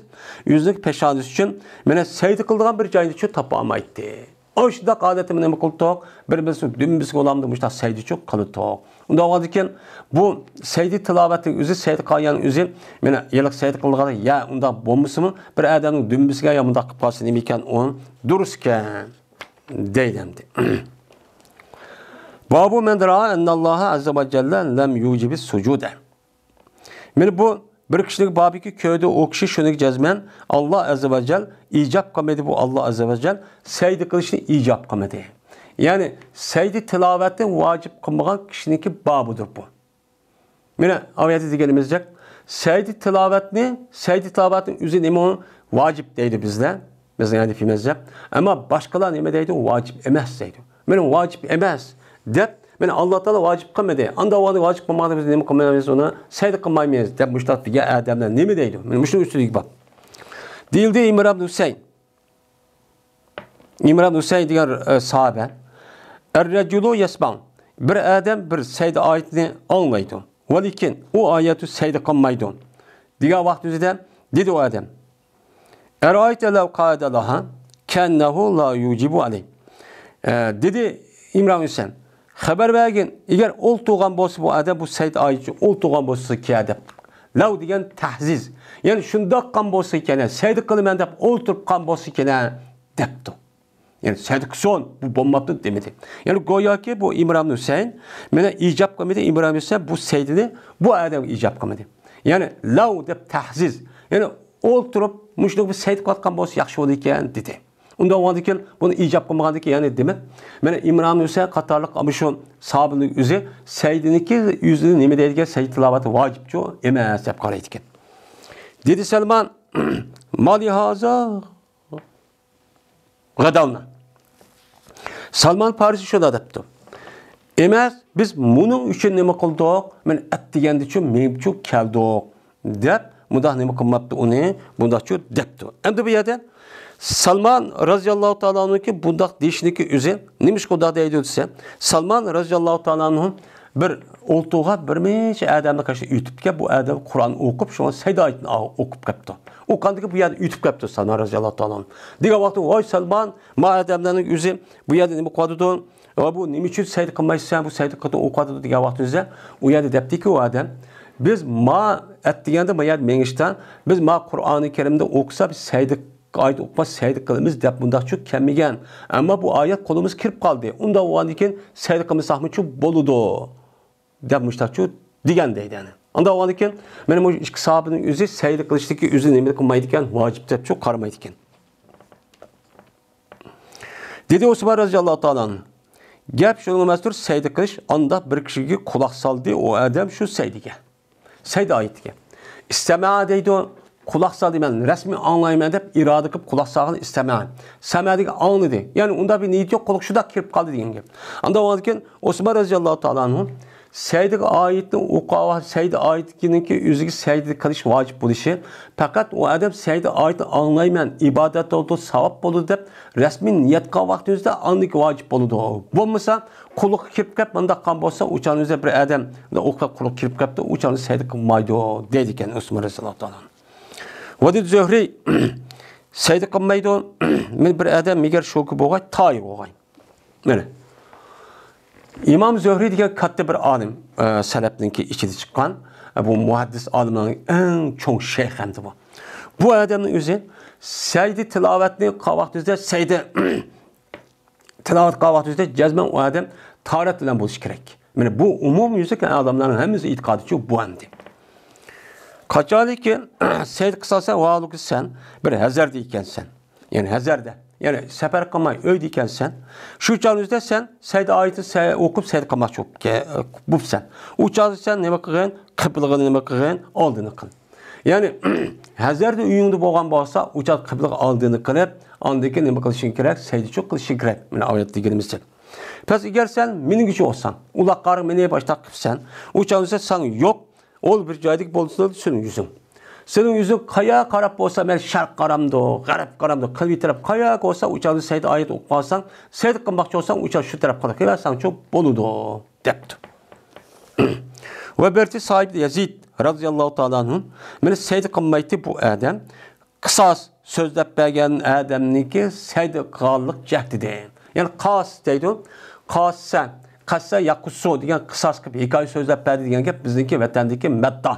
ئۆزىنىڭ پېشانىسى ئۈچۈن مانا سەجدە قىلىدىغان بىر جاينى شۇ تاپالمايتتى. ئاشۇنداق ھالەتتە نېمە قىلدۇق؟ بىر-بىرسى دۈمبىسىگە ئۇلامدا مۇشۇنداق سەجدىچۇ قىلدۇق. ئۇنداق بولغاندىكىن، بۇ سەجدە تىلاۋەتنىڭ ئۆزى، سەجدە قىلغاننىڭ ئۆزى، مانا ھېلىقى سەجدە قىلغان، يا ئۇنداق بولمىسىمۇ، بىر ئادەمنىڭ دۈمبىسىگە يا مۇنداق قىلىپ قالسا نېمە ئىكەن، ئۇ دۇرۇس ئىكەن دەيدۇ ئەمدى. بابۇ مەن رائا ئەنناللاھە ئەززە ۋە جەللە لەم يۇجىبىس سۇجۇدە. مانا بۇ بىر كىشىنىڭ بابىكى كۆردى، ئۇ كىشى شۇنى جەزمەن، ئاللا ئەززە ۋە جەل ئىجاب قىلمىدى، بۇ ئاللا ئەززە ۋە جەل سەجدە قىلىشنى ئىجاب قىلمىدى. يەنى سەجدە تىلاۋەتنى ۋاجىپ قىلمىغان كىشىنىڭكى بابىدۇر بۇ. مانا ئايەتتە دېگىنىمىزدەك، سەجدە تىلاۋەتنى، سەجدە تىلاۋەتنىڭ ئۆزى نېمە ئۇ؟ ۋاجىپ دەيدۇ بىزلەر. بىزنىڭ ھەنىفىي مەزھەپ. ئەمما باشقىلار نېمە دەيدۇ؟ ۋاجىپ ئەمەس دەيدۇ. مانا ۋاجىپ ئەمەس دەپ، مانا ئاللا تائالا ۋاجىپ قىلمىدى. ئانداق ۋاجىپ قىلمىغاندا بىز نېمە قىلمايمىز ئۇنى؟ سەجدە قىلمايمىز دەپ مۇشۇنداق دېگەن ئادەملەر نېمە دەيدۇ؟ مانا مۇشۇنىڭ ئۈستىدىكى باب. دېيىلدى ئىمران ھۈسەيىن. ئىمران ھۈسەيىن دېگەن، ئە، ساھابە. ئەررەجۇلۇ يەسمەئۇ. بىر ئادەم بىر سەجدە ئايىتىنى ئاڭلايدۇ. ۋەلىكىن ئۇ ئايەتتە سەجدە قىلمايدۇ. دېگەن ۋاقتىمىزدا دېدى ئۇ ئادەم. ئەرائەيتە لەۋ قائەدە لەھا كەئەننەھۇ لا يۇجىبۇ ئەلەيھ. ئە، دېدى ئىمران ھۈسەيىن. خەۋەر بەرگىن، ئەگەر ئولتۇرغان بولسا بۇ ئادەم، بۇ سەجدە ئايىتى ئۈچۈن ئولتۇرغان بولسا كە دەپ. لەۋ دېگەن تەھزىز. يەنى شۇنداق قىلغان بولسا كەنە، سەجدە قىلىمەن دەپ ئولتۇرۇپ قالغان بولسا كەنە دەپتۇ. يەنى سەجدە قىلسۇن، بۇ بولماپتۇ دېمىدى. يەنى گوياكى بۇ ئىمران ھۈسەيىن مانا ئىجاب قىلمىدى، ئىمران ھۈسەيىن بۇ سەجدىنى بۇ ئادەمگە ئىجاب قىلمىدى. يەنى لەۋ دەپ تەھزىز. يەنى ئولتۇرۇپ مۇشۇنداق بىر سەجدە قىلىۋاتقان بولسا ياخشى بولىدىكەن دېدى. ئۇنداق بولغاندىكىن بۇنى ئىجاب قىلمىغاندىكىن، يەنى دېمەك، مانا ئىمران ھۈسەيىن قاتارلىق مۇشۇ ساھابىنىڭ ئۆزى سەجدىنىڭكى ئۆزىنى نېمە دەيدىكەن، سەجدە تىلاۋەتى ۋاجىپچۇ ئەمەس دەپ قارايدىكەن. دېدى سەلمان، مالىھازا غەداۋنا. سالمان پارسى شۇنداق دەپتۇ. ئەمەس، بىز مۇنىڭ ئۈچۈن نېمە قىلدۇق؟ مەن ئەتىگەندىچۇ مېڭىپچۇ كەلدۇق، دەپ مۇنداق نېمە قىلماپتۇ ئۇنى، بۇنداقچۇ دەپتۇ. ئەمدى بۇ يەردە سالمان رازىياللاھۇ تائالا ئەنھۇكى بۇنداق دېيىشنىكى ئۆزى نېمىشقا ئۇنداق دەيدۇ دېسە، سالمان رازىياللاھۇ تائالا ئەنھۇ بىر ئولتۇرغان بىر نەچچە ئادەمنى قېشىدا ئۆتۈپ كەپ، بۇ ئادەم قۇرئان ئوقۇپ، شۇڭا سەجدە ئايىتىنى ئوقۇپ كەپتۇ. ئوقۇغاندىكىن بۇ يەردە ئۆتۈپ كەپتۇ سالمان رازىياللاھۇ تائالا ئەنھۇ. دېگەن ۋاقىتتا، ۋاي سالمان، ما ئادەملەرنىڭ ئۆزى بۇ يەردە نېمە قىلىۋاتىدۇ؟ ۋە بۇ نېمە ئۈچۈن سەجدە قىلمايسەن، بۇ سەجدە قىلىدۇ ئوقۇۋاتىدۇ دېگەن ۋاقتىمىزدا، ئۇ يەردە دەپتىكى ئۇ ئادەم، بىز ما ئەتىگەندە ما يەردە مېڭىشتا، بىز ما قۇرئانى كەرىمدە ئوقۇسا، بىز سەجدە ئايەت ئوقۇماس، سەجدە قىلىمىز دەپ مۇنداقچۇ كەلمىگەن. ئەمما بۇ ئايەت قولىمىزغا كىرىپ قالدى. ئۇنداق بولغاندىن كېيىن سەجدە قىلمىساقمۇچۇ بولىدۇ، دەپ مۇشۇنداقچۇ دېگەن دەيدۇ يەنى. ئۇنداق بولغاندىن كېيىن، مانا مۇشۇ ئىككى ساھابىنىڭ ئۆزى سەجدە قىلىشتىكى ئۆزى نېمە قىلمايدىكەن، ۋاجىپ دەپچۇ قارىمايدىكەن. دېدى ئوسمان رازىياللاھۇ تائالا ئەنھۇ، گەپ شۇنىڭ ئەمەستۇر، سەجدە قىلىش، ئانداق بىر كىشىگە قۇلاق سالدى ئۇ ئادەم شۇ سەجدىگە. سەجدە ئايىتىگە. ئىستەمەئە دەيدۇ، قۇلاق سالدى، مەن رەسمىي ئاڭلايمەن دەپ ئىرادە قىلىپ قۇلاق سالغان ئىستەمەئە. سەمەئە دېگەن ئاڭلىدى. يەنى ئۇنداق بىر نىيىتى يوق، قۇلىقى شۇنداق كىرىپ قالدى دېگەن گەپ. ئانداق بولغاندىكىن ئوسمان رازىياللاھۇ تائالا ئەنھۇ سەجدە ئايىتىنى ئوقۇغان، سەجدە ئايىتىنىڭكى ئۆزىگە سەجدە قىلىش ۋاجىپ بولۇشى، پەقەت ئۇ ئادەم سەجدە ئايىتىنى ئاڭلايمەن، ئىبادەت بولىدۇ، ساۋاب بولىدۇ دەپ رەسمىي نىيەت قىلغان ۋاقتىمىزدا ئاندىكى ۋاجىپ بولىدۇ. بولمىسا، قۇلىقى كىرىپ كەپ، مۇنداق قىلغان بولسا، ئۇ چاغنىڭ ئۆزىدە بىر ئادەم ئوقۇپ قۇلىقى كىرىپ كەپتۇ، ئۇ چاغنى سەجدە قىلمايدۇ، دەيدىكەن ئوسمان رەزىياللاھۇ تائالا. ۋەدى زۆھرى سەجدە قىلمايدۇ. مەن بىر ئادەم مېگەر شوكى بولغاي، تايى بولغاي. مانا. ئىمام زۆھرى دېگەن كاتتا بىر ئالىم، ئە، سەلەپنىڭكى ئىچىدە چىققان، ئە، بۇ مۇھەددىس ئالىمنىڭ ئەڭ چوڭ شەيخى ئەمدى بۇ. بۇ ئادەمنىڭ ئۆزى سەجدە تىلاۋەتنى قىلغان ۋاقتىمىزدا سەجدە تىلاۋەت قىلغان ۋاقتىمىزدا جەزمەن ئۇ ئادەم تاھارەت بىلەن بولۇشى كېرەك. مانا بۇ ئومۇميۈزلۈك ئالىملارنىڭ ھەممىسى ئېتىقادىچۇ بۇ ئەمدى. قاچانكى سەجدە قىلساڭ سەن، ۋاھالۇكى سەن بىر ھەزەردە ئىكەنسەن. يەنى ھەزەردە. يەنى سەپەر قىلماي ئۆيدە ئىكەنسەن. شۇ چاغنىڭ ئۆزىدە سەن سەجدە ئايىتى سە-، ئوقۇپ سەجدە قىلماقچى بوپ كە-، بوپسەن. ئۇ چاغدا سەن نېمە قىلغىن؟ قىبلىغا نېمە قىلغىن؟ ئالدىنى قىل. يەنى ھەزەردە ئۆيۈڭدە بولغان بولسا، ئۇ چاغ قىبلىغا ئالدىنى قىلىپ، ئاندىن كېيىن نېمە قىلىشىڭ كېرەك؟ سەجدىچۇ قىلىشىڭ كېرەك. مانا ئايەت دېگىنىمىزدەك. پەس ئەگەر سەن مىنگۈچى بولساڭ، ئۇلاققا مىنىپ ئاشتاق قىپسەن، ئۇ چاغدا سەن يوق، ئول بىر جايدىكى بولسا سېنىڭ يۈزۈڭ. سېنىڭ يۈزۈڭ قاياغا قاراپ بولسا، مەن شەرق قارامدۇ، غەرب قارامدۇ، قىبلە تەرەپ قاياغا بولسا، ئۇ چاغدا سەجدە ئايەت ئوقۇپ قالساڭ، سەجدە قىلماقچى بولساڭ، ئۇ چاغ شۇ تەرەپ قىلىپ قىلىۋەرسەڭچۇ بولىدۇ، دەپتۇ. ۋە بىرسى ساھىب يەزىد رازىياللاھۇ تائالا ئەنھۇ، مېنى سەجدە قىلمايتتى بۇ ئادەم. قىساس سۆزلەپ بەرگەن ئادەمنىڭكى سەجدە قىلغانلىق جەھدىدىن. يەنى قاس دەيدۇ. قاسسە، قەسسە يەقۇسسۇ دېگەن قىساس قىلىپ ھېكايە سۆزلەپ بەردى دېگەن گەپ بىزنىڭكى ۋەتەندىكى مەددا.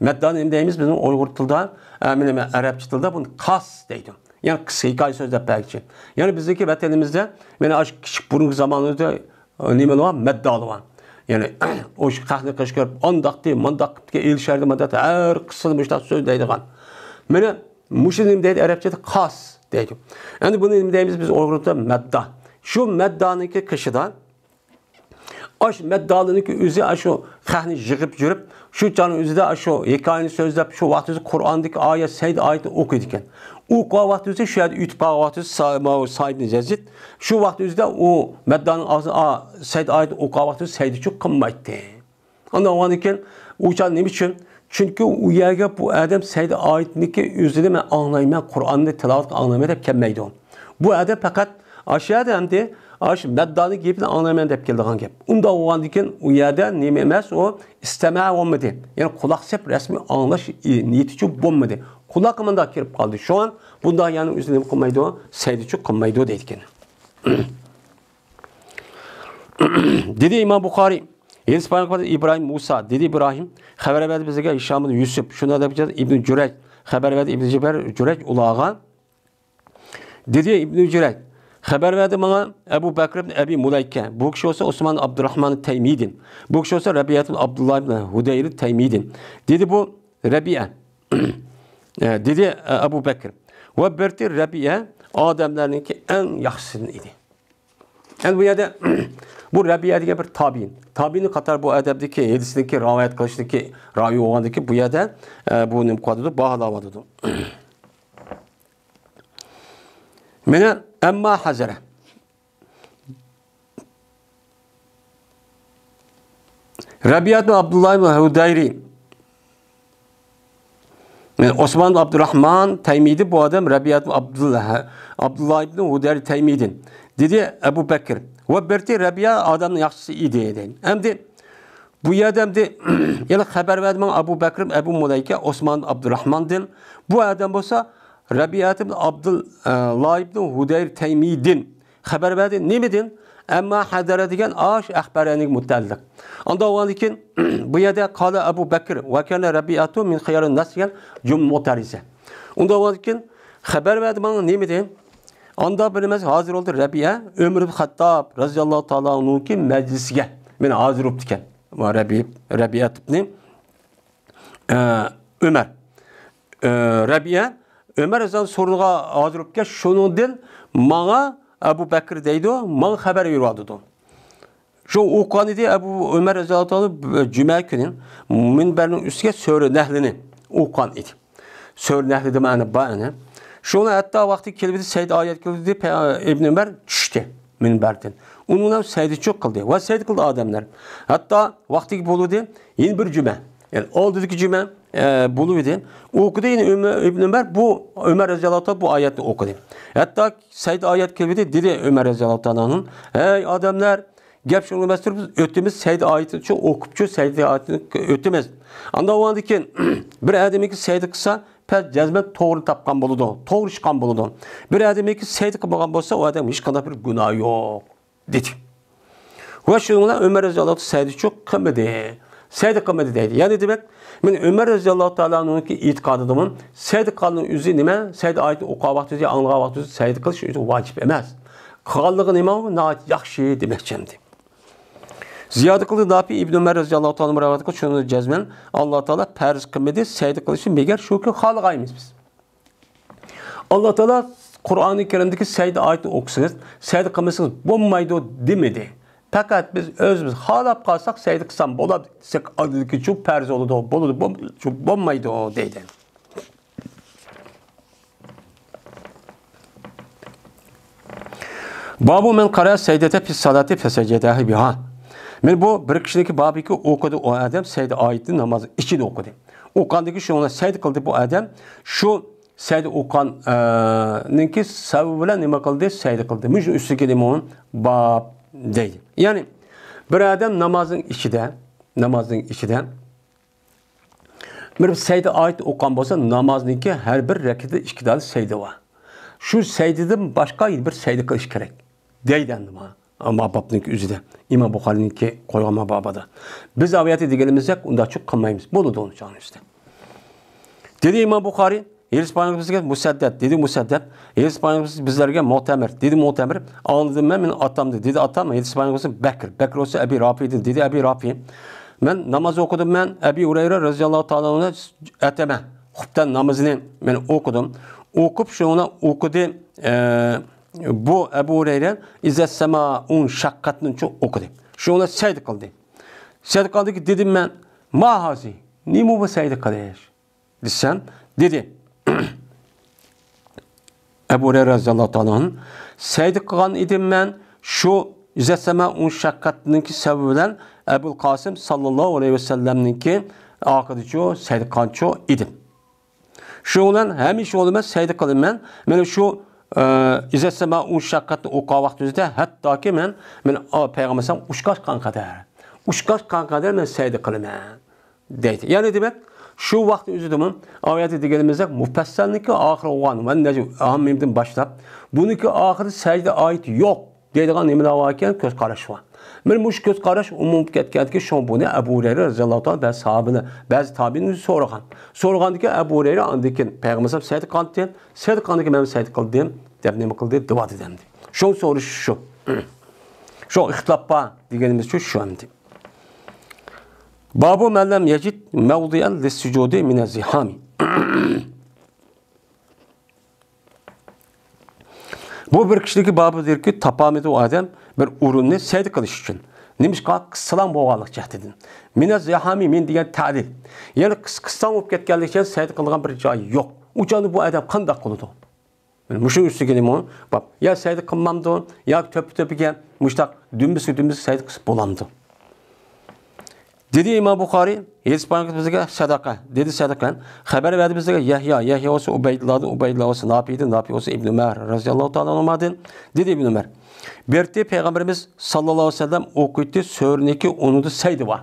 مەددا نېمە دەيمىز بىزنىڭ ئۇيغۇر تىلىدا؟ ئە، مانا، مانا ئەرەبچە تىلدا بۇنى قاس دەيدۇ. يەنى قىسقا ھېكايە سۆزلەپ بەرگۈچى. يەنى بىزنىڭكى ۋەتىنىمىزدە مانا ئاشۇ كىچىك بۇرۇنقى زامانىمىزدا، ئە، نېمىلەر بار؟ مەددالار بار. يەنى ئاشۇ خەقنى قىچقۇرۇپ، ئانداقتى، مانداق قىپتىكەن، ئېلىشەردى، مانداق ھەر قىسسىدا مۇشۇنداق سۆزلەيدىغان. مانا مۇشۇ نېمە دەيدۇ؟ ئەرەبچىدە قاس دەيدۇ. ئەمدى بۇنى نېمە دەيمىز بىز ئۇيغۇردا؟ مەددا. شۇ مەددانىڭكى قېشىدا ئاشۇ مەددالىنىڭكى ئۆزى ئاشۇ خەقنى يىغىپ يۈرۈپ، شۇ چاغنىڭ ئۆزىدە ئاشۇ ھېكايىنى سۆزلەپ، شۇ ۋاقىت ئۆزى قۇرئاندىكى ئايەت، سەيدە ئايەتنى ئوقۇيدىكەن. ئوقۇغان ۋاقتى ئۆزى شۇ يەردە ئۆتۈپ قالغان ۋاقتى ئۆزى سا-، ماۋۇ سائىب ئىبنى يەزىد شۇ ۋاقىت ئۆزىدە ئۇ مەددالىنىڭ ئاغزىدا، ئا، سەيدە ئايەتنى ئوقۇغان ۋاقتى ئۆزى سەيدىچۇ قىلمايتتى. ئاندىن ئاڭلىغاندىن كېيىن، ئۇ چاغ نېمە ئۈچۈن؟ چۈنكى ئۇ يەرگە بۇ ئادەم سەيدە ئايەتنىڭكى ئۆزىنى مەن ئاڭلايمەن، قۇرئاننى تىلاۋەت قىلىپ ئاڭلايمەن دەپ كەلمەيدۇ. بۇ ئادەم پەقەت ئاشۇ يەردە ئەمدى ئاشۇ مەددانىڭ گېپىنى ئاڭلايمەن دەپ كېلىدىغان گەپ. ئۇنداق بولغاندىن كېيىن، ئۇ يەردە نېمە ئەمەس، ئۇ ئىستەمە بولمىدى. يەنى قۇلاق سېلىپ رەسمىي ئاڭلاش نىيىتىچۇ بولمىدى. قۇلاققا مۇنداق كىرىپ قالدى. شۇڭا بۇنداق يەرنى ئۆزى نېمە قىلمايدۇ؟ سەيدىچۇ قىلمايدۇ دەيدىكەن. دېدى ئىمام بۇخارىي، ھەدىس بايان قىلغان ئىبراھىم مۇسا، دېدى ئىبراھىم، خەۋەر بەردى بىزگە ھىشام بىن يۈسۈپ، شۇنىڭ دەپ ئىبنى جۈرەج، خەۋەر بەردى ئىبنى جۈبەر، جۈرەج ئۇلارغا. دېدى ئىبنى جۈرەج، خەۋەر بەردى ماڭا ئەبۇ بەكر ئىبن ئەبى مۇلەيكە، بۇ كىشى بولسا ئوسمان ئابدۇراھمان تەيمىدىن، بۇ كىشى بولسا رەبىئەتۇن ئابدۇللا ئىبن ھۇدەير تەيمىدىن. دېدى بۇ رەبىئە، دېدى ئەبۇ بەكر. ۋە بىرتى رەبىئە ئادەملەرنىڭكى ئەڭ ياخشىسىدىن ئىدى. ئەمدى بۇ يەردە بۇ رەبىئە دېگەن بىر تابىئىن. تابىئىننى قاتار بۇ ئەدەبتىكى، ھەدىسنىڭكى، رىۋايەت قىلىشتىكى راۋى بولغاندىكى بۇ يەردە، ئە، بۇ نېمە قىلىۋاتىدۇ؟ باھالاۋاتىدۇ. مانا، ئەمما ھەزەرە. رەبىئەتۇ ئابدۇللا ھۇدەيرى. ئوسمان ئابدۇراھمان تەيمىدى بۇ ئادەم رەبىئەت ئابدۇللا، ئابدۇللا ئىبن ھۇدەير تەيمىدىن. دېدى ئەبۇ بەكر. ۋە بىرتى رەبىئە ئادەمنىڭ ياخشىسى ئىدى، دەيدۇ. ئەمدى بۇ يەردە ئەمدى يەنە خەۋەر بەردى ماڭا ئەبۇ بەكر، ئەبۇ مۇلەيكە، ئوسمان ئابدۇراھماندىن. بۇ ئادەم بولسا رەبىئەت ئىبن ئابدۇللا ئىبن ھۇدەير تەيمىدىن. خەۋەر بەردى. نېمىدىن؟ ئەمما ھەزەرە دېگەن ئاش ئەخبەرەنىگە مۇتەئەللىق. ئاندا بولغاندىن كېيىن، بۇ يەردە قالە ئەبۇ بەكر ۋە كانە رەبىئەتۇ مىن خىيارىن ناس دېگەن جۈملە مۇتەرىزە. ئۇندا بولغاندىن كېيىن، خەۋەر بەردى ماڭا نېمىدىن؟ ئاندا بىلىمىز، ھازىر بولدى رەبىئە، ئۆمەر ئىبن خەتتاب رەزىياللاھۇ تائالا ئەنھۇكى مەجلىسىگە. مانا ھازىر بوپتىكەن. رەبىئە، رەبىئە ئىبنى ئە، ئۆمەر. ئە، رەبىئە، ئۆمەر رەزىياللاھۇ سورۇنغا ھازىر بوپكەن، شۇنىڭدىن ماڭا ئەبۇ بەكرى دەيدۇ، ماڭا خەۋەر بېرىۋاتىدۇ. شۇ ئوقۇغان ئىدى، ئەبۇ ئۆمەر رەزىياللاھۇ تائالا جۈمە كۈنى مىنبەرنىڭ ئۈستىگە سۈرە نەھلىنى ئوقۇغان ئىدى. سۈرە نەھلىدە مەنە بار ئەنە. شۇنى ھەتتا ۋاقتى كېلىۋىدى، سەيدە ئايەت كېلىۋىدى، پە-، ئىبن ئۆمەر چۈشتى مىنبەردىن. ئۇنىڭ بىلەن سەيدىچۇ قىلدى ۋە سەيدە قىلدى ئادەملەر. ھەتتا ۋاقتى بولدى، يەنە بىر جۈمە. يەنى ئالدىدىكى جۈمە، ئە، بولۇۋىدى. ئوقۇدى يەنە ئۆمە-، ئىبن ئۆمەر بۇ، ئۆمەر رەزىياللاھۇ تائالا بۇ ئايەتنى ئوقۇدى. ھەتتا سەيدە ئايەت كېلىۋىدى، دېدى ئۆمەر رەزىياللاھۇ تائالا ئەنھۇ، ھەي ئادەملەر، گەپ شۇنىڭ ئەمەستۇر، بىز ئۆتىمىز، سەيدە ئايىتىنى ئوقۇپچۇ، سەيدە ئايىتىنى ئۆتىمىز. ئاندىن ئۇنىڭدىن كېيىن بىر ئادەمنىڭكى سەيدە قىلسا، پەس جەزمەن توغرا تاپقان بولىدۇ، توغرا ئىش قىلغان بولىدۇ. بىر ئادەمنىڭكى سەيدە قىلمىغان بولسا، ئۇ ئادەم ھېچقانداق بىر گۇناھى يوق، دېدى. ۋە شۇنىڭ بىلەن ئۆمەر رەزىياللاھۇ تائالا سەيدىچۇ قىلمىدى. سەيدە قىلمىدى دەيدۇ. يەنى دېمەك، مەن ئۆمەر رەزىياللاھۇ تائالا ئەنھۇنىڭكى ئېتىقادىدىمۇ سەيدە قىلغاننىڭ ئۆزى نېمە؟ سەيدە ئايىتىنى ئوقۇغان ۋاقتىدا، ئاڭلىغان ۋاقتىدا سەيدە قىلىش ئۆزى ۋاجىپ ئەمەس. قىلغانلىقى نېمە؟ ناھايىتى ياخشى دېمەكچى ئەمدى. زىيادە قىلدى نافى ئىبن ئۆمەر رەزىياللاھۇ تائالا رىۋايەت قىلغان، شۇنى جەزمەن ئاللا تائالا پەرز قىلمىدى، سەيدە قىلىشنى مەگەر شۇ كۈن خالىغايمىز بىز. ئاللا تائالا قۇرئانى كەرىمدىكى سەيدە ئايىتىنى ئوقۇسىڭىز، سەيدە قىلمىسىڭىز بولمايدۇ دېمىدى. پەقەت بىز ئۆزىمىز خالاپ قالساق سەيدە قىلسام بولار دېسەك، ئالدىدىكى شۇ پەرز بولىدۇ، بولىدۇ، بولمايدۇ دەيدۇ. بابۇ مەن قەرە سەيدەتە فىس سالاتى فەسەجەدەھۇ بىھا. مەن بۇ بىر كىشىنىڭكى بابىكى ئوقۇدى، ئۇ ئادەم سەيدە ئايىتىنى ناماز ئىچىدە ئوقۇدى. ئوقۇغاندىن كېيىن شۇنىڭ بىلەن سەيدە قىلدى بۇ ئادەم. شۇ سەيدە ئوقۇغاننىڭكى سەۋەبى بىلەن نېمە قىلدى؟ سەيدە قىلدى. مۇشۇ ئۈستىگە نېمە باب دەيدۇ. يەنى بىر ئادەم نامازنىڭ ئىچىدە، نامازنىڭ ئىچىدە بىر سەيدە ئايىتى ئوقۇغان بولسا، نامازنىڭكى ھەر بىر رەكەتتە ئىككى دانە سەيدە بار. شۇ سەيدىدىن باشقا بىر سەيدە قىلىش كېرەك. دەيدۇ ئەمدى ما، ما بابنىڭكى ئۆزىدە. ئىمام بۇخارىنىڭكى قويغان ما بابىدا. بىز ئاۋىياتى دېگىنىمىزدەك ئۇنداق چوق قىلمايمىز. بولىدۇ ئۇنىڭ ئۈستىدە. دېدى ئىمام بۇخارى، ھېدىس پايغىمبىرىمىزگە مۇسەددەد، دېدى مۇسەددەد، ھېدىس پايغىمبىرىمىز بىزلەرگە مۇئتەمىر، دېدى مۇئتەمىر، ئاڭلىدىم مەن، مېنىڭ ئاتامدىن، دېدى ئاتام، ھېدىس پايغىمبىرىمىز بەكر، بەكر بولسا ئەبى رافىدىن، دېدى ئەبى رافى، مەن ناماز ئوقۇدۇم مەن، ئەبى ھۇرەيرە رەزىياللاھۇ تائالا ئەنھۇ ئەتەمە، خۇپتەن نامىزىنى مەن ئوقۇدۇم، ئوقۇپ شۇنى ئوقۇدى، ئە، بۇ ئەبۇ ھۇرەيرە ئىزەسسەمائۇن شەققەتنىچۇ ئوقۇدى. شۇنى سەجدە قىلدى. سەجدە قىلدىكى دېدىم مەن، ما ھازى، نېمە بۇ سەجدە قىلىش؟ دېسەم، دېدى. ئەبۇ ھۇرەيرە رەزىياللاھۇ تائالا ئەنھۇ، سەجدە قىلغان ئىدىم مەن شۇ ئىزەسسەمائۇن شەققەتنىڭكى سەۋەبى بىلەن ئەبۇل قاسىم ساللاللاھۇ ئەلەيھى ۋەسەللەمنىڭكى ئارقىدىچۇ سەجدە قىلغانچۇ ئىدىم. شۇنىڭ بىلەن ھەمىشە بولىمەن سەجدە قىلىمەن. مانا شۇ، ئە، ئىزەسسەمائۇن شەققەتنى ئوقۇغان ۋاقتىمىزدا ھەتتاكى مەن، مەن، ئا، پەيغەمبەر ئەلەيھىسسالام ئۇچقاچقان قەدەر، ئۇچقاچقان قەدەر مەن سەجدە قىلىمەن. دەيدۇ. يەنى دېمەك، شۇ ۋاقىتنىڭ ئۆزىدىمۇ ئاۋۇ يەردە دېگىنىمىزدەك مۇپەسسەلنىڭكى ئاخىرى بولغان ۋەننەجم، ھامىمدىن باشلاپ، بۇنىڭكى ئاخىرىدا سەجدە ئايىتى يوق دەيدىغان نېمىلەر باركەن؟ كۆز قاراش بار. مانا مۇشۇ كۆز قاراش ئومۇم بولۇپ كەتكەنكى، شۇڭا بۇنى ئەبۇ ھۇرەيرە رەزىياللاھۇ تائالا بەزى ساھابىلەر، بەزى تابىئىن سورىغان. سورىغاندىكى ئەبۇ ھۇرەيرە ئاندىن كېيىن پەيغەمبەر سەجدە قىلغانتى، سەجدە قىلغاندىكىن مەن سەجدە قىلدىم دەپ نېمە قىلدى؟ دەۋاتىدۇ ئەمدى. شۇڭا سورىشى شۇ. شۇ ئىختىلاپ بار دېگىنىمىز شۇ، شۇ ئەمدى. بابۇ مەن لەم يەجىد مەۋدىئەن لىسسۇجۇدى مىنەززىھامى. بۇ بىر كىشىلىكى بابىدىركى، تاپالمىدى ئۇ ئادەم بىر ئورۇننى سەجدە قىلىش ئۈچۈن. نېمىشقا؟ قىسسىلاڭ بولغانلىق جەھىتىدىن. مىنەززىھامى، مىن دېگەن تەلىل. يەنى قىس-، قىسسىلاڭ بولۇپ كەتكەنلىكى ئۈچۈن سەجدە قىلىدىغان بىر جاي يوق. ئۇ چاغدا بۇ ئادەم قانداق قىلىدۇ؟ مۇشۇ ئۈستىگە نېمە بار؟ يا سەجدە قىلمامدۇ، ياكى تۆپە-تۆپىگە مۇشتاق دۈمبىسىگە دۈمبىسىگە سەجدە قىلسا بولامدۇ؟ دېدى ئىمام بۇخارى، ھېدىس باركى بىزگە سەدەقە، دېدى سەدەقە. خەۋەر بەردى بىزگە يەھيا، يەھيا بولسا ئۇبەيدۇللادىن، ئۇبەيدۇللا بولسا ناپىدىن، ناپى بولسا ئىبنى ئۇمەر رەزىياللاھۇ تائالا ئەنھۇمادىن. دېدى ئىبنى ئۇمەر، بىرتى پەيغەمبىرىمىز ساللاللاھۇ ئەلەيھى ۋەسەللەم ئوقۇيتتى، سۈرىنىڭكى ئورنىدا سەجدە بار.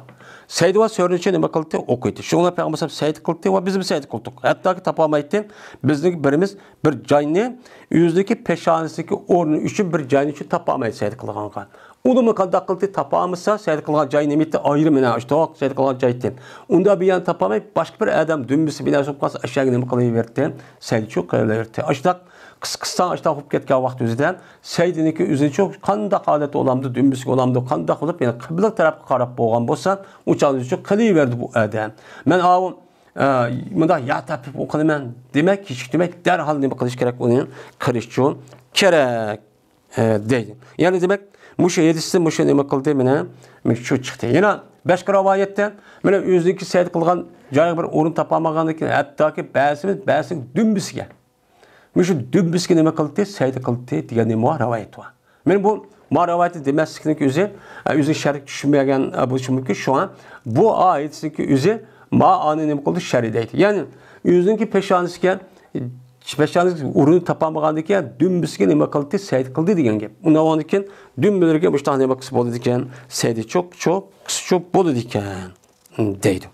سەجدە بار، سۈرىنىڭ ئىچىدە نېمە قىلدى؟ ئوقۇيتتى. شۇڭا پەيغەمبەر سەجدە قىلدى ۋە بىزمۇ سەجدە قىلدۇق. ھەتتاكى تاپالمايتتى. بىزنىڭ بىرىمىز بىر جاينى، ئۆزىنىڭكى پېشانىسىدىكى ئورنى ئۈچۈن بىر جاينى ئۈچۈن تاپالمايدۇ سەجدە قىلىدىغانغا. ئۇنىمۇ قانداق قىلدى؟ تاپالمىسا، سەجدە قىلىدىغان جاي نېمە ئىدى؟ ئايرىم مانا ئاشۇنداق سەجدە قىلىدىغان جاي ئىدى. ئۇندا بىر يەرنى تاپالماي، باشقا بىر ئادەم دۈمبىسى بىناسى بولۇپ قالسا، ئاشۇ يەرگە نېمە قىلىۋەردى؟ سەجدىچۇ قىلىۋەردى. ئاشۇنداق قىس-، قىسساڭ ئاشۇنداق بولۇپ كەتكەن ۋاقىت ئۆزىدە سەجدىنىڭكى ئۆزىچۇ قانداق ھالەتتە بولامدۇ، دۈمبىسىگە بولامدۇ، قانداق بولۇپ، يەنى قىبلە تەرەپكە قاراپ بولغان بولسا، ئۇ چاغدا ئۆزىچۇ قىلىۋەردى بۇ ئادەم. مەن ئاۋۇ ئە، مۇنداق يا تېپىپ ئوقۇلىمەن دېمەك، كېچىكتۈرمەي دەرھال نېمە قىلىش كېرەك؟ ئۇنى قىلىشچۇ كېرەك، ئە، دەيدۇ. يەنى دېمەك، مۇشۇ ھەدىستىن مۇشۇ نېمە قىلدى؟ مانا، مانا شۇ چىقتى. يەنە باشقا رىۋايەتتە، مانا ئۆزىنىڭكى سەجدە قىلغان جايىغا بىر ئورۇن تاپالمىغاندىن كېيىن، ھەتتاكى بەزىمىز، بەزىنىڭ دۈمبىسىگە مۇشۇ دۈمبىسىگە نېمە قىلدى؟ سەجدە قىلدى دېگەن نېمە بار؟ رىۋايەت بار. مەن بۇ، ما رىۋايەتنى دېمەسلىكنىڭ ئۆزى، ئە، ئۆزى شەرھكە چۈشمىگەن، ئە، بولۇشى مۇمكىن. شۇڭا بۇ ئايەتنىڭكى ئۆزى ما ئانى نېمە قىلدى؟ شەرھ دەيدۇ. يەنى ئۆزىنىڭكى پېشانىسىگە، پېشانىسىگە ئورۇن تاپالمىغاندىن كېيىن دۈمبىسىگە نېمە قىلدى؟ سەجدە قىلدى دېگەن گەپ. ئۇنداق بولغاندىن كېيىن دۈمبىلىرىگە مۇشۇنداق نېمە قىلسا بولىدىكەن؟ سەجدىچۇ، چۇ، قىسچۇ بولىدىكەن، دەيدۇ.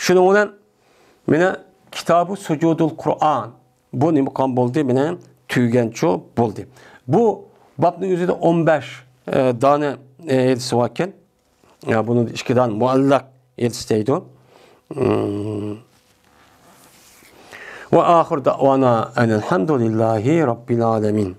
شۇنىڭ بىلەن مانا كىتابۇ سۇجۇدۇل قۇرئان. بۇ نېمە قىلغان بولدى؟ مانا تۈگىگەنچۇ بولدى. بۇ بابنىڭ ئۆزىدە ئون بەش، ئە، دانە، ئە، ھەدىسى باركەن. يا، بۇنى ئىككى دانە مۇئەللەق ھەدىس دەيدۇ. ئىم. ۋە ئاخىر دەئۋانا ئەنىل ھەمدۇلىللاھى رەببىل ئالەمىن.